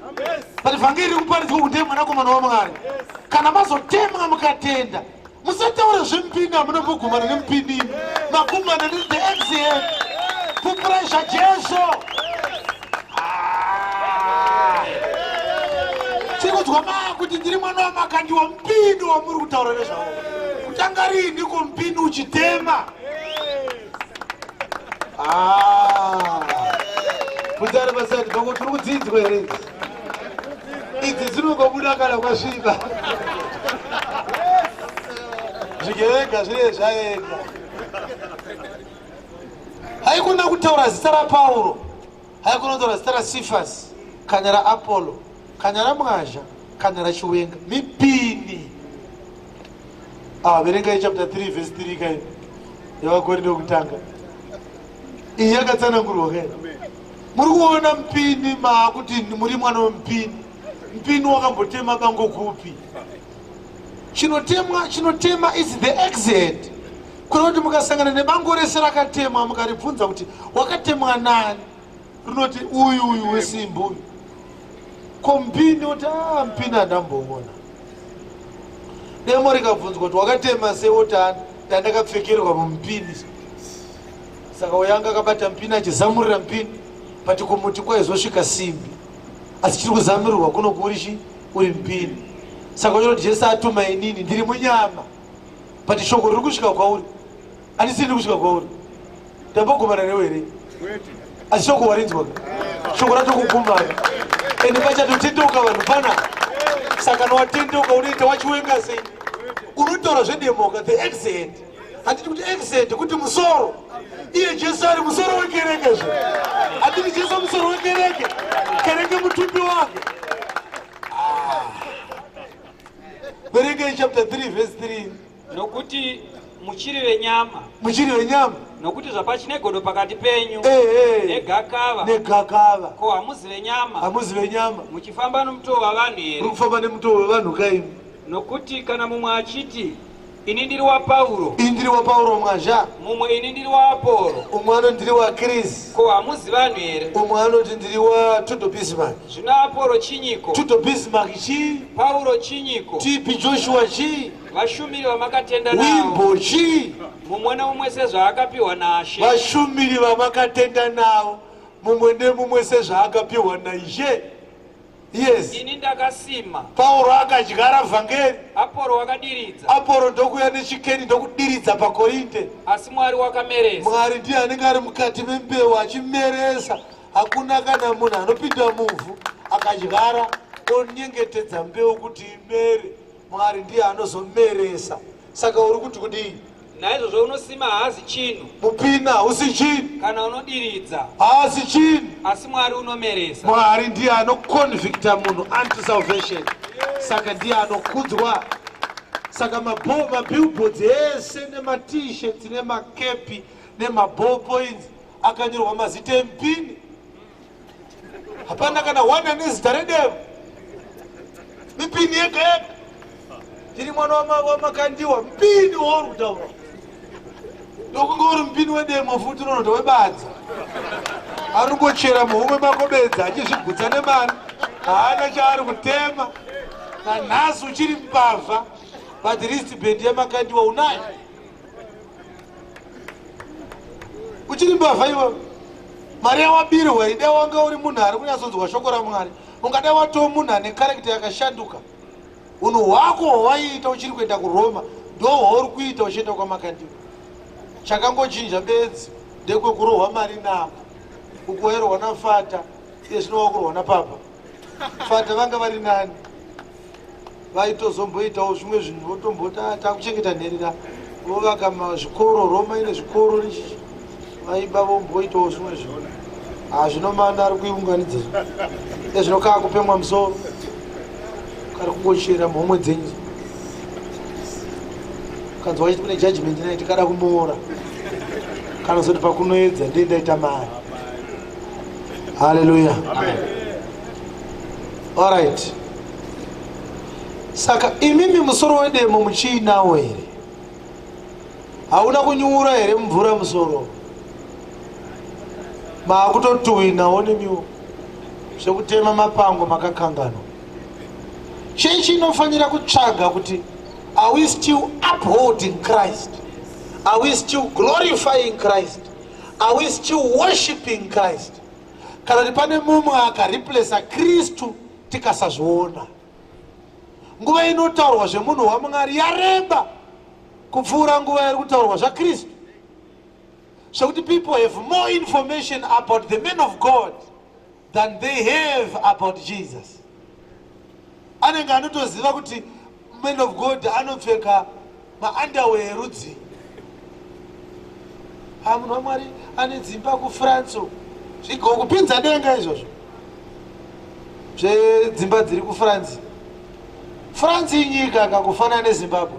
but vhangeri riri kuparidzwa kuti ndiye mwanakomana waMwari. Kana mazotemwa mukatenda, musataura zvemupini, hamunombogumana nemupini imi, magumana nethe axe head. Pupurai zvaJesu. Tiri kunzwa kuti ndiri mwana waMakandiwa, mupini wamuri kutaura nezvawo kutanga riini ko mupini uchitema? Bvunzani pasati pako tiri kudzinzwa here idzi? Idzi dzinongobuda kana kwasviba. Zvigevenga zvinenge zvaenda. Haikona kutaura zita raPauro, haikona kutaura zita raSifasi kana raApollo kana raMwazha kana raChiwenga. Mipini. Ah, verengai chapter 3 verse 3 kai yevakorinde wekutanga. Iyi yakatsanangurwa kai. Muri kuona mupini maakuti muri mwana wemupini. Mupini wakambotema bango kupi? Chinotemwa chinotema is the exit. Kureva kuti mukasangana nebango rese rakatemwa mukaribvunza kuti wakatemwa nani? Rinoti uyu uyu wesimbi uyu. Ko mupini woti ah mupini handamboona. Demo rikabvunzwa kuti wakatema sei woti ndandakapfekerwa mumupini. Saka uyo anga akabata mupini achizamurira mupini but kumuti kwaizosvika simbi asi chiri kuzamirirwa kuno kuri chi uri mupini. Saka unyoti Jesu atuma inini ndiri munyama but shoko riri kusvika kwauri handisiri ndiri kusvika kwauri ndambogumana newe here asi shoko warinzwa shoko ratokugumbana ende pachatotendeuka vanhu pana saka kana watendeuka unoita wachiwenga sei unotaura zvedemoka the exit handiti kuti exit kuti musoro iye jesu ari musoro wekereke zve handiti jesu musoro wekereke kereke mutumbi wake ah. Verengai chapter 3 verse 3. Nokuti muchiri venyama. Muchiri venyama. Nokuti zvapachine godo pakati penyu. Eh, eh. Negakava. Negakava. Ko hamuzi venyama. Hamuzi venyama. Muchifamba nomutoo wavanhu here? Muri kufamba nemutoo wevanhu kaimi. Nokuti kana mumwe achiti ini ndiri waPauro. Ini ndiri waPauro mwazha. Mumwe ini ndiri waAporo. Umwe anoti ndiri waKrisi. Ko hamuzi vanhu here? Umwe anoti ndiri waTudo Bismarck. Zvino Aporo chinyiko? Tudo Bismarck chii? Pauro chinyiko? TB Joshua chii? Vashumiri vamakatenda navo. Wimbo chii? Mumwe nemumwe sezvaakapiwa naShe. Vashumiri vamakatenda navo mumwe nemumwe sezvaakapiwa naIshe. Yes. Ini ndakasima. Pauro akadyara vhangeri. Aporo wakadiridza. Aporo ndokuya nechikeni ndokudiridza paKorinte. Asi Mwari wakameresa. Mwari ndiye anenge ari mukati membeu achimeresa. Hakuna kana munhu anopinda muvhu akadyara onyengetedza mbeu kuti imere. Mwari ndiye anozomeresa. Saka uri kuti kudii? Naizvozvo unosima haazi chinhu. Mupina hausi chinhu. Kana unodiridza. Haasi chinhu. Asi Mwari unomeresa. Mwari ndiye anoconvicta munhu unto salvation. Saka ndiye anokudzwa. Saka mabillboards ese nema-t-shirts nemakepi nemaball points akanyorwa mazita emupini. Hapana kana one ane zita redemo. Mipini yega yega. Ndiri mwana wamakandiwa, mupini wauri kutaura. Ndokunge uri mupini wedemo futi unonoto webadza. Ari kungochera muhomwe mako bedza achizvigutsa nemari. Haana chaari kutema. Nanhasi uchiri mbavha. But wristband yamakandiwa unayo. Uchiri mbavha iwe. Mari yawabirwa idai wanga uri munhu ari kunyatsonzwa shoko raMwari. Ungadai watoo munhu ane karekita yakashanduka. Unhu hwako hwawaiita uchiri kuenda kuRoma ndo hwauri kuita uchienda kwaMakandiwa. Chakangochinja bedzi ndekwekurohwa mari nako. Uku wairohwa naFata, iye zvino wakurohwa napapa. Fata vanga vari nani. Vaitozomboitawo zvimwe zvinhu votomboti ah, takuchengeta nherera vovaka zvikoro Roma ine zvikoro nechichi vaiba vomboitawo zvimwe zvinhu. Ah, zvino manda ari kuiunganidza ezvino kaakupemwa musoro kari kungochera muhomwe dzenyu kanzwa vachiti kune judgment night kada kumuora kanozoti pakunoedza ndiye ndaita mari. Haleluya. Alright. Saka imimi musoro wedemo muchiinawo here? Hauna kunyura here mvura musoro? Maakutotuwinawo nemiwo zvekutema mapango makakanganwa. Chechi inofanira kutsvaga kuti are we still upholding Christ? Are we still glorifying Christ? Are we still worshiping Christ? Kana kuti pane mumwe akareplacer Kristu tikasazviona. Nguva inotaurwa zvemunhu waMwari yareba kupfuura nguva iri kutaurwa zvaKristu. Zvekuti people have more information about the man of God. than they have about Jesus. Anenge anotoziva kuti man of God anopfeka maunderwear erudzii. Ha, munhu waMwari ane dzimba kuFrance, zvigokupinza denga izvozvo zvedzimba dziri kuFrance. France inyika kakufanana neZimbabwe.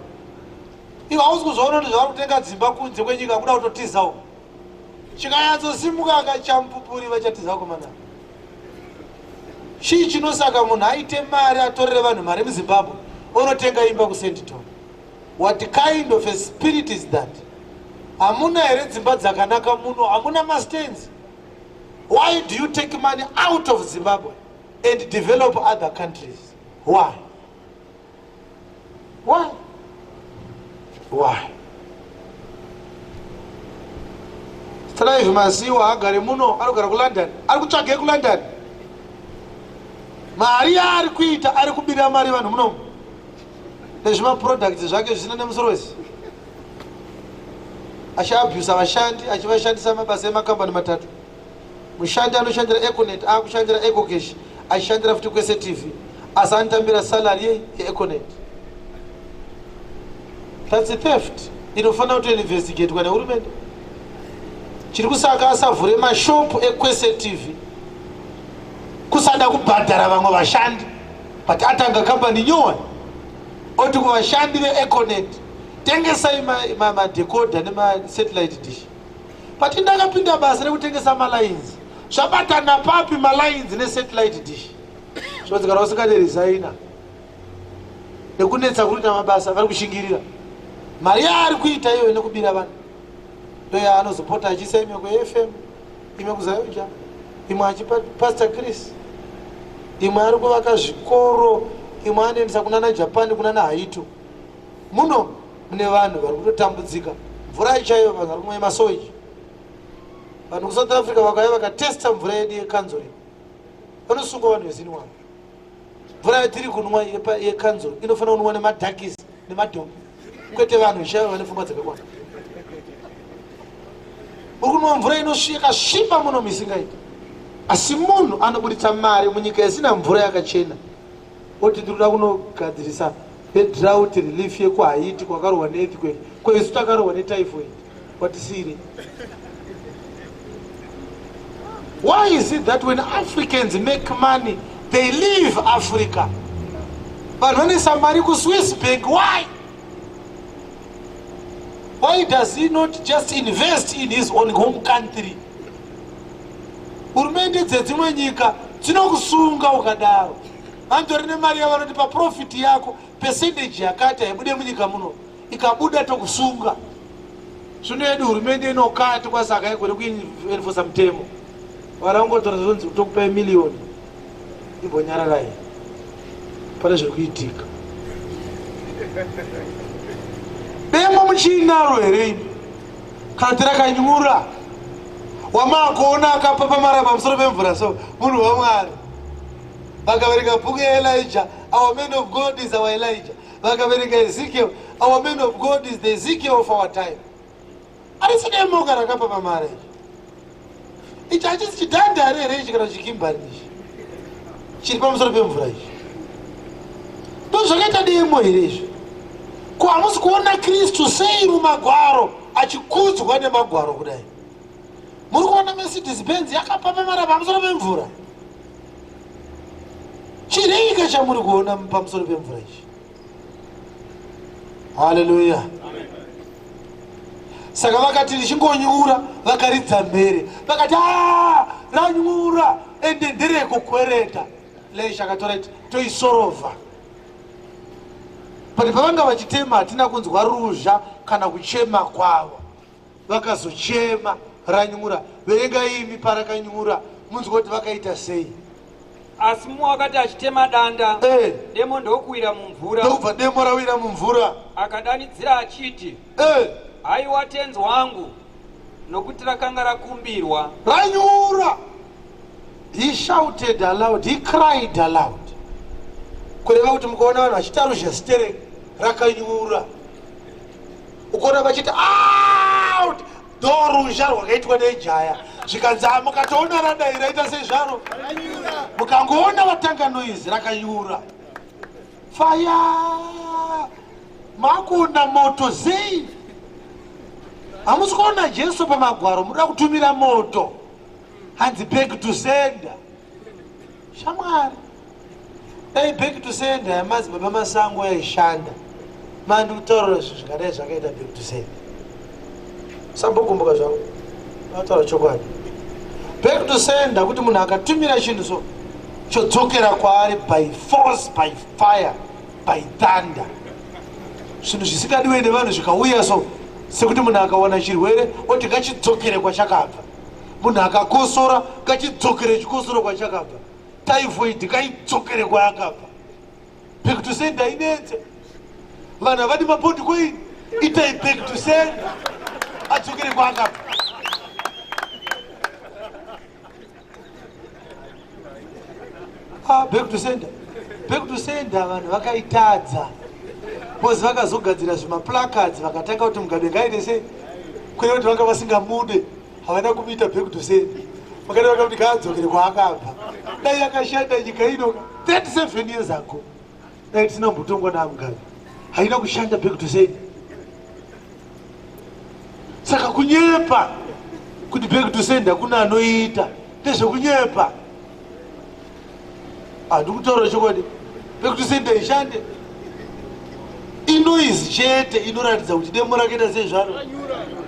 Iwe hausi kuzviona kuti zvavari kutenga dzimba kunze kwenyika kuda kutotizawo. Chikayatsosimuka akachamupupuri vachatiza vakomana. Chii chinosaka munhu aite mari atorere vanhu mari muZimbabwe onotenga imba kuSandton? What kind of a spirit is that? Hamuna here dzimba dzakanaka muno? Hamuna mastands? Why do you take money out of Zimbabwe and develop other countries? Why? Why? Why? Strive Masiwa agare muno, anogara kuLondon. Ari kutsvagei kuLondon? Mari yaari kuita ari kubira mari vanhu muno. Nezvimaproducts zvake zvisina nemusoro wese. Achiabusa vashandi, achivashandisa mabasa emakambani matatu. Mushandi anoshandira Econet akushandira Ecocash achishandira futi Kwese TV asi anotambira salary yei yeEconet. That's a theft inofanira kutoinvestigatwa nehurumende. Chiri kusaka asavhure mashopu eKwese TV kusada kubhadhara vamwe vashandi but atanga kambani nyowani oti kuvashandi veEconet tengesai madecoder ma, ma nemasatellite dish. But ndakapinda basa rekutengesa malines. Zvabatana papi malines nesatellite dish? Zvonzi kana usingade resigner. Nekunetsa kuita mabasa vari kushingirira. Mari yaari kuita iyoyo nekubira vanhu. Ndoyaanozopota achiisa imwe kuFM, imwe kuZayoja, imwe achipa Pastor Chris. Imwe ari kuvaka zvikoro, imwe anoendesa kunana Japan, kunana Haiti. Muno mune vanhu vari kutotambudzika, mvura chaiyo vanhu vari kumwa yemasoweji. Vanhu kuSouth Africa vakauya vakatesta mvura yedu yekanzuri, vanosungwa vanhu veZinwa. Mvura yatiri kunwa yekanzuri inofanira kunwa nemadhakisi nemadhongi, kwete vanhu chaivo vane pfungwa dzakakwana. Uri kunwa mvura yakasviba muno misingaiti, asi munhu anoburitsa mari munyika isina mvura yakachena oti ndiri kuda kunogadzirisa vedrought relief yekuHaiti kwakarohwa neearthquake, kwesu takarohwa netyphoid, watisiyire. Why is it that when Africans make money they leave Africa? Vanhu vanoisa mari kuSwiss bank, why? Why does he not just invest in his own home country? Hurumende dzedzimwe nyika dzinokusunga ukadaro. Vanotori nemari yavanoti paprofit yako percentage yakati haibude munyika muno, ikabuda tokusunga. Zvino yedu hurumende inokati kwasaka haigone kuenforsa mutemo. Varangotora zvonzi tokupai miliyoni, imbonyararai, pane zviri kuitika. Demo muchiinaro here imi? Kana kuti rakanyura wamakuona akapapamara pamusoro pemvura so munhu waMwari. Vakaverenga bhuku yaElijah, our man of God is our Elijah. Vakaverenga Ezekiel, our man of God is the Ezekiel of our time. Arisi demo kana rakapapamara ichi. Ichi hachisi chidhandari here ichi kana chikimbari ichi chiri pamusoro pemvura ichi? Ndozvakaita demo here izvi? Ko hamusi kuona Kristu sei mumagwaro achikudzwa nemagwaro kudai? Muri kuona Mercedes Benz yakapapamara pamusoro pemvura? Chireika chamuri kuona pamusoro pemvura ichi? Haleluya. Saka vakati richingonyura vakaridza mhere vakati ah, ranyura ende nderekukwereta. Leisha akatora iti toisorova. But pavanga vachitema hatina kunzwa ruzha kana kuchema kwavo. Vakazochema ranyura. Verenga imi parakanyura munzwe kuti vakaita sei. Asi mumwe wakati achitema danda, demo ndokuwira mumvura. Ndokubva demo rawira mumvura. Akadanidzira achiti, Haiwa tenzi wangu, nokuti rakanga rakumbirwa. Ranyura. He shouted aloud, he cried aloud. Kureva kuti mukaona vanhu vachiita ruzha sterek rakanyura. Ukaona vachiti out, ndo ruzha rwakaitwa nejaya. Zvikanzi ah, mukatoona radai raita sei zvaro, mukangoona vatanga noise rakanyura faya, makuona moto sei? Hamusi kuona Jesu pamagwaro, muda kutumira moto, hanzi back to sender. Shamwari, dai back to sender yamadzibaba Masango yaishanda, mandikutaurira zvinhu zvingadai zvakaita back to sender. Sambogumbuka zvako, vataura chokwadi. Back to sender kuti munhu akatumira chinhu so chodzokera kwaari by force, by fire, by thunder. Zvinhu zvisingadiwe nevanhu zvikauya so, sekuti munhu akawana chirwere oti ngachidzokere kwachakabva, munhu akakosora ngachidzokere chikosoro kwachakabva, typhoid ngaidzokere kwayakabva. Back to sender inetse vanhu havadi mabond coin, itai back to sender adzokere kwaakabva. Ah, back to sender, back to sender vanhu vakaitadza because vakazogadzira zvimaplacards vakatanga kuti Mugabe ngaite sei, kwete kuti vanga vasingamude, havana kumuita back to sender, vakati vakamuti ngaadzokere kwaakabva. Dai yakashanda nyika ino 37 years ago, dai tisina kumbotongwa naaMugabe. Haina kushanda back to sender. Saka kunyepa kuti back to sender kuna anoita ndezvekunyepa. Handikutaura chokwadi, back to sender ishande inoizi chete inoratidza kuti demo rakaita sei zvaro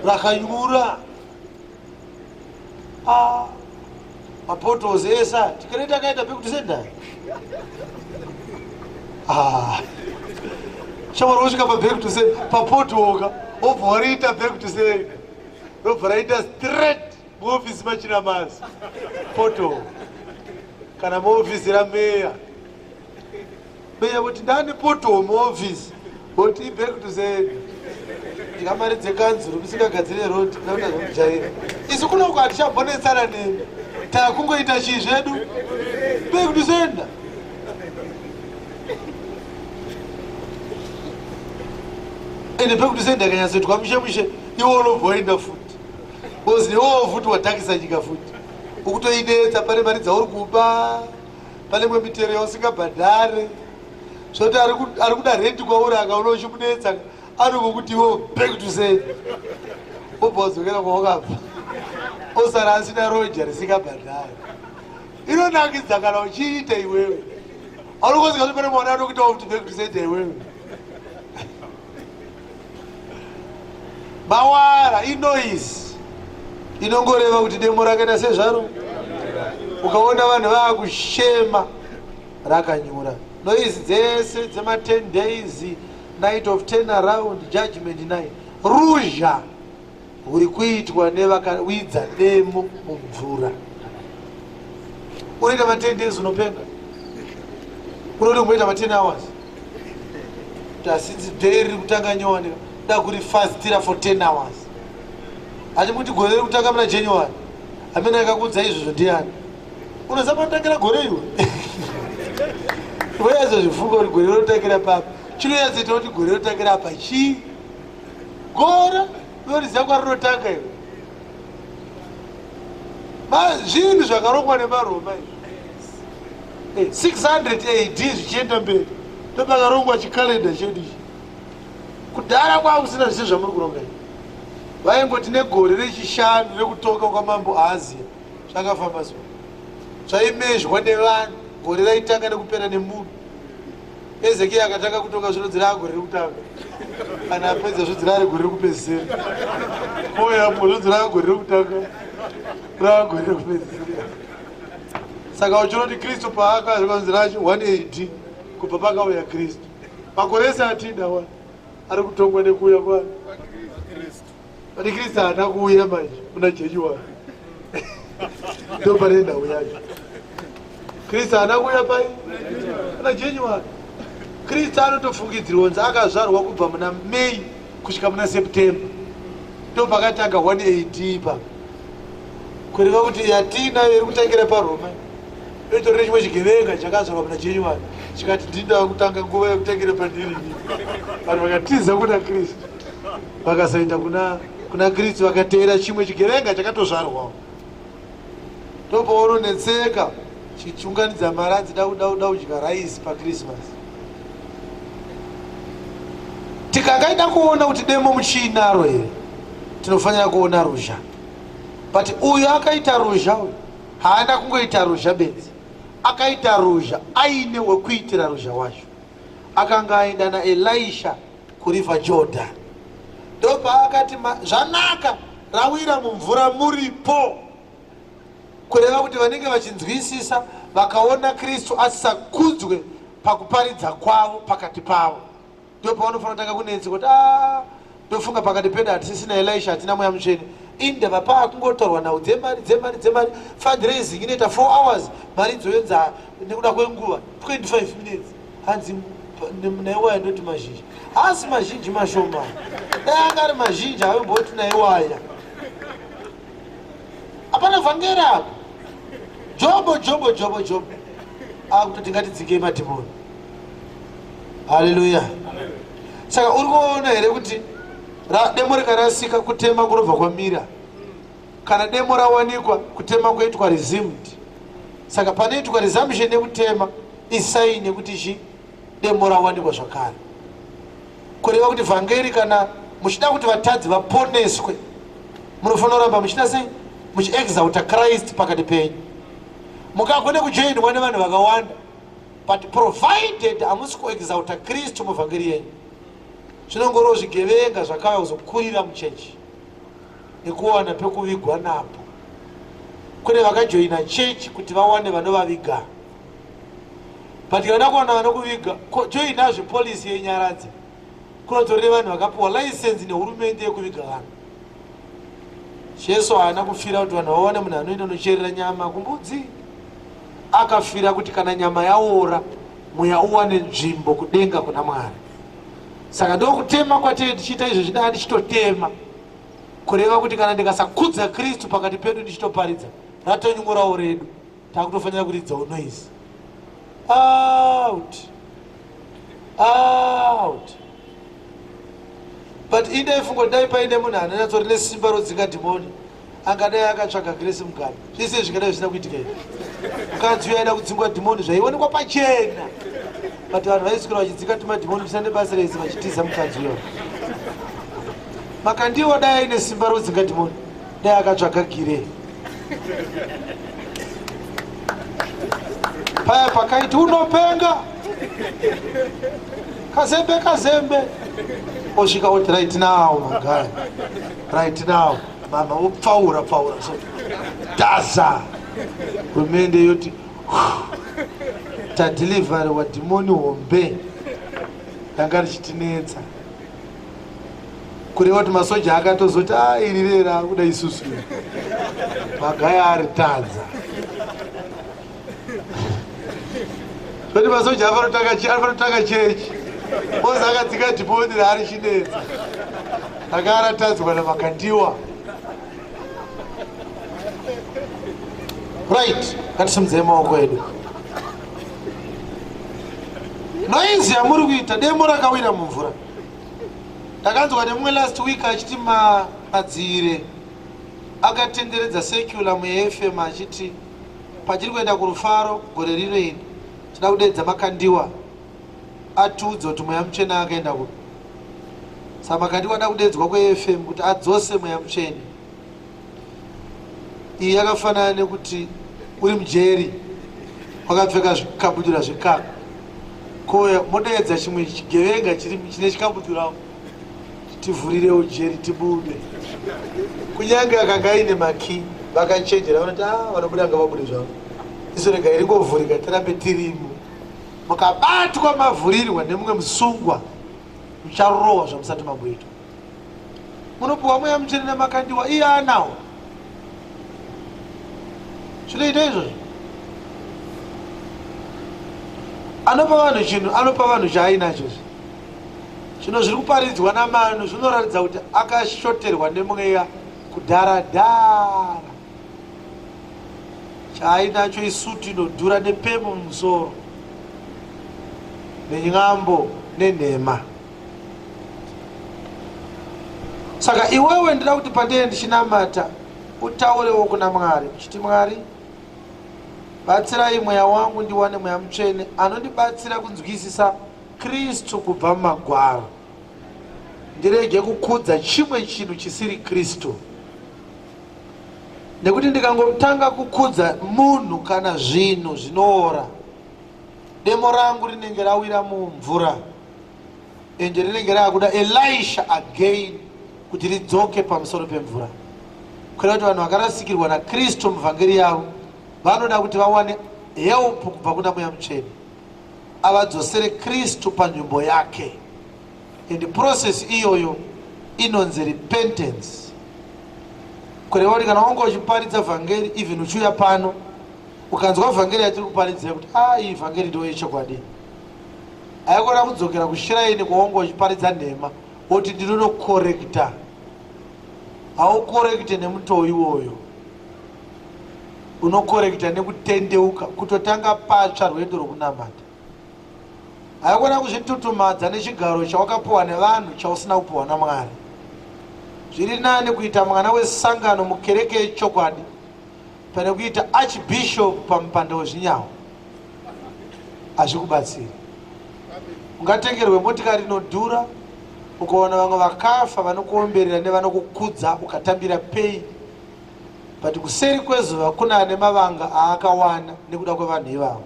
rakanyura. Ah, mapotos esa tikareta akaita back to sender. Ah, shamwari, wosvika paback to sender papotoka, wobva wariita back to sender, robva raita straight muofisi maChinamasi poto kana muofisi rameya. Meya kuti ndane poto muofisi, voti iback to sender. Ndikamari dzekanzuro musingagadzire road ndakuita zvekujaira. Isu kunoko hatichambonetsana nemi, takungoita chii zvedu, back to sender. Ende back to sender ikanyatsoitwa mushe mushe, iwe unobva waenda futi, because iwewo futi watakisa nyika futi, ukutoinetsa. Pane mari dzauri kuba, pane imwe mitero yausingabhadhare, zvoti ari kuda rendi kwauri, akaona uchimunetsa anongokuti iwo back to sender, obva wadzokera kwawakabva, osara asina roja risingabhadhare. Inonakidza kana uchiita iwewe, aunongosika pane mwana anokuitawo kuti back to sender iwewe. Mawara inoise inongoreva kuti demo rakaita sezvaro. Ukaona vanhu vaakushema, rakanyura. Noise dzese dzema10 days, night of 10 around, judgment night, ruzha huri kuitwa nevakawidza demo mumvura. Unoita ma10 days, unopenga. Unoti kumboita ma10 hours, tasinzi day riri kutanga nyowani, da kurifastira for 10 hours. Hati muti gore riri kutanga muna January, amene akakudza izvozvo ndiani? Unoziva panotangira gore iwe? Voyazozvifunga kuti gore rinotangira papi? Chinonyatsoita kuti gore rinotangira apa chii? Gore unoriziva kwarinotanga iwe? Zvinhu zvakarongwa nemaRoma izvi 600 AD zvichienda mberi, ndopakarongwa chikalenda chedu ichi. Kudhara kwakusina zvise zvamuri kuronga izvi. Vaingoti negore rechishanu rekutonga kwamambo Ahazia zvakafamba zuva zvaimezhwa nevanhu, gore raitanga nekupera nemunhu. Ezekiya akatanga kutonga, zvinonzi raagore rekutanga, kana apedza zvinonzi raari gore rekupedzisira. Oyapo zvinonzi raagore rekutanga, raagore rekupedzisira. Saka uchinoti Kristu paaka zvikanzi racho 1 AD, kubva pakauya Kristu makore ese atinda wa ari kutongwa nekuuya kwa but Kristu haana kuuya manje muna January. Ndo pane nhau yacho. Kristu haana kuuya pai muna January. Kristu anotofungidzirwa kunzi akazvarwa kubva muna May kusvika muna September, ndo pakatanga 1 AD pa kureva kuti yatinayo iri kutangira paRoma. Itori nechimwe chigevenga chakazvarwa muna January chikati ndindaa kutanga nguva yekutangira pandiri. Vanhu vakatiza kuna Kristu, vakasaenda kuna Kristu, vakateera chimwe chigevenga chakatozvarwawo. Ndopaunonetseka chichiunganidza mari hanzi da kuda kudya raisi paChristmas. Tikangaida kuona kuti demo muchiinaro here, tinofanira kuona ruzha. But uyu akaita ruzha uyu haana kungoita ruzha bedzi, akaita ruzha aine wekuitira ruzha wacho. Akanga aenda naElisha kuriver Jordan, ndopaakati zvanaka rawira mumvura muripo. Kureva kuti vanenge vachinzwisisa vakaona Kristu asisakudzwe pakuparidza kwavo pakati pavo, ndipo pavanofanira kutanga kunetsa kuti ah, ndofunga pakati pedu hatisisina Elisha, hatina Mweya Mutsvene. Indava paakungotaurwa nhau dzemari dzemari dzemari, fundraising inoita 4 hours, mari idzoyonza nekuda kwenguva 25 minutes, hanzi naiwaya ndoti mazhinji, haasi mazhinji, mashoma. Dai anga ari mazhinji aimboti naiwaya. Hapana vhangeri apa. Jobo jobo jobo jobo akutoti ngatidzingei madhimoni. Haleluya. Saka uri kuona here kuti demo rikarasika kutema kunobva kwamira, kana demo rawanikwa kutema kuitwa resumed. Saka panoitwa resumption yekutema isaini yekuti chi demo rawanikwa zvakare. Kureva kuti vhangeri, kana muchida kuti vatadzi vaponeswe, munofanira kuramba muchida sei? Muchiexalta Christ pakati penyu. Mungagone kujoinwa nevanhu vakawanda, but provided hamusi kuexalta Kristu muvhangeri yenyu, zvinongoriwo zvigevenga zvakauya kuzokurira muchechi nekuwana pekuvigwa napo. Kune vakajoina chechi kuti vawane vanovaviga, but kana kuwana vanokuviga, joinazve polisi yenyaradzi. Kunotorere vanhu vakapiwa license nehurumende yekuviga vanhu. Jesu haana kufira kuti vanhu vawane munhu anoenda nocherera nyama kumbudzi. Akafira kuti kana nyama yaora, mweya uwane nzvimbo kudenga kuna Mwari. Saka ndokutema kwatee tichiita izvo zvidaa ndichitotema, kureva kuti kana ndikasakudza Kristu pakati pedu ndichitoparidza, ratonyungurawo redu, takutofanira kuridzawo noise. Out out. But indaifunga kuti dai paine munhu anonyatsori nesimba rodzinga dhimoni, angadai akatsvaga Grace Mugabe, zvese zvingadai zvisina kuitika izvi. Mukadzi uyo aida kudzingwa dhimoni zvaionekwa pachena, but vanhu vaiswera vachidzinga tumadhimoni kusina nebasa rese vachitiza mukadzi uyo. Makandiwo dai aine simba rodzinga dhimoni, dai akatsvaga gire paya pakaiti unopenga kazembe kazembe, osvika oti right now magaya, right now mama, wopfaura pfaura so dhaza, hurumende yoti tadhilivhari wadhimoni hombe ranga richitinetsa. Kureva kuti masoja akatozoti a iri rera kuda isusu magaya aritadza. Zvoti masoja afanotanga chechi ozi akadzika dhimoni raari chinetsa ranga aratadzwa namakandiwa. Right, ngatisimudzei maoko edu. Noizi yamuri kuita, demo rakawira mumvura. Ndakanzwa nemumwe last week achiti madzire akatenderedza secular muAFM achiti patiri kuenda kurufaro gore rino ini tinoda kudeedza Makandiwa atiudze kuti Mweya Mutsvene akaenda kupi. Saka Makandiwa ada kudeedzwa kweAFM kuti adzose Mweya Mutsvene. Iyi yakafanana nekuti uri mujeri wakapfeka zvikabudura zvekaka, koya modeedza chimwe chigevenga chine chikabudura, tivhurirewo jeri tibude. Kunyange akanga aine maki, vakachenjera vanoti a vanobuda ngavabude zvavo, isu regai ringovhurika tirambe tirimo. Mukabatwa mavhurirwa nemumwe musungwa, mucharohwa zvamusati mamboitwa. Munopiwa Mweya Mutsvene naMakandiwa, iye anawo. Zvinoita izvozvo. Anopa vanhu chinhu, anopa vanhu chaainacho. Zvino zviri kuparidzwa naManu zvinoratidza kuti akashoterwa nemweya kudhara dhara. Chaainacho isutu inodhura nepemo mumusoro nenyambo nenhema. Saka iwewe ndida kuti pandee ndichinamata utaurewo kuna Mwari uchiti, Mwari, Batsirai mweya wangu ndiwane Mweya Mutsvene anondibatsira kunzwisisa Kristu kubva mumagwaro. Ndirege kukudza chimwe chinhu chisiri Kristu. Nekuti ndikangotanga kukudza munhu kana zvinhu zvinoora, demo rangu rinenge rawira mumvura ende rinenge raakuda Elisha again kuti ridzoke pamusoro pemvura. Kureva kuti vanhu vakarasikirwa naKristu muvhangeri yavo vanoda kuti vawane help kubva kuna Mweya Mutsvene avadzosere Kristu panzvimbo yake. And process iyoyo inonzi repentance. Kureva kuti kana wanga uchiparidza vhangeri even uchiuya pano ukanzwa vhangeri yatiri kuparidzira kuti a ah, iyi vhangeri ndiyo yechokwadi, haikona kudzokera kushiraini kwaunga uchiparidza nhema woti ndinonokorekta. Haukorekte nemutoo iwoyo, unokorekta nekutendeuka, kutotanga patsva rwendo rwokunamata. Haikona kuzvitutumadza nechigaro chawakapiwa nevanhu chausina kupiwa naMwari. Zviri nani kuita mwana wesangano mukereke yechokwadi pane kuita archbishop pamupanda wezvinyawo. Hazvikubatsiri. Ungatengerwe motikari inodhura ukaona vamwe vakafa vanokuomberera nevanokukudza ukatambira pei, but kuseri kwezuva kune ane mavanga aakawana nekuda kwevanhu ivavo.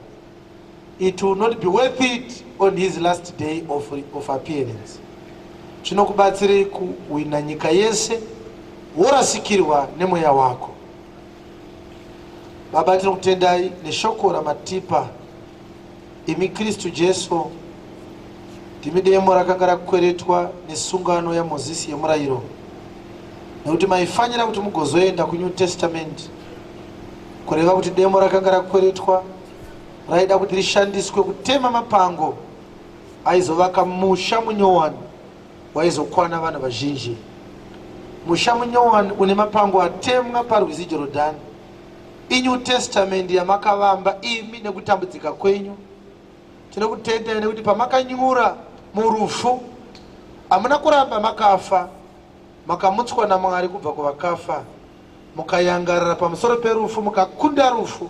It will not be worth it on his last day of appearance. Zvinokubatsirei kuwina nyika yese worasikirwa nemweya wako? Baba, tinokutendai neshoko ramatipa. Imi Kristu Jesu ndimi demo rakanga rakweretwa nesungano yaMozisi yemurayiro, nekuti maifanira kuti mugozoenda kuNew Testament, kureva kuti demo rakanga rakweretwa raida kuti rishandiswe kutema mapango aizovaka musha munyowani waizokwana vanhu vazhinji. Musha munyowani une mapango atemwa parwizi Jorodhani iNew Testament yamakavamba imi nekutambudzika kwenyu. Tinokutendai nekuti pamakanyura murufu hamuna kuramba makafa, makamutswa naMwari kubva kuvakafa, mukayangarara pamusoro perufu, mukakunda rufu.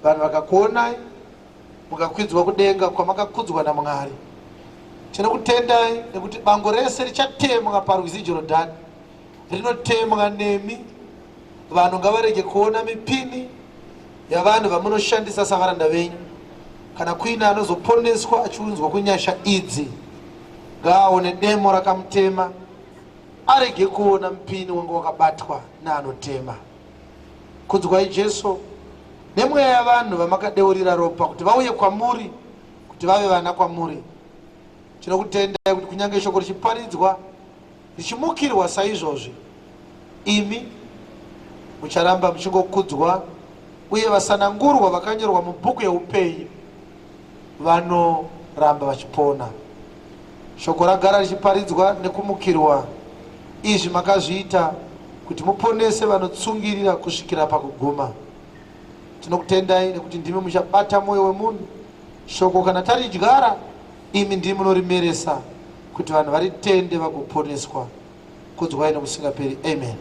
Vanhu vakakuonai mukakwidzwa kudenga kwamakakudzwa naMwari. Tinokutendai nekuti bango rese richatemwa parwizi Jorodhani rinotemwa nemi. Vanhu ngavarege kuona mipini yavanhu vamunoshandisa savaranda venyu. Kana kuine anozoponeswa achiunzwa kunyasha idzi, ngaaone demo rakamutema, arege kuona mupini wanga wakabatwa neanotema. Kudzwai Jesu nemweya yavanhu vamakadeurira ropa kuti vauye kwamuri, kuti vave vana kwamuri. Tinokutendai kuti kunyange shoko richiparidzwa richimukirwa saizvozvi, imi mucharamba muchingokudzwa, uye vasanangurwa vakanyorwa mubhuku yeupenyu vanoramba vachipona. Shoko ragara richiparidzwa nekumukirwa. Izvi makazviita kuti muponese vanotsungirira kusvikira pakuguma. Tinokutendai nekuti ndimi muchabata mwoyo wemunhu. Shoko kana taridyara, imi ndimi munorimeresa kuti vanhu varitende vagoponeswa. Kudzwai nokusingaperi. Amen.